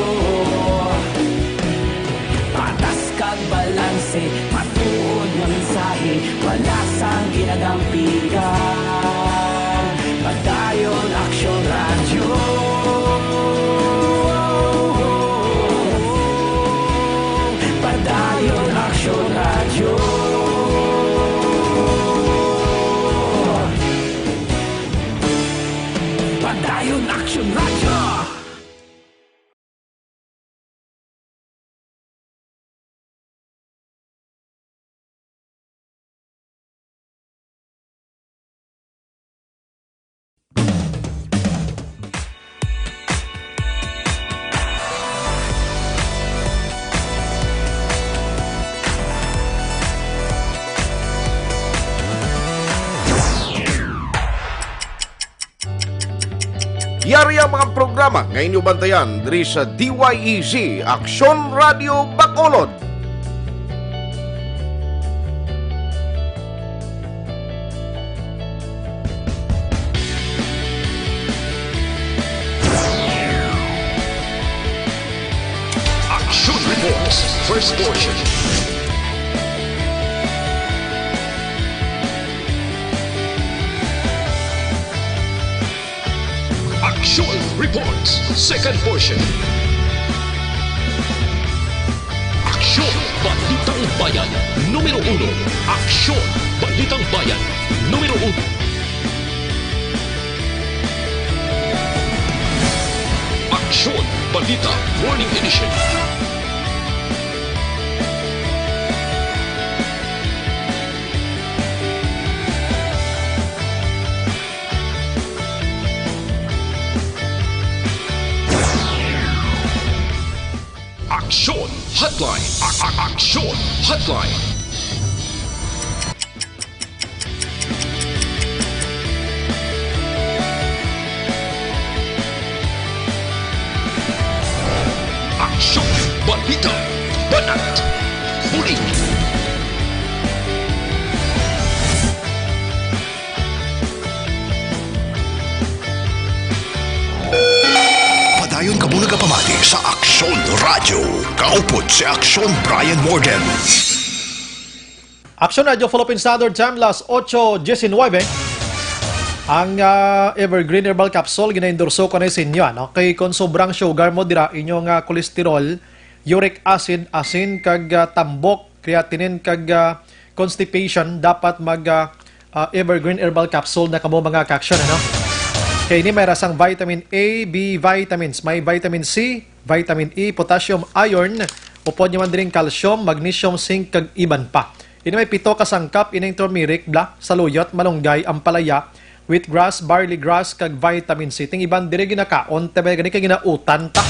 Patas kag balanse, matuod nga mensahe, wala sang ginadampigan. Padayon Aksyon Radyo. Padayon Aksyon Radyo. Padayon Aksyon Radyo. Yari ang mga programa nga inyo bantayan diri sa D Y E Z, Aksyon Radio Bacolod. First portion. Action Reports, second portion. Aksyon, Balitang Bayan, numero uno. Aksyon, Balitang Bayan, numero uno. Aksyon, Balita, Morning Edition. Aksyon Hotline. A- a- Aksyon Hotline. Aksyon, balita, banat, bulig. Padayon kamo nagapamati sa Aksyon Radyo. Kaupod si Aksyon Brian Morgan. Aksyon Radyo Philippine Standard Time, las ocho diecinueve. Ang, ah, Evergreen Herbal Capsule, ginaendorso ko na sa inyo, ano? Kay kung sobrang sugar mo dira, inyong, ah, cholesterol, uric acid, asin, kag, ah, tambok, creatinine, kag, ah, constipation, dapat mag, ah, ah, Evergreen Herbal Capsule na kamo, mga ka-aksyon, ano? Kay ini may rasang vitamin A, B vitamins, may vitamin C, vitamin E, potassium, iron, upod nyo man diri ang calcium, magnesium, zinc, kag iban pa. Ini may pito ka sangkap, ining turmeric, black, saluyot, malunggay, ampalaya, wheatgrass, barley grass, kag vitamin C. Ting iban diri ginakaon, tabi gani kay ginautan ta.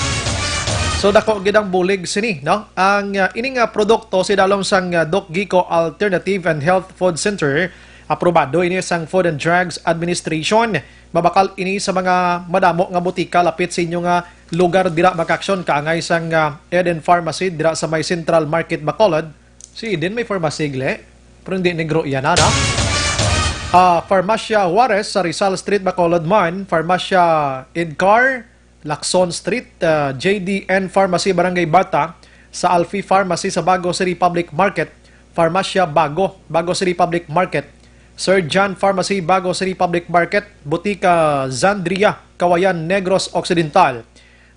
So, dako gid ang bulig sini, no? Ang, ah, ini nga produkto sidalom sang, ah, Doc Gico Alternative and Health Food Center, aprobado ini sang Food and Drugs Administration. Mabakal ini sa mga madamo nga butika lapit sa inyo nga lugar dira, mga ka-aksyon, kaangay sang, ah, Eden Pharmacy dira sa may Central Market, Bacolod. Si Eden may pharmacy, gle. Pero hindi Negro yan, ano? Ah, Farmacia Juarez sa Rizal Street, Bacolod man. Farmacia Edcar, Lacson Street, ah, J D N Pharmacy, Barangay Bata, sa Alfi Pharmacy sa Bago City Public Market, Farmacia Bago, Bago City Public Market, Sir John Pharmacy, Bago City Public Market, Butika Zandria, Kawayan, Negros Occidental,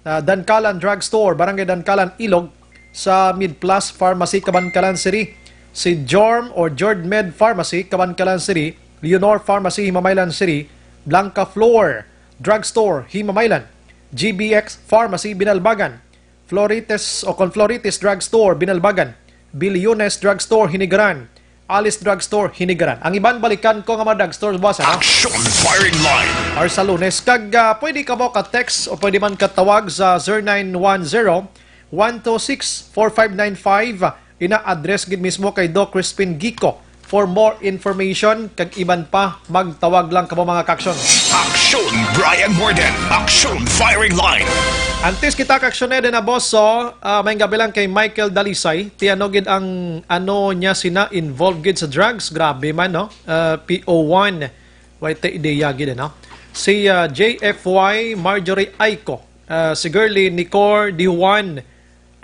ah, Dankalan Drugstore, Barangay Dankalan, Ilog, sa Midplus Pharmacy, Kabankalan City, si Jorm or Jord Med Pharmacy, Kabankalan City, Leonor Pharmacy, Himamaylan City, Blanca Floor Drugstore, Himamaylan, G B X Pharmacy, Binalbagan, Florites o kon Florites Drugstore, Binalbagan, Bilyones Drugstore, Hinigaran, Alice Drugstore, Hinigaran. Ang iban, balikan ko nga mga drugstore, boss, ano? Action Firing Line. Or sa Lunes. Kag, ah, pwede ka mo ka-text o pwede man ka tawag sa zero nine one zero, one two six, four five nine five. Ina-address gid mismo kay Doc Crispin Gico. For more information, kag iban pa, magtawag lang kamo, mga ka-aksyon. Action Brian Morgan. Action Firing Line. Antes kita ka-aksyon, Eden Aboso, ah, may gabi lang kay Michael Dalisay. Ti ano gid ang ano niya sina involved gid sa drugs? Grabe man, no? Ah, P O one. Way ta ideya gid, no? Si, ah, J F Y Marjorie Aiko, ah, si Girly Nicor Di Juan,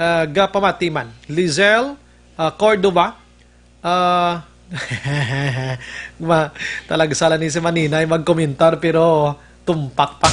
ah, gapamati man. Lizelle, ah, Cordova, ah, ma-, talagsala ni si Maninay magkomentar, pero tumpak pa.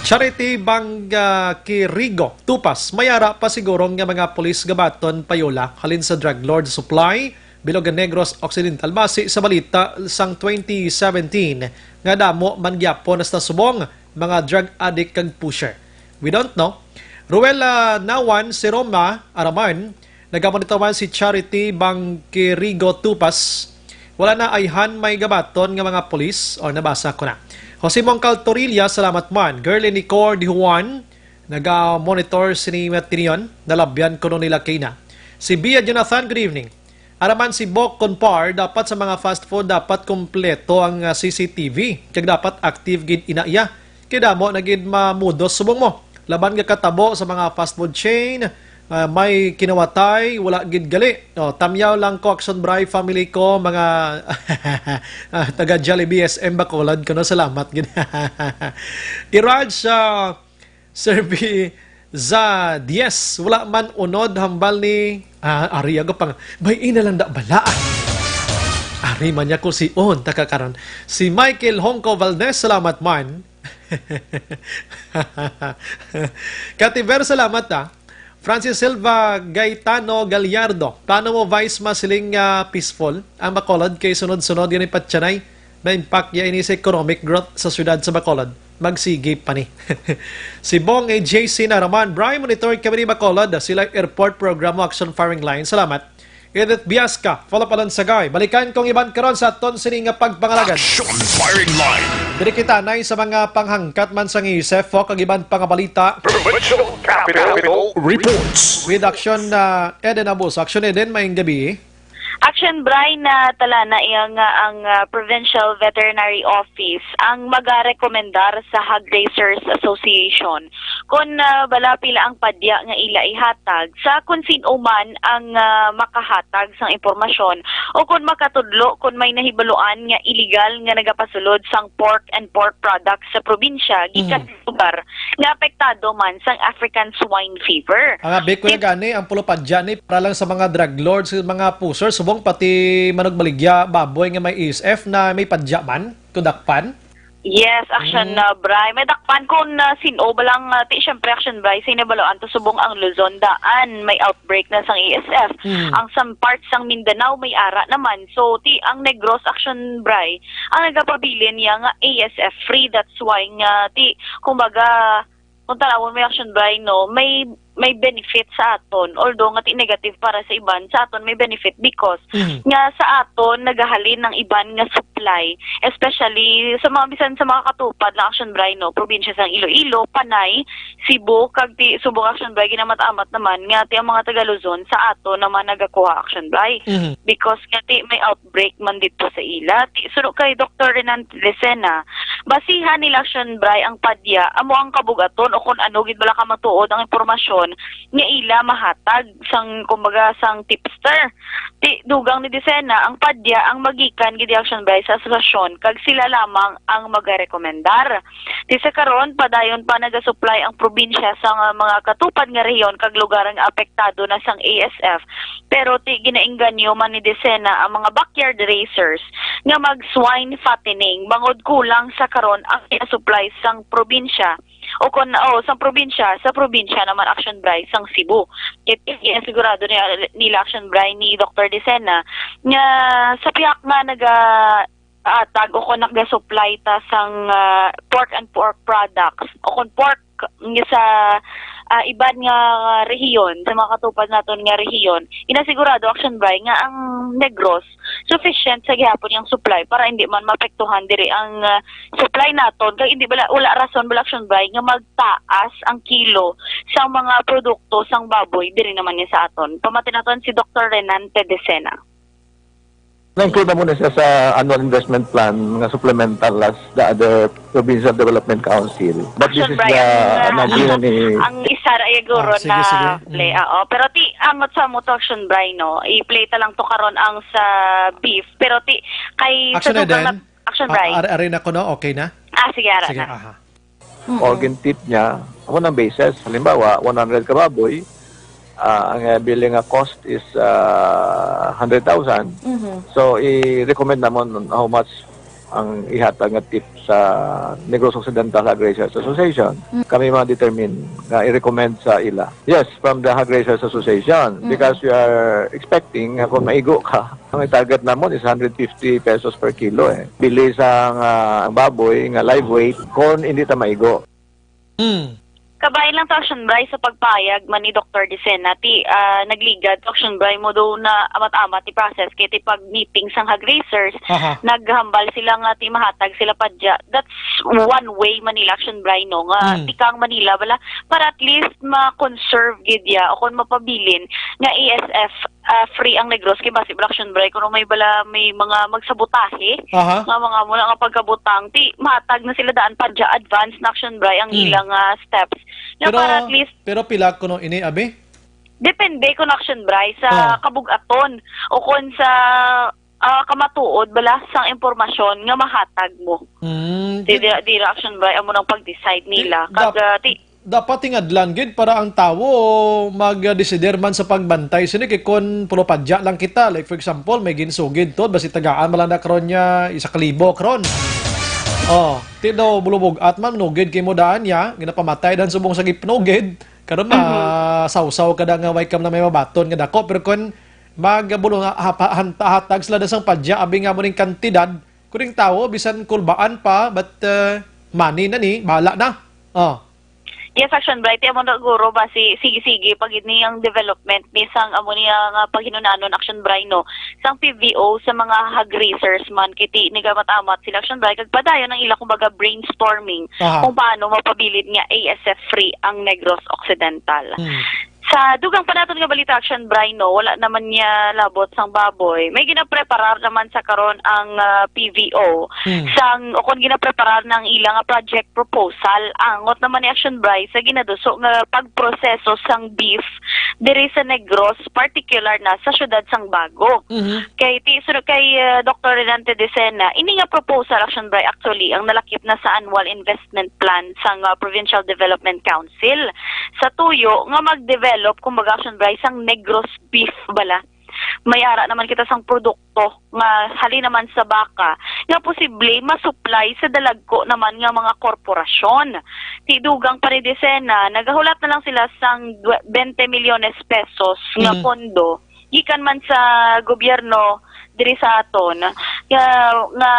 Charity Bangkirigo, Tupas, may ara pa siguro nga mga pulis gabaton payola halin sa drug lord supply, bilog nga Negros Occidental, base sa balita sang twenty seventeen nga damo man gyapon hasta subong mga drug addict kag pusher. We don't know. Ruel, ah, Nawan, si Roma Araman, nagamonitor man si Charity Bangkirigo Tupas. Wala na ayhan may gabaton nga mga pulis, o nabasa ko na. Jose Mongcal Torilla, salamat man. Girly Nicor Di Juan, naga-monitor sini Matinion, nalabyan kuno nila kay na. Si Bia Jonathan, good evening. Araman si Bok Conpar, dapat sa mga fast food, dapat kompleto ang, ah, C C T V. Kag dapat active gid ina iya. Kay damo na gid mamudos subong mo. Laban nga katabo sa mga fast food chain, ah, may kinawatay, wala gid gali. Oh, tamyaw lang ko, Action Bri, family ko, mga ah, taga Jollibee S M Bacolod kuno, salamat gid. Iraj, ah, Sir B, Za dies, wala man unod hambal ni, ah, ari ako pang, may ina lang da bala. Ari man niya ko si on, taka karon. Si Michael Hongko Valdez, salamat man. Kativer, salamat, ah. Francis Silva Gaetano Gallardo, paano mo, Vice, masiling nga peaceful ang Bacolod kay sunod-sunod gani patyanay na impact ya ini sa economic growth sa siyudad sa Bacolod? Magsigi pa ni. Si Bong A J C Naraman, Bri, monitor kami ni Bacolod, sila airport program mo action firing line. Salamat. Edith Biasca, follow up Alon Sagay. Balikan kong iban karon sa aton sini nga pagpangalagan. Action firing line. Diri kita nay sa mga panghangkat man sang isef kag iban pangabalita. Provincial Capital Reports. With Action, ah, Eden Abus. Action Eden, maayong gabi. Action Bri, na tala na iya nga ang, ah, Provincial Veterinary Office ang magarekomendar sa Hog Raisers Association kon, ah, bala pila ang padya nga ila ihatag sa kon sin-o man ang, ah, makahatag sang impormasyon o kon makatudlo kon may nahibaluan nga iligal nga nagapasulod sang pork and pork products sa probinsya gikan Mhm. sa lugar nga apektado man sang African swine fever. Ang abi ko Tip- gani, ang pulo padya ni para lang sa mga drug lords, mga pusher, subong pati manugbaligya, baboy nga may A S F na may padya man, kudakpan. Yes, Action, Mm. uh, Bri. May dakpan kon, uh, sin-o ba lang, uh, ti, syempre, Action Bri, sa inabaloan to subong ang Luzon daan may outbreak na sang A S F. Mm. Ang some parts sang Mindanao may ara naman. So, ti, ang Negros, Action Bri, ang nagapabilin niya nga A S F free. That's why nga, ti, kumbaga, kung tanawon mo yung Action Bri, no, may, may benefit sa aton. Although nga ti negative para sa iban, sa aton may benefit because Mhm. nga sa aton nagahalin ang iban nga supply, especially sa mga, bisan sa mga katupad lang, Action Bri, no, probinsya sang Iloilo, Panay, Cebu, kag ti subong, Action Bri, ginamat-amat naman nga ti ang mga taga Luzon sa aton naman nagakuha, Action Bri. Mhm. Because nga ti may outbreak man dito sa ila. Ti, suno kay Doktor Renan Decena, basihan nila, Action Bri, ang padya, amo ang kabugaton o kung ano gid bala ka matuod ang impormasyon nga ila mahatag sang, kumbaga, sang tipster. Ti, dugang ni Decena, ang padya ang magikan gid, Action Bri, sa asosasyon kag sila lamang ang magarekomendar. Ti sa karon, padayon pa nagasupply ang probinsya sa nga mga katupad nga rehiyon kag lugar nga apektado na sang A S F. Pero ti ginaengganyo man ni Decena ang mga backyard raisers nga mag-swine fattening bangod kulang sa karon ang ginasupply sang probinsya o kon, oh, sang probinsya, sa probinsya naman, Action Bri, sang Cebu. Kay ti ginasigurado ni, nila, Action Bri, ni Doktor Decena nga sa pihak nga naga atag o kon nagasupply ta sang, ah, pork and pork products o kon pork nga sa, ah, iban nga rehiyon, sa mga katupad naton nga rehiyon, inasigurado, Action Bri, nga ang Negros sufficient sa gihapon yang supply para hindi man maapektuhan diri ang, ah, supply naton. Kay hindi bala, wala rason bala, Action Bri, nga magtaas ang kilo sang mga produkto sang baboy diri naman niya sa aton. Pamati naton si Doktor Renan Pedicena. Na-include na muna siya sa annual investment plan nga supplemental as the other provincial development council. But this Action is Bri, the ang, uh, naging ni ang isa ra iya guro Ah, sige, na sige. play, Mm. oo. Pero ti, angot sa mo to, Action Bri, no? I-play ta lang to karon ang sa beef. Pero ti, kay sa Action dugang Eden? na, Action Ah, Bri. Are, are na ko, no? Okay na? Ah, sige, ara Sige, na. aha. Mm. Organ tip niya, amo nang basis. Halimbawa, one hundred ka baboy, ah, ang, ah, billing nga cost is, ah, hundred thousand. Mhm. So, i-recommend namon how much ang ihatag nga tip sa Negros Occidental Hog Raisers Association. Mm. Kami ma-determine nga i-recommend sa ila. Yes, from the Hog Raisers Association, Mm. because we are expecting nga kung maigo ka, ang target namon is hundred fifty pesos per kilo, eh. Bili sa nga ang baboy nga live weight kung hindi ta maigo. Mm. Kabahin lang to, Action Bri, sa pagpayag man ni Doktor Decena, ti, ah, nagligad to, Action Bri, mo do na amat-amat ti process kay ti pag-meeting sang hog raisers, Aha. naghambal sila nga ti mahatag sila padya. That's one way Manila, Action Bri, no, nga Mm. tikang Manila bala para at least ma-conserve gid ya o kung mapabilin nga A S F, ah, free ang Negros kay basi bala, Action Bri, kung may bala may mga magsabotahe Aha. nga mga mula nga pagkabutang, ti mahatag na sila daan padya advance na, Action Bri, ang Mm. ilang, ah, steps. Nga Pero, para at least pero pila kuno ini, abi? Depende kung, Action Bri, sa Ah. kabug-aton o kung sa, ah, kamatuod bala sang impormasyon nga mahatag mo. Mm, Di, di- di, di ra, Action Bri, amo nang pag-decide Di- nila. dap- Kag, ah, ti- Dapat tingadlan gid para ang tawo mag-desider man sa pagbantay sini, kay kon pulo padya lang kita, like, for example, may ginsugid to, basi tagaan man lang na karon niya isa ka libo karon. Oh, ti daw bulubog-at man, nugid kay mo daan niya, ginapamatay dan subong sa gipnugid. Karon Mhm. masawsaw ka da nga way ka na may mabaton nga dako, pero kon magbulo hapa-, hanta-, hatag sila na sang padya, abi nga mo ning kantidad, kuning tawo bisan kulbaan pa, but uh, money na ni, bala na. Oh. Yes, Action Bright. Amo na guro ba si sige-sige pag ni ang development ni sang amo niya nga paghinunanon, Action Bright, no? Sang P V O sa mga hog raisers man, kiti nagamamat-amat sila, Action Bright, kag padayon ang ila, kumbaga, brainstorming Aha. kung paano mapabilid nga A S F free ang Negros Occidental. Hmm. Sa dugang pa naton nga balita, Action Bright, no, wala naman niya labot sang baboy. May ginapreparar naman sa karon ang ah, P V O Hmm. sang, o kon ginapreparar na ang ila nga project proposal. Angot naman ni Action Bright sa ginaduso nga pagproseso sang beef diri sa Negros, particular na sa siyudad sang Bago. Mhm. Kay ti sunod kay ah, Doktor Renante Decena, ini nga proposal, Action Bright, actually ang nalakip na sa annual investment plan sang ah, Provincial Development Council sa tuyo nga mag-develop, kumbaga, Action Bright, sang Negros beef bala. May ara naman kita sang produkto nga halin naman sa baka nga posible masupply sa dalagko naman nga mga korporasyon. Ti dugang pa ni Decena, nagahulat na lang sila sang dwe-, twenty milyones pesos nga Mm. pondo gikan man sa gobyerno diri sa aton nga, nga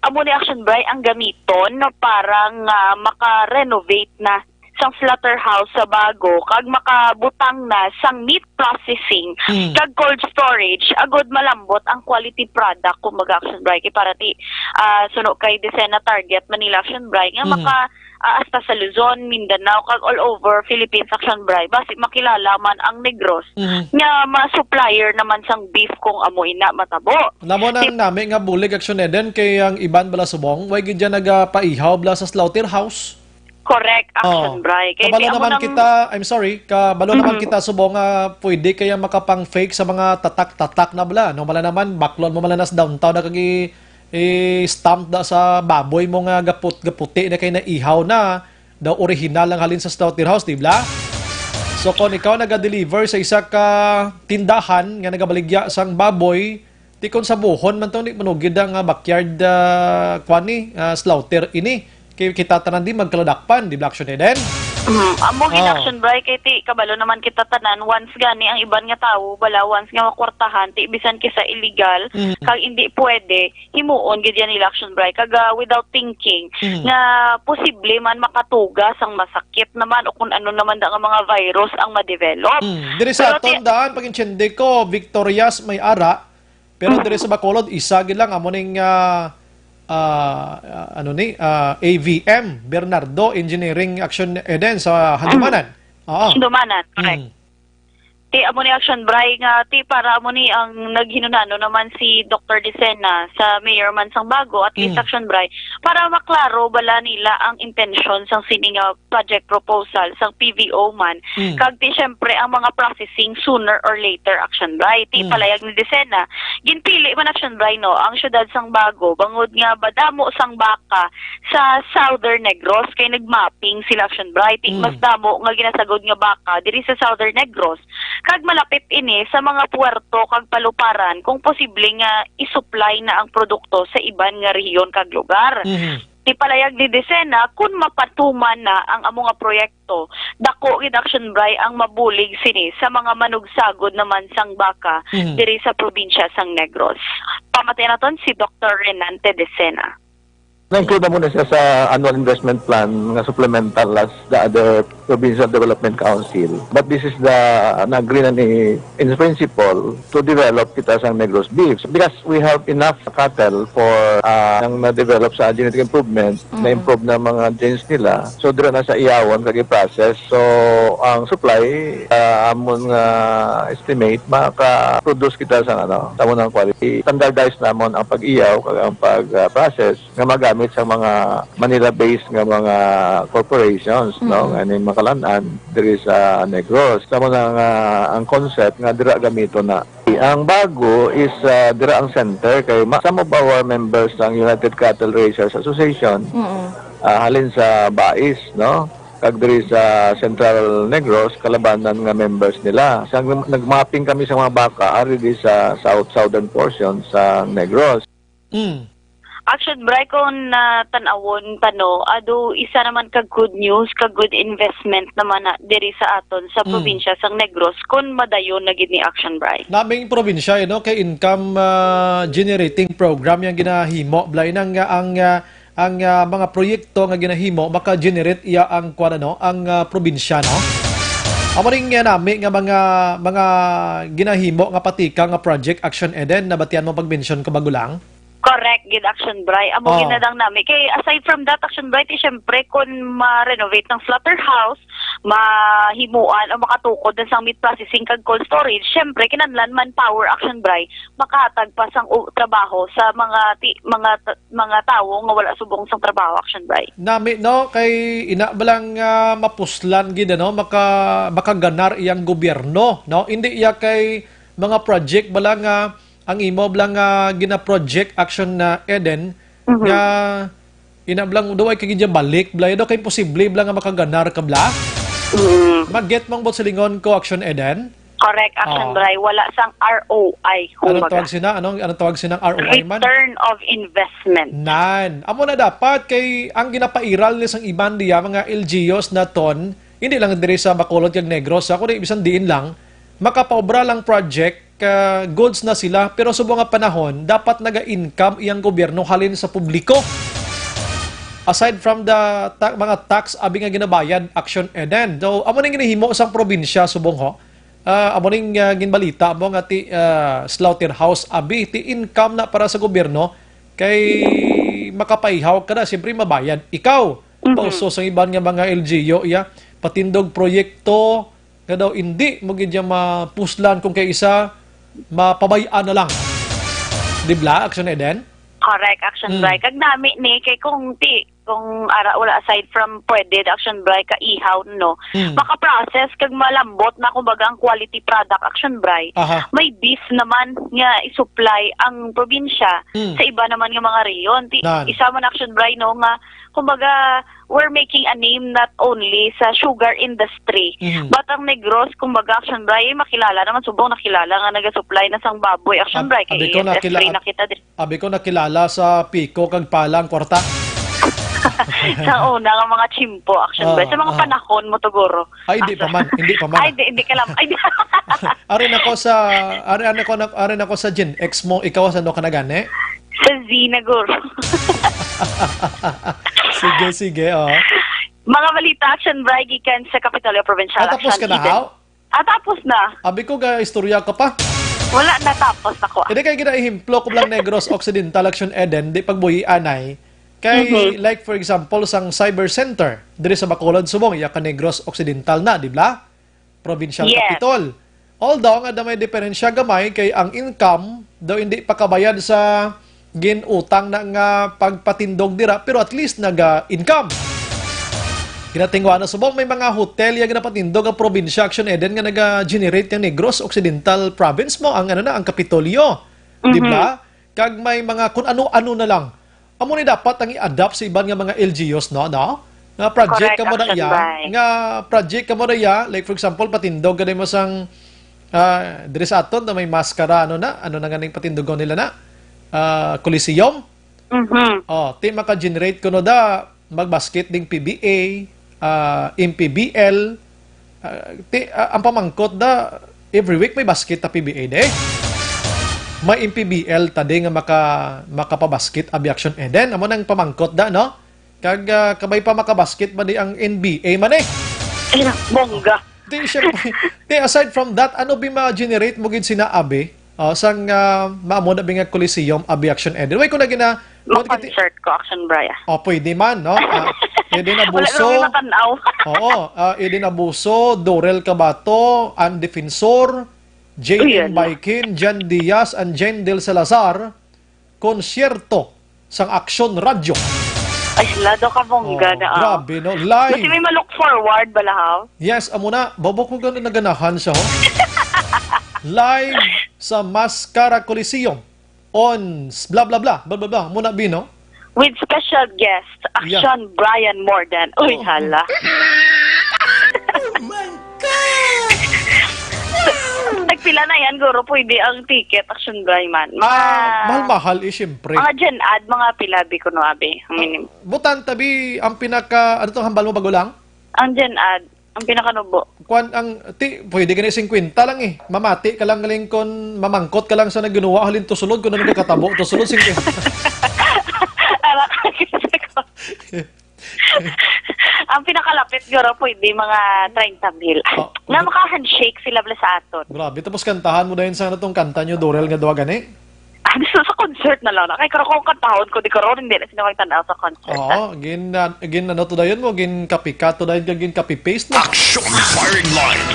amo ni Action Bright ang gamiton para nga maka-renovate na sang slaughterhouse sa Bago kag makabutang na sang meat processing Mm. kag cold storage agud malambot ang quality product, kumbaga, Action Bright, kay para ti ah, suno kay Decena, target Manila, Action Bright, nga Mhm. maka ah, hasta sa Luzon, Mindanao kag all over Philippines, Action Bright, basi makilala man ang Negros Mhm. nga ma-supplier naman sang beef kung amo ina matabo. Namo na Tip- ang nami nga bulig, Action Eden, kay ang iban bala subong way gid dyan nagapaihaw bala sa slaughterhouse. Correct, Action Oh. Bright. Kay Kabalo di amo naman nang kita, I'm sorry, kabalo naman Mhm. kita subong nga pwede kaya makapang-fake sa mga tatak-tatak na bala. No, mala naman, baklon mo mala nas downtown na kag i-, i-stamp da sa baboy mo nga gaput-, gaputi na kay naihaw na, daw original lang halin sa slaughterhouse, di bala? So, kung ikaw naga-deliver sa isa ka tindahan nga nagabaligya sang baboy, Ti kon sa buhon man to, ni manugid ang, ah, backyard, ah, kwan ni, ah, slaughter ini. Kay kita tanan di magkaladakpan, di ba, Action Eden? Mm, amo gid, Oh. Action Bright, kay ti kabalo naman kita tanan, once gani ang iban nga tawo, bala, once nga makwartahan, ti bisan kisa illegal, Mm. kag indi pwede, himuon gid yan nila, Action Bright, kag, ah, without thinking, Mm. nga posible man makatuga sang masakit naman o kung ano naman da nga mga virus ang ma-develop. Mm. Diri sa Pero ti- aton daan, pag-intindi ko, Victorias may ara, Pero diri sa Bacolod, isa gid lang amo ning, ah, ah, ah, ano ni, ah, A V M, Bernardo Engineering Action Eden sa Handumanan. Oo. Handumanan, correct. Mm. Ti amo ni Action Bright nga ti para amo ni ang naghinunano naman si Doktor Decena sa mayor man sang Bago, at least Mm. Action Bright, para maklaro bala nila ang intensyon sang sini nga project proposal sang P V O man, Mm. kag ti, siyempre, ang mga processing sooner or later, Action Bright. Ti Mm. palayag ni Decena, ginpili man, Action Bright, no, ang siyudad sang Bago bangod nga madamo sang baka sa Southern Negros, kay nagmapping sila, Action Bright. Ti Mm. mas damo nga ginasagod nga baka diri sa Southern Negros, kag malapit ini sa mga puerto kag paluparan kung posible nga i-supply na ang produkto sa iban nga rehiyon kag lugar. Mhm. Ti palayag ni Decena, kun mapatuman na ang amo nga proyekto, dako gid, Action Bright, ang mabulig sini sa mga manugsagod naman sang baka Mhm. diri sa probinsya sang Negros. Pamati naton si Doktor Renante Decena. Na-include na muna siya sa annual investment plan nga supplemental as the other provincial development council. But this is the, na-agree na ni, in principle, to develop kita sa Negros beef. Because we have enough cattle for, ah, ang na-develop sa genetic improvement, Mm. na-improve na mga genes nila. So, dira na sa iyawon, kag i-process. So, ang supply, ah, amon nga estimate, maka-produce kita sa, ano, sa amon nga quality. Standardize namon ang pag-iyaw, kag ang pag, ah, process. nga magamit sa mga Manila-based nga mga corporations, no, Mm. nga ni makalan-an diri sa Negros. Sa mo na nga ang concept nga dira gamiton na. Ang Bago is, ah, dira ang center kay ma-, some of our members sang United Cattle Raisers Association, Mm. ah, halin sa Bais, no? Pag diri sa Central Negros, kalabanan nga members nila. Sa, nag-mapping kami sa mga baka, ari di sa south, southern portion sa Negros. Mm. Action Bray, kung, ah, tan-awon ta, no, ado isa naman ka good news, ka good investment naman na diri sa aton sa Mm. probinsya sang Negros, kung madayon na gid ni Action Bray. Naming probinsya, you know, kay income, ah, generating program yang ginahimo, Blay, nang, ah, ang, ah, ang, ah, mga proyekto nga ginahimo, maka-generate iya ang, kuwan, ano, ang, ah, probinsya, no? Amo ning, ah, nami nga mga, mga ginahimo nga patika nga project, Action Eden, nabatian mo pag-mention ko bago lang? Correct gid, Action Bray. Amo Oh. ginadang nami. Kay aside from that, Action Bray, ti syempre, kun ma-renovate ng slaughterhouse, mahimuan o makatukod na sang meat processing kag cold storage, syempre, kinahanglan manpower, Action Bray, makahatag pa sang u-, trabaho sa mga ti-, mga ta-, mga tawo nga wala subong sang trabaho, Action Bray. Nami, no, kay ina ba lang, ah, mapuslan gid, ano, maka-, makaganar iyang gobyerno, no? Hindi iya kay mga project ba lang nga ang imo ba lang nga gina-project, Action na Eden, Mhm. nga ina ba lang daw ay kagidya balik, bla, daw kay imposible ba lang nga makaganar ka, bla? Mm. Mag-get mong bot silingon ko, Action Eden? Correct, Action Oo. Bray. Wala sang R O I, Anong kumbaga. tawag sina? Anong, anong tawag sina? R O I man? Return of investment. Nan. Amo na dapat kay ang ginapairal ni sang iban diya, mga L G Us naton, hindi lang diri sa Bacolod kag Negros, ha, kundi bisan diin lang, makapaobra lang project, ka goods na sila, pero subong nga panahon, dapat naga-income iyang gobyerno halin sa publiko. Aside from the ta-, mga tax abi nga ginabayad, Action Eden. So, amo ning ginahimo sang probinsya subong ho. Ah, amo ning, ah, ginbalita mo nga ti, ah, slaughterhouse abi, ti income na para sa gobyerno, kay makapaihaw ka na, siyempre mabayad ikaw. Mhm. Pauso sang iban nga mga L G U, iya, patindog proyekto, nga daw indi mo gid siya mapuslan kung kay isa, mapabay-an na lang. Di bla, Action Eden? Correct, Action Mm. Bray. Kag nami ni, kay kung ti, kung ara, wala, aside from pwede, Action Bray, kaihaw, no? Mm. Maka-process kag malambot na, kumbaga, ang quality product, Action Bray. Aha. May beef naman nga isupply ang probinsya Mm. sa iba naman nga mga reyon. Ti, Nan. isa man, Action Bray, no, nga, kumbaga, we're making a name not only sa sugar industry, Mhm. but ang Negros, kumbaga, Action Bray, eh, makilala naman, subong nakilala nga nagasupply na sang baboy, Action Ab-, Bray, kay abi ko A S F nakila-, free na kita din. Abi ko nakilala sa piko kag pala ang kwarta. Sa una nga mga tsimpo, Action Bray. Ah, Sa mga ah. panahon mo, tuguro. Ay, hindi pa man, hindi pa man. Ay, di, hindi ka lang. Ay, di. Ari na ko sa, ari, ari ko na, ari na ko sa Gen X mo, ikaw sa ano ka na gani? Sa Z na, guro. Sige, sige, oh. Mga balita, Action Bray, gikan sa Kapitolyo Provincial, Ah, tapos Action ka na, Eden. Haw? Ah, tapos na. Abi ko, ga-istorya ka pa. Wala na, tapos na ko. Hindi kay ginaehemplo ko lang Negros Occidental, Action Eden, di pagbuyi anay. Kay, Mhm. like, for example, sang Cyber Center, diri sa Bacolod, subong, iya ka Negros Occidental na, di ba? Provincial Yes. Capitol. Although nga da may diferensya gamay kay ang income daw hindi pakabayad sa ginutang na nga pagpatindog dira, pero at least naga-income. Ginatingwa na subong may mga hotel ya ginapatindog ang probinsya, Action Eden, nga naga-generate kang Negros Occidental Province mo, ang ano na, ang Kapitolyo. Di Mhm. ba? Kag may mga kun ano-ano na lang. Amo ni dapat ang i-adapt sa iban nga mga L G Us, no, no? Nga project Correct, ka mo na Action iya, Bray. nga project ka mo na iya, like, for example, patindog ka mo sang, ah, diri sa aton na may maskara, ano na, ano na ganing patindugon nila na? Ah, Coliseum. Mhm. Oh, ti maka-generate kuno da, magbasket ding P B A, ah, M P B L, ah, ti, ah, ang pamangkot da, every week may basket ta P B A de. May M P B L ta de nga maka-, makapabasket abi Action Eden. Amo nang pamangkot da, no? Kag, ah, kabay pa makabasket ba di ang N B A man eh? Ay, bongga. Di, syempre. Di, aside from that, ano bi ma-generate mo gid sina abi? Oh, sang, ah, maamo na bi nga Coliseum, abi Action Eden. Way ko na gina-, Mo what kiti-, concert ko, Action Bray, ah. Oh, pwede man, no? Ah, Eden Wala Abuso. lang may matanaw. Oo, ah, Eden Abuso, Dorel Cabato, Ann Defensor, Jane Uy, M. ano? Baikin, Jan Diaz, and Jane Del Salazar, konsyerto sang Action Radyo. Ay, sila daw kabongga Oh, na, ah. grabe, no? Live. Basi may ma-look forward bala, ha? Yes, amo na. Bobo ko gano'n naganahan siya, ho. Live sa Mascara Coliseum on s-, blah, blah, blah, blah, blah, blah. Muna, Bino? With special guest, Yeah. Action Brian Mordan. Uy, Oh. hala. Pila na yan, guro, pwede ang ticket, Action Bryman? Mga, Ah, mahal-mahal, eh, siyempre. Mga Gen Ad, mga pila, bi, kuno, abi, ang minimum. Butanta, bi, ang pinaka, ano tong hambal mo, bago lang? Ang Gen Ad, ang pinakanubo. Kwan, ang, ti, pwede gani singkwenta lang, eh. Mamati ka lang galing kon mamangkot ka lang sa nagginuwa, halin to sulod, kung ano nagkakatabo, to sulod, singkwenta. Ala, kasi ko. Ang pinakalapit, guro, pwede mga treinta mil. Ah, Nga gra- maka-handshake sila bala sa aton. Grabe, tapos kantahan mo dayon sa ano tong kanta nyo, Dorel, nga duwa gani? Ah, sa, sa concert na lang na. Kay karon kung kantahon ko, di karon, hindi na sila magtanaw sa concert, ah. Oo, gin, ah, gin, ano to dayon mo, gin copycat to dayon, gin copy-paste mo. Action firing line.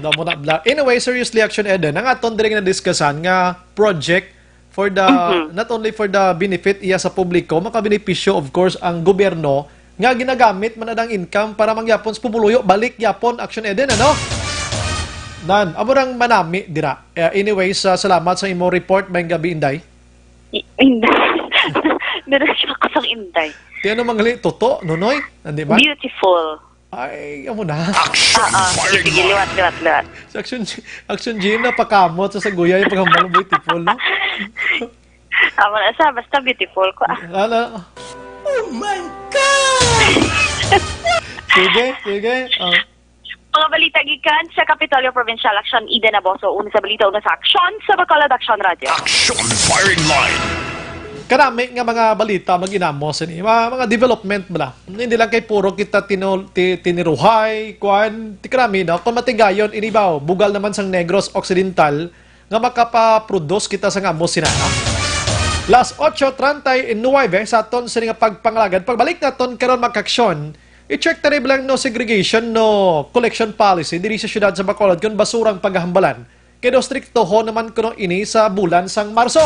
Daw mo na bla-, anyway, seriously, Action Eden, ang aton diri nga nadiskusyonan nga project for the, Mhm. not only for the benefit iya sa publiko, makabenepisyo, of course, ang gobyerno nga ginagamit man ang income para mangyapon sa pumuluyo, balik yapon, Action Eden, ano? Nan, amo rang manami dira. Eh, anyways, ah, salamat sa imo report, maayong gabi, Inday. I-, Inday. Diretso ako sang Inday. Ti ano mangali, Toto, Nonoy? Hindi ba? Beautiful. Ay, amo na. Action. Oo, sige, sige, liwat, liwat, liwat. Sa Action, Action G M na pakamot sa saguya yung paghambal mo, beautiful, no? Amo na siya, basta beautiful ko, ah. Ala. Oh my God! Sige, sige. Oh. Mga balita gikan sa Kapitolyo Provincial, Action Eden Aboso, una sa balita, una sa aksyon, sa Bacolod Action Radio. Action firing line. Karami nga mga balita mag-inamo sini, mga, mga development bala. Hindi lang kay puro kita tino-, ti-, tiniruhay, kuan, ti karami, no? Kung matigayon, inibaw, bugal naman sang Negros Occidental, nga makapaproduce kita sa ngamos sina, no? Las ocho treinta y nueve sa aton sini nga pagpangalagad. Pagbalik naton karon, mga kaaksyon, i-check ta rin lang, no, segregation, no, collection policy diri sa siyudad sa Bacolod, kung basura ang paghambalan. Kay daw striktohon naman kuno ini sa bulan sang Marso.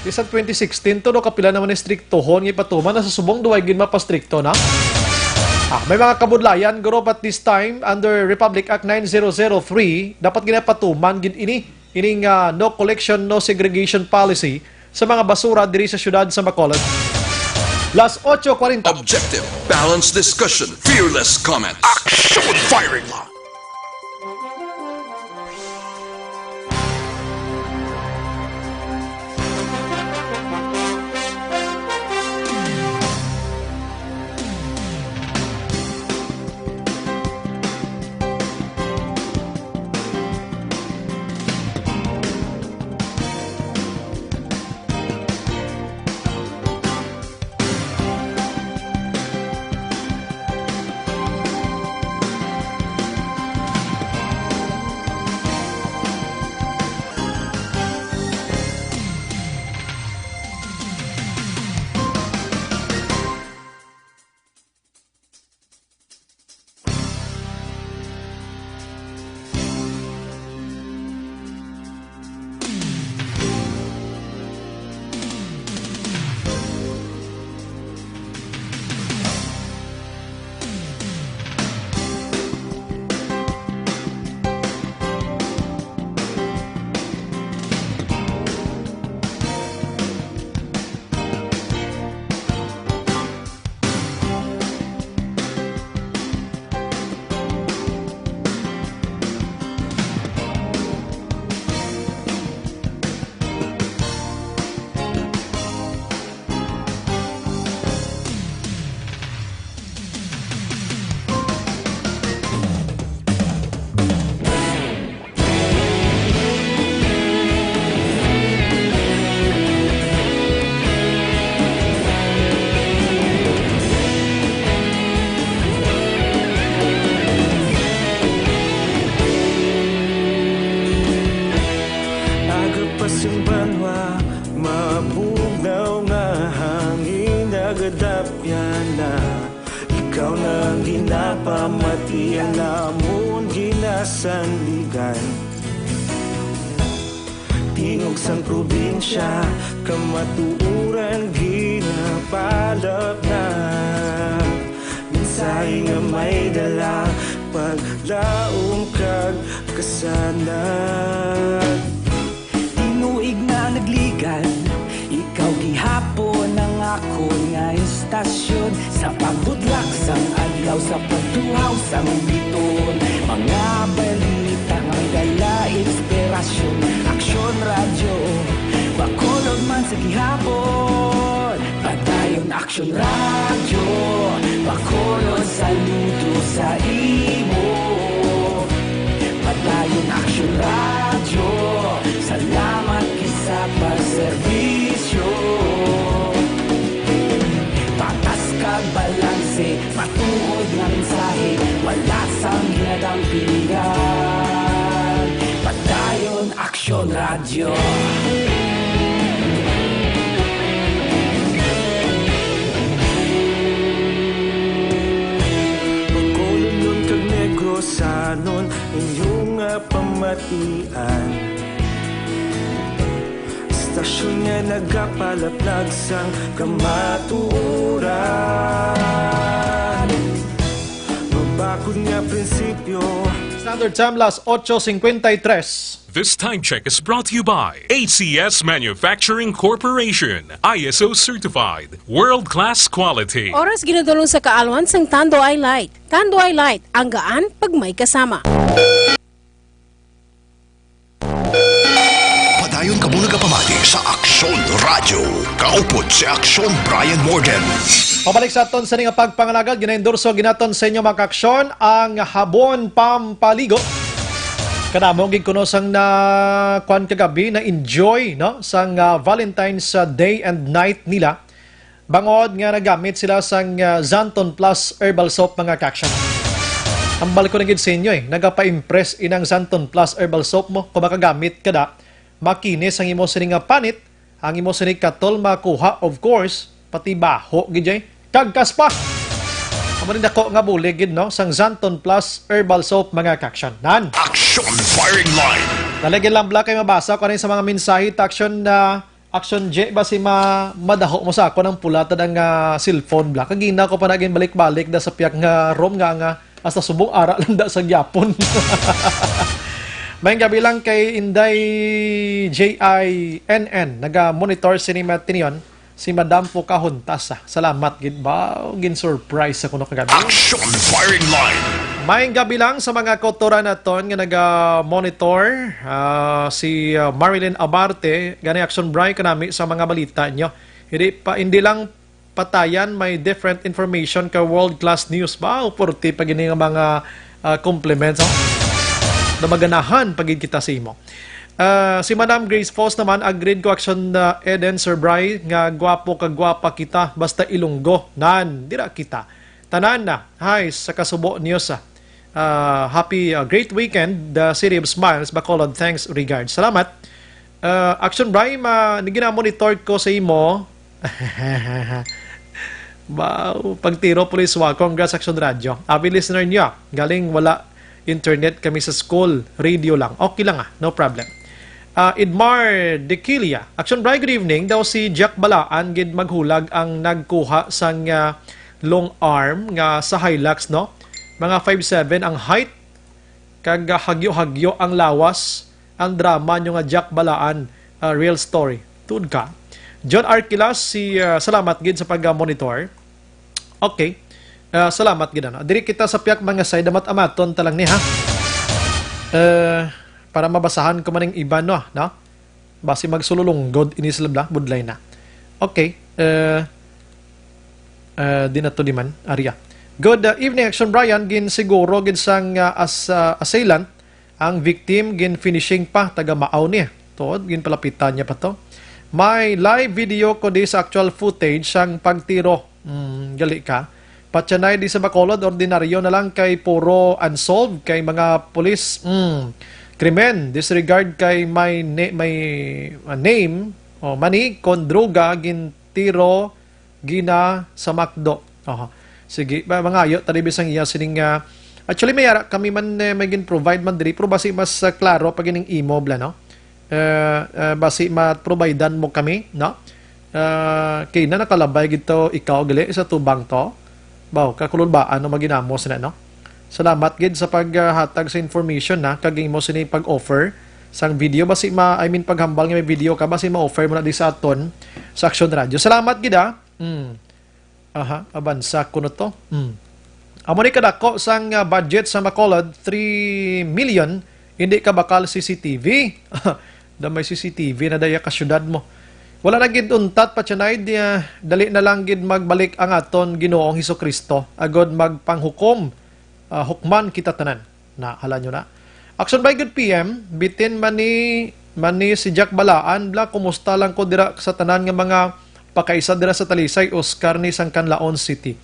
Bisan twenty sixteen to, no, kapila naman ni striktohon nga ipatuman na sa subong duway gid mapastrikto na. Ah, may mga kabudlayan, guro, but this time, under Republic Act nine zero zero three, dapat ginapatuman gid ini, ining, ah, no collection, no segregation policy sa mga basura diri sa siyudad sa Bacolod. Las ocho cuarenta. Objective, balanced discussion, fearless comment. Action firing line. Aga pa sing banwa, mabugnaw nga hangin, nagadapyan na. Ikaw na ang ginapamati, ang amon ginasandigan. Tingog sang probinsya, kamatuoran ginapalapnag. Mensahe nga may dala, paglaom kag kasanag. Tinuig na nagligan, ikaw gihapon ang akon nga istasyon. Sa pagbutlak sang adlaw, sa pagtuhaw sang biton, mga balita nga may Kala inspirasyon, Aksyon Radyo, Bacolod man sa gihapon. Padayon Aksyon Radyo, Bacolod saludo sa imo. Padayon Aksyon Radyo, salamat kisa pagserbisyo. Patas kag balanse, matuod nga mensahe, wala sang hinadang pilihan. Padayon Aksyon Radyo. Bacolod kag Negrosanon, inyo nga pamatian. Stasyon nga nagapalaplag sang kamatuoran. Mabakod nga prinsipyo. Standard Time, las ocho cincuenta y tres. This time check is brought to you by A C S Manufacturing Corporation, I S O certified, world-class quality. Oras ginadulong sa kaalwan sang Tanduay Light. Tanduay Light, ang gaan pag may kasama. Padayon kamo nagapamati sa Aksyon Radyo. Kaupod si Aksyon Brian Morgan. Pabalik sa aton sa nga pagpangalagad, ginaendorso ginaton sa inyo, mga kaaksyon, ang habon pampaligo. Kanamo gid kuno sang na kuan kagabi, na enjoy, no, sang, ah, Valentine's, ah, Day and Night nila. Bangod nga nagamit sila sang, ah, Xanthone Plus Herbal Soap, mga kaaksyon. Hambal ko na gid sa inyo, eh, nagapa-impress inang Xanthone Plus Herbal Soap mo. Kung makagamit ka da, makinis ang imo sini nga panit, ang imo sini katol makuha, of course, pati baho gid jay. Kag kaspa. Amo ni dako nga bulig gid, no, sang Xanthone Plus Herbal Soap, mga kaaksyon. Nan. Aksyon Firing Line. Dali gid lang, bla, kay mabasa ko ani sa mga mensahe, kaaksyon, na Aksyon J, basi ma-, madaho mo sa ako ng pula ta dang, ah, cellphone, bla. Kagina ko pa na ginbalik-balik da sa piyak nga room nga, nga hasta subong ara lang da sa gyapon. May gabi lang kay Inday J I N N, naga-monitor sini Matinion, si Madam Pocahontas, ah. Salamat gid ba, gin-surprise ako no kagabi. Action Firing Line. May gabi lang sa mga kautoran naton nga naga-monitor, ah, si, ah, Marilyn Abarte, gani Action Bry kanami sa mga balita nyo. Hindi pa, hindi lang patayan, may different information ka world class news. Wow, purti pa gini nga mga, ah, compliments, oh. Na maganahan pa gid kita sa imo. Ah, si Madam Grace Foss naman, agreed ko, Action, ah, Eden, Sir Bry, nga gwapo ka gwapa kita, basta Ilonggo. Nan, dira kita. Tanan na. Hi, sa Kasubo News, ah. Ah, happy, ah, great weekend, the City of Smiles, Bacolod. Thanks, regards. Salamat. Ah, Action Bry, ma-, gina-monitor ko sa imo. Wow, pagtiro, Police Wa. Congrats, Action Radyo. Avid listener niya. Galing wala internet kami sa school. Radio lang. Okay lang, ah. No problem. Ah, Edmar Dequilia. Action Bry, good evening. Daw si Jack Balaan gid maghulag ang nagkuha sang, ah, long arm nga sa Hilux, no? Mga five seven ang height, kag, ah, hagyo-hagyo ang lawas. Ang drama nyo nga Jack Balaan, ah, real story. Tuod ka. John Arquilas, si, ah, salamat gid sa pag-monitor. Okay. Ah, salamat gid, ano. Diri kita sa piyak mga side, amat-amaton ta lang ni, ha? Eh, para mabasahan ko man ang iban, no? No? Basi magsululunggod ini sila, bla, budlay na. Okay. Eh, eh, di na to di man, Aria. Good, uh, evening, Action Brian. Gin siguro gid sang, uh, as, uh, assailant ang victim, gin finishing pa, taga Maaw ni. Tuod, gin palapitan niya pa to. May live video ko di sa actual footage sang pagtiro. Hmm, gali ka. Patyanay di sa Bacolod, ordinaryo na lang kay puro unsolved kay mga pulis. Hmm. Krimen, disregard kay may, na-, may, uh, name, o mani, kon droga, gintiro, gina sa McDo. Oho. Sige, ba, mangayo ta di bisang iya sining, ah, actually, may ara kami man, eh, may gin-provide man diri, pero basi mas, ah, klaro pa gining imo, bla, no? Eh, eh, basi ma-providean mo kami, no? Ah, kay na nakalabay gid to ikaw gali sa tubang to. Baw, kakululbaan no maginamos na, no? Salamat gid sa paghatag sa information, na kag imo sini pag-offer sang video, basi ma-, I mean, paghambal nga may video ka, basi ma-offer mo na di sa aton sa Action Radio. Salamat gid, ah. Mm. Aha, abansa kuno to. Mm. Amo ni kadako sang, ah, budget sa Bacolod, three million Hindi ka bakal C C T V. Da may C C T V na daya ka syudad mo. Wala na gid untat, Patyanay, di, ah, dali na lang gid magbalik ang aton Ginoong Hesukristo, agod magpanghukom, ah, hukman kita tanan. Na, hala nyo na. Action by Good P M, bitin man ni, man ni si Jack Balaan, bla, kumusta lang ko dira sa tanan nga mga pakaisa dira sa Talisay, Oscar ni sang Canlaon City.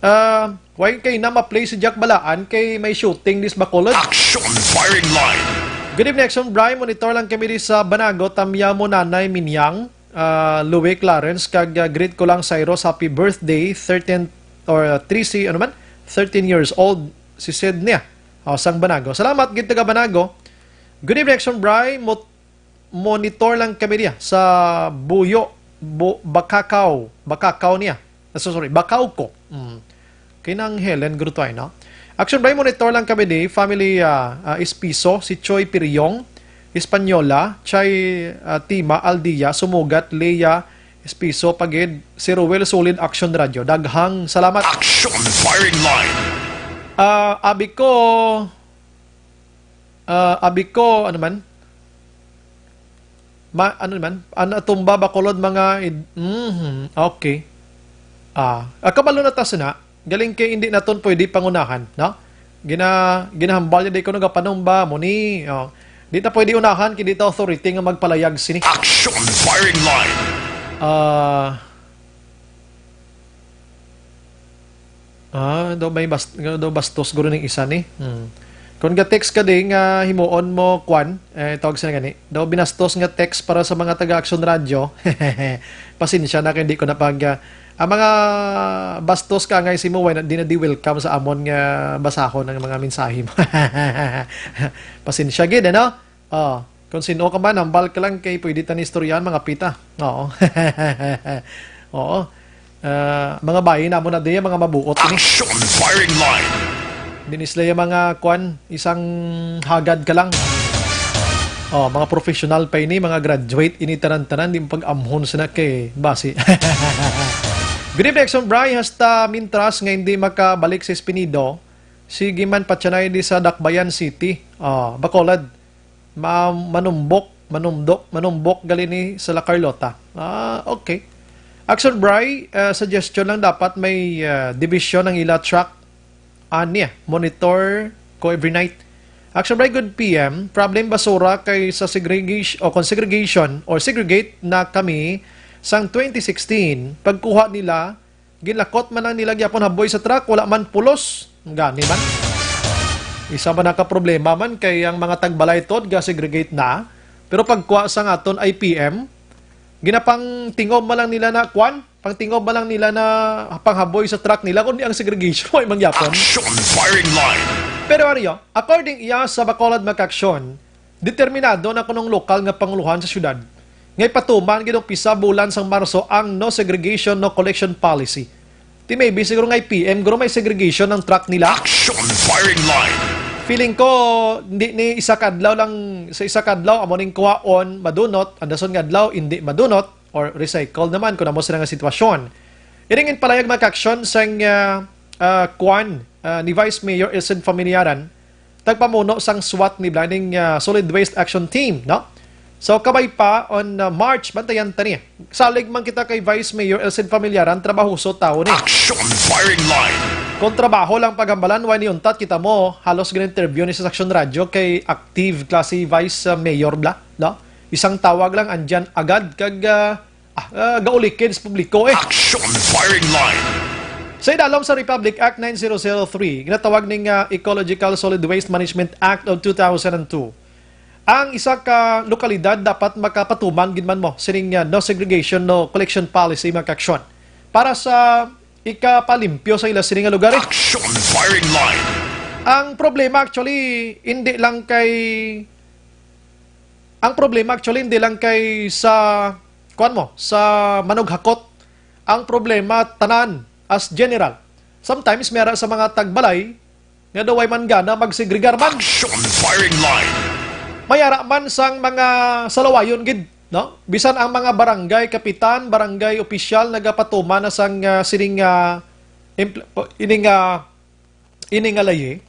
Ah, why kay na ma-play si Jack Balaan kay may shooting this Bacolod? Action firing line. Good evening, Action Bry. Monitor lang kami di sa Banago. Tamya mo, Nanay Minyang, ah, Louie Clarence, kag, ah, greet ko lang Cyrus, happy birthday, thirteen or, ah, three si, ano man, thirteen years old, si Sydney, ah, sang Banago. Salamat, gid taga Banago. Good evening, Action Bry. Mo-, monitor lang kami niya sa Buyo, Bu-, Bakakaw, Bakakaw niya. Ah, so, sorry, Bakawko. Mm. Kay nang Helen Grutuay, no? Action Bry, monitor lang kami ni family, ah, ah, Espiso, si Choi Piriong, Espanyola, Chay, ah, Tima, Aldia, Sumugat, Lea, Espiso, Pagid, si Ruel Sulid, Action Radio. Daghang salamat. Action firing line. Ah, abi ko, ah, abi ko, ano man? Ma-, ano man? Ano, tumba, Bacolod, mga id-, mhm, okay. Ah, ah, kabalo na ta sina, galing kay hindi naton pwede pangunahan, no? Gina-, ginahambal niya, di ko nagapanumba, mo ni, oh. Di ta pwede unahan, kay di ta authority nga magpalayag sini. Action firing line. Ah, ah, daw may bas-, daw bastos guro ning isa ni. Hmm. Kung ga-text ka di nga himuon mo, kwan, eh, tawag sila gani. Daw binastos nga text para sa mga taga Action Radio. Pasensya na kay hindi ko na pag, ah, ang mga bastos ka ngay si mo, wala, di na di welcome sa amon nga basahon ang mga mensahe mo. Pasensya gid, ano? Oh, kung sino ka man, hambal ka lang kay pwede ta ni istoryahan, mga pita. Oo. Oo. Ah, mga bayi namo na diya, mga mabuot ini. Action firing line. Dinis la yung mga kwan, isang hagad ka lang. Oh, mga professional pa ini, mga graduate ini, tanan-tanan, di mo pag-amhon sila kay basi. Good evening, Exxon Bry. Hasta mintras nga hindi makabalik si Espinido, sige man patyanay di sa Dakbayan City. Oh, Bacolod. Ma-, manumbok, manumdok, manumbok gali ni sa La Carlota. Ah, okay. Action Bry, ah, suggestion lang, dapat may, ah, division ang ila truck. Anya, monitor ko every night. Action Bry, good P M. Problem basura kay sa segregation, o kung segregation or segregate na kami sang twenty sixteen, pagkuha nila, ginlakot man lang nila gyapon haboy sa truck, wala man pulos. Gani man. Isa man naka problema man kay ang mga tagbalay tod ga segregate na. Pero pagkuha sa aton I P M, ginapangtingob man lang nila na kwan, pangtingob man lang nila na panghaboy sa truck nila, kundi ang segregation, way man gyapon. Action firing line. Pero ano yun? According iya sa Bacolod Makaksyon, determinado na kunong lokal nga panguluhan sa syudad nga ipatuman gid og pisa bulan sang Marso ang no segregation, no collection policy. Ti maybe siguro nga I P M, guro may segregation ng truck nila. Action firing line. Feeling ko, hindi ni isa kadlaw lang, sa isa kadlaw, amo ning kuhaon, madunot, ang dason nga adlaw, hindi madunot, or recycle naman, kung amo sila nga sitwasyon. Iring in palayag mga kaaksyon sang, ah, ah, kwan, ah, ni Vice Mayor Elsen Familiaran, tagpamuno sang SWAT ni Blining, ah, Solid Waste Action Team, no? So, kabay pa on, ah, March, bantayan ta ni. Salig man kita kay Vice Mayor Elsen Familiaran, trabahoso tawo ni. Action firing line. Kung trabaho lang paghambalan, way ni untat kita mo, halos gin-interview ni sa Action Radio kay active klase Vice, ah, Mayor bla, no? Isang tawag lang, andyan agad, kag, ah, ah, ah, gaulikin sa publiko, eh. Action firing line. Sa idalom sa Republic Act nine zero zero three, ginatawag ning, ah, Ecological Solid Waste Management Act of two thousand and two, ang isa ka lokalidad dapat makapatuman gid man mo sining, ah, no segregation, no collection policy, mga kaaksyon, para sa ikapalimpyo sa ila sining nga lugar, eh. Action firing line. Ang problema actually, hindi lang kay, ang problema actually, hindi lang kay sa, kuwan mo, sa manughakot. Ang problema, tanan, as general. Sometimes, may ara sa mga tagbalay, nga daw way man gana magsegregar man. Action firing line. May ara man sang mga salawayon gid, no? Bisan ang mga barangay kapitan, barangay opisyal nagapatuman na sang, ah, sining, ah, impl-, o, ining, ah, ini nga layi.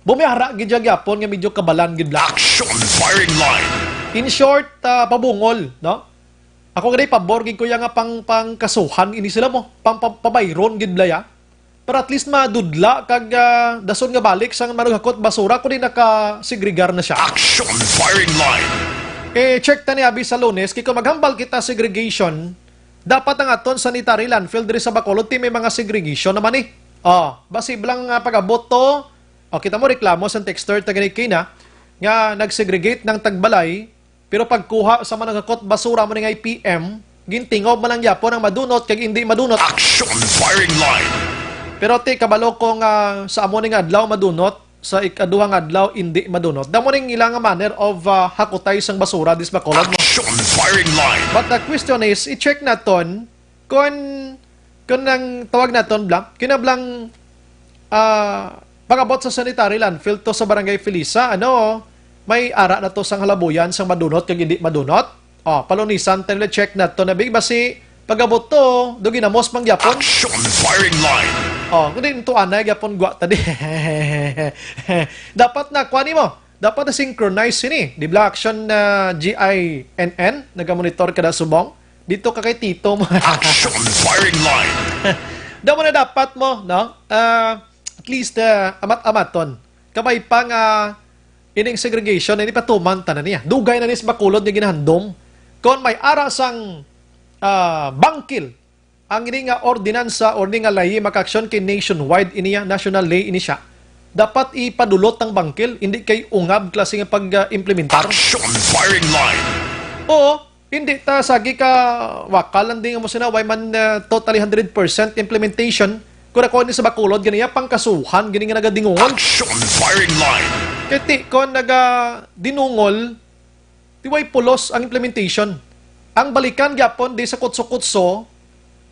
Bumiyara gid siya gyapon nga medyo kabalan gid, Bla. Action firing line. In short, ah, pabungol, no? Ako gani, pabor gid ko ya nga pang, pangkasuhan ini sila mo. Pang, pang pabayron gid, Bla, ya. Pero at least madudla kag, ah, dason nga balik sang manughakot basura kundi naka-segregar na siya. Action firing line. Eh, check ta ni abi sa Lunes, kay kung maghambal kita segregation, dapat ang aton sanitary landfill diri sa Bacolod, ti may mga segregation naman eh. Oh, basi blang, ah, pag-abot to, oh, kita mo reklamo sa texter ta gani kina nga nag-segregate ng tagbalay, pero pagkuha sa managakot basura mo ni nga I P M, gintingob man lang gyapon ang madunot kag hindi madunot. Action firing line. Pero ti kabalo ko nga sa amo ni nga adlaw madunot, sa ikaduhang adlaw hindi madunot. Damo ning ila nga manner of, ah, hakutay sang basura dis Bacolod mo. Action firing line. But the question is, i-check naton kung, kung ang tawag naton bla, kinablang, ah, pag-abot sa sanitary landfill to sa Barangay Felisa, ano, may ara na to sang halabuyan sang madunot kag hindi madunot. Oh, palunisan ta nila, check nato na big basi pag-abot to, do ginamos man gyapon. Action firing line. Oh, kundi ito anay gyapon gwa ta di. Dapat na kuha nimo. Dapat na synchronize sini. Di ba action na G I N N nagamonitor kada subong? Dito ka kay Tito mo. Action firing line. Damo na dapat mo, no? Ah, at least, ah, amat-amaton. Kabay pa nga ining segregation, ini patuman tanan niya. Dugay na ni sa Bacolod nga ginahandom. Kon may ara sang, ah, bangkil, ang ini nga ordinansa or ini nga layi makaaksyon kay nationwide ini ya, national law ini siya. Dapat ipadulot ang bangkil, hindi kay ungab klase nga pag-implementar. Action firing line. Oo, hindi ta sagi ka wakal lang din mo sina, way man, ah, totally hundred percent implementation. Kung ako ni sa Bacolod, gani ya, pangkasuhan, gani nga nagadingungon. Action firing line. Kay ti, kon nagadinungol, ti way pulos ang implementation. Ang balikan gyapon di sa kutso-kutso,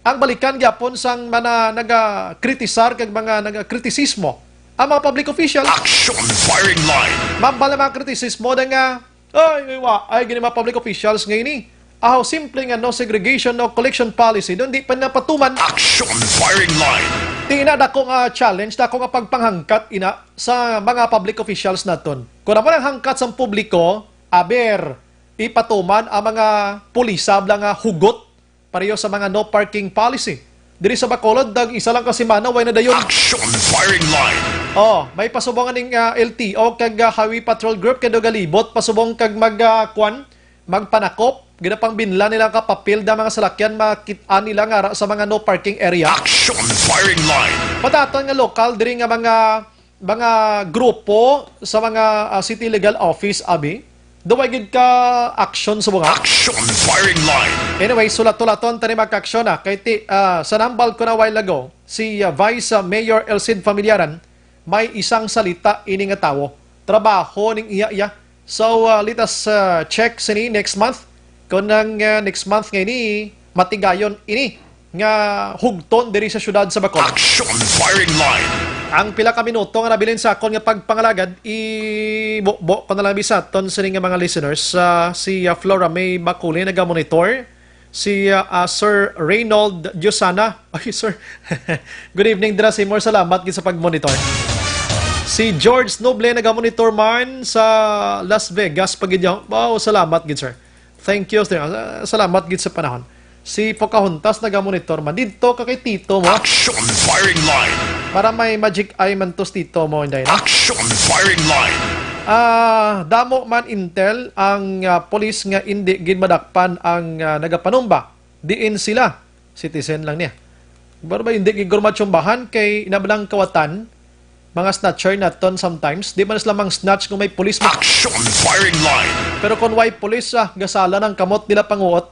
ang balikan gyapon sang mga nagakritisar kag mga nagakritisismo, ang mga public official. Action firing line. Mambal ang mga kritisismo na nga, ay, ay, wa, ay, gini mga public officials nga ini. Aho, simple nga no segregation, no collection policy, doon di pa napatuman. Action firing line. Ti ina dako nga challenge, dako nga pagpanghangkat ina sa mga public officials naton. Kung naman ang hangkat sa publiko, aber, ipatuman ang mga pulisab lang nga hugot pareho sa mga no parking policy. Diri sa Bacolod, dag isa lang ka semana, way na dayon. Action firing line. Oh, may pasubong ning, ah, L T O kag, ah, Highway Patrol Group kay do galibot pasubong kag mag, ah, kwan, magpanakop. Gina pang binla nila ka papel da mga salakyan makit-an nila nga ara sa mga no parking area. Action firing line. Padaton nga lokal diri nga mga mga grupo sa mga, ah, city legal office, abi, duway gid ka action sa mga. Action firing line. Anyway, sulat-tulaton tani magka-aksyon, ah. Kay ti, ah, sa nambal ko na while ago, si, ah, Vice, ah, Mayor Elcid Familiaran, may isang salita ini nga tawo. Trabaho ning iya iya. So, ah, let us, ah, check sini next month. Kung ang, ah, next month nga ini, matigayon ini nga hugton diri sa siyudad sa Bacolod. Action firing line. Ang pila ka minuto nga nabilin sa akon nga pagpangalagad, ibubo ko na lang bisaton sini nga mga listeners. Ah, si, ah, Flora May Baculi nagamonitor. Si, ah, ah, Sir Reynold Diosana. Ay, sir. Good evening, Dra Seymour. Salamat gid sa pagmonitor. Si George Noble nagamonitor man sa Las Vegas, Pagidya. Wow, salamat gid, sir. Thank you, sir. Ah, salamat gid sa panahon. Si Pocahontas nagamonitor man. Didto ka kay Tito mo. Action firing line. Para may magic eye man to si Tito mo, Inday, no? Action firing line. Ah, damo man intel ang, ah, pulis nga indi gid madakpan ang, ah, nagapanumba. Diin sila? Citizen lang niya. Pero ba hindi gid gurmat sumbahan kay inablang kawatan, mga snatcher naton sometimes, di man sila mang snatch kung may pulis mo. Action firing line. Pero kung way pulis, ah, gasala ng kamot nila panguot.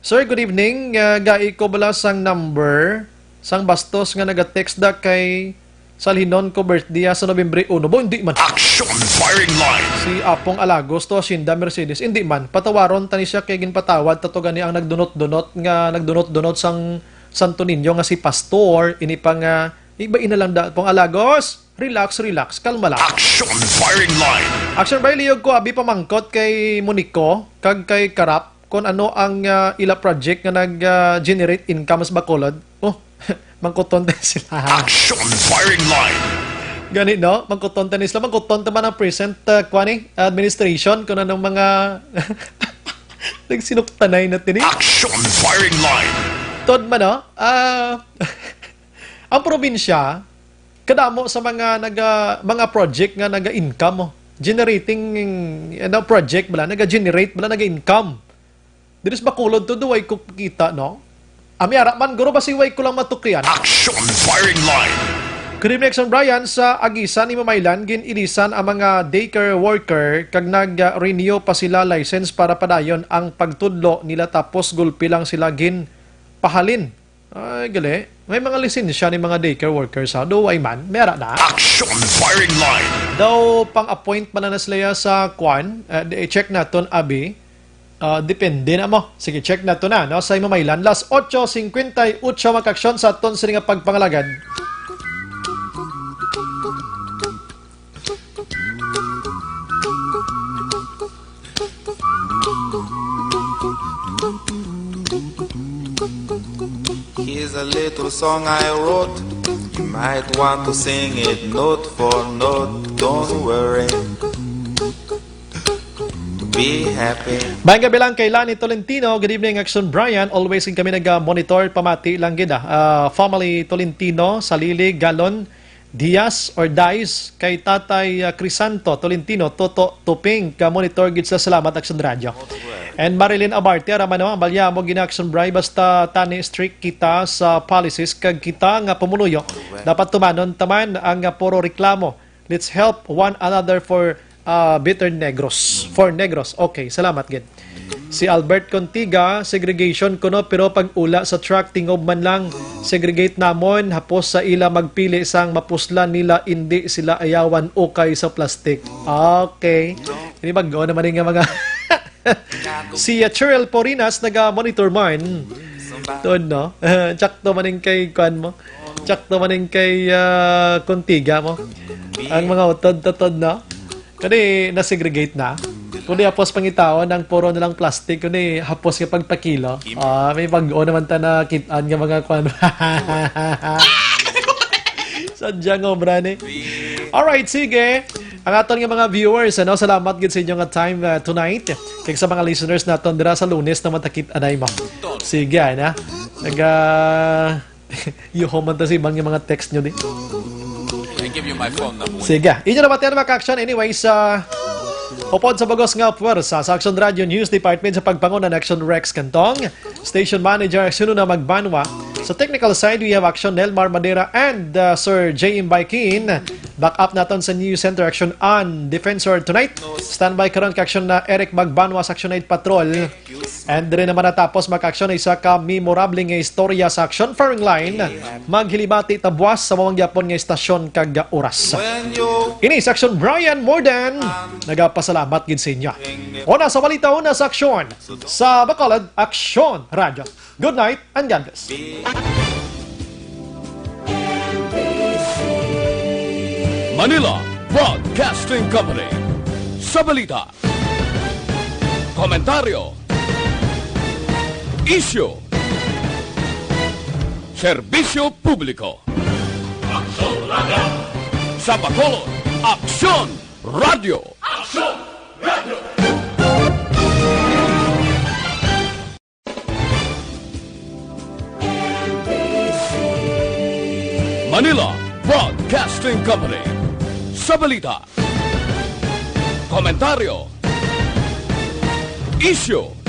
Sir, good evening. Ah, gai ko bala sang number sang bastos nga nagatext da kay salhinon ko birthday, ah, sa Nobyembre uno. Bo, hindi man. Action firing line. Si Apong Alagos to, Hacienda Mercedes. Hindi man. Patawaron tani siya kay ginpatawad ta to gani ang nagdunot-dunot nga nagdunot-dunot sang Santo Niño nga si Pastor. Ini pa nga, iba ina lang da, Apong Alagos. Relax, relax. Kalma lang. Action firing line. Action ba, iliyog ko, abi pamangkot kay Monico, kag kay Karap, kung ano ang, ah, ila project nga nag, ah, generate income sa Bacolod. Oh, mangkuton din sila. Action firing line. Gani, no? Mangkuton ta ni sila. Mangkuton ta man ang present, uh, kuan ni, administration kung anong mga nagsinuktanay na tini. Action firing line. Tod man, no? Ah, ang probinsya, kadamo sa mga naga, mga project nga naga-income, oh. Generating, ano, project bala, naga-generate bala, naga-income. Diri sa Bacolod to, duway ko kita, no? Ami ara man, guro, basi way ko lang matukyan. Action firing line. Good evening, Action Brian. Sa Aguisan, Imamaylan, gin-ilisan ang mga daycare worker kag nag-renew pa sila license para padayon ang pagtudlo nila, tapos gulpi lang sila ginpahalin. Ay, gali. May mga lisensya ni mga daycare workers, ha? Duway man. May ara na. Action firing line. Daw pang-appoint man na sila ya sa kwan. Eh, di, i-check naton, abi. Ah, depende na mo. Sige, check nato na, no? Sa Imamaylan, las ocho cincuenta y ocho, mga ka-aksyon, sa aton sini nga pagpangalagad. Here's a little song I wrote. You might want to sing it note for note. Don't worry. Be happy. Maayong gabi lang kay Lani Tolentino. Good evening, Action Brian. Always gid kami naga-monitor. Pamati lang gid, ah. Ah, family Tolentino, Salili, Galon, Diaz or Dice, kay Tatay, ah, Crisanto Tolentino, Toto Tuping, ka-monitor gid sa Salamat Action Radio. And Marilyn Abarte, ara man, no, ang balya mo gina-Action Brian, basta tani strict kita sa policies, kag kita nga pumuluyo, dapat tumanon taman ang, ah, puro reklamo. Let's help one another for, ah, better Negros. For Negros. Okay, salamat gid. Si Albert Contiga, segregation kuno, pero pag ula sa truck, tingob man lang. Segregate namon, hapos sa ila magpili sang mapuslan nila, indi sila ayawan ukay sa plastic. Okay. Ini bag-o naman nga mga si, uh, Cheryl Porinas, naga-monitor man. Ton, no? Tsakto man yung kay kwan mo. Tsakto man yung kay, ah, Contiga mo. Ang mga utod-tutod, no? Kani na-segregate na. Kundi hapos pangitaon ang puro na lang plastic, kundi hapos nga pagpakilo. Ah, may bag-o naman ta na kit-an nga mga kwan. Sadyang obra ni. Alright, sige. Ang aton nga mga viewers, ano, salamat gid sa inyo nga time, uh, tonight. Kag sa mga listeners naton dira sa Lunes naman ta kit-anay mo. Sige, ana. Naga Yuho man ta sa iban nga mga text nyo di. I give you my phone number. Sige. Inyo na ba, mga ka-action? Anyways, ah, upod sa bugos nga puwersa sa Action Radio News Department sa pagpanguna ni Action Rex Cantong, Station Manager Action Una Magbanwa. Sa technical side, we have Action Nelmar Madera and, ah, Sir J M Baikin. Back up naton sa News Center Action on Defensor tonight. Standby karon ka Action na Eric Magbanwa sa Action Night Patrol. And diri naman natapos, mga ka-action, isa ka memorable nga istorya sa Action Firing Line. Maghilibati ta buwas sa mao gyapon nga istasyon kag oras. Ini sa Action, Brian Morden. Nagapasalamat gid sa inyo. Una sa balita, una sa aksyon. Sa Bacolod, Action Radio. Good night and God bless. Manila Broadcasting Company. Sa balita, komentaryo, isyu, serbisyo publiko. Aksyon Radio. Sa Bacolod, Aksyon Radio. Aksyon Radio. Manila Broadcasting Company. Sa balita, komentaryo, isyu,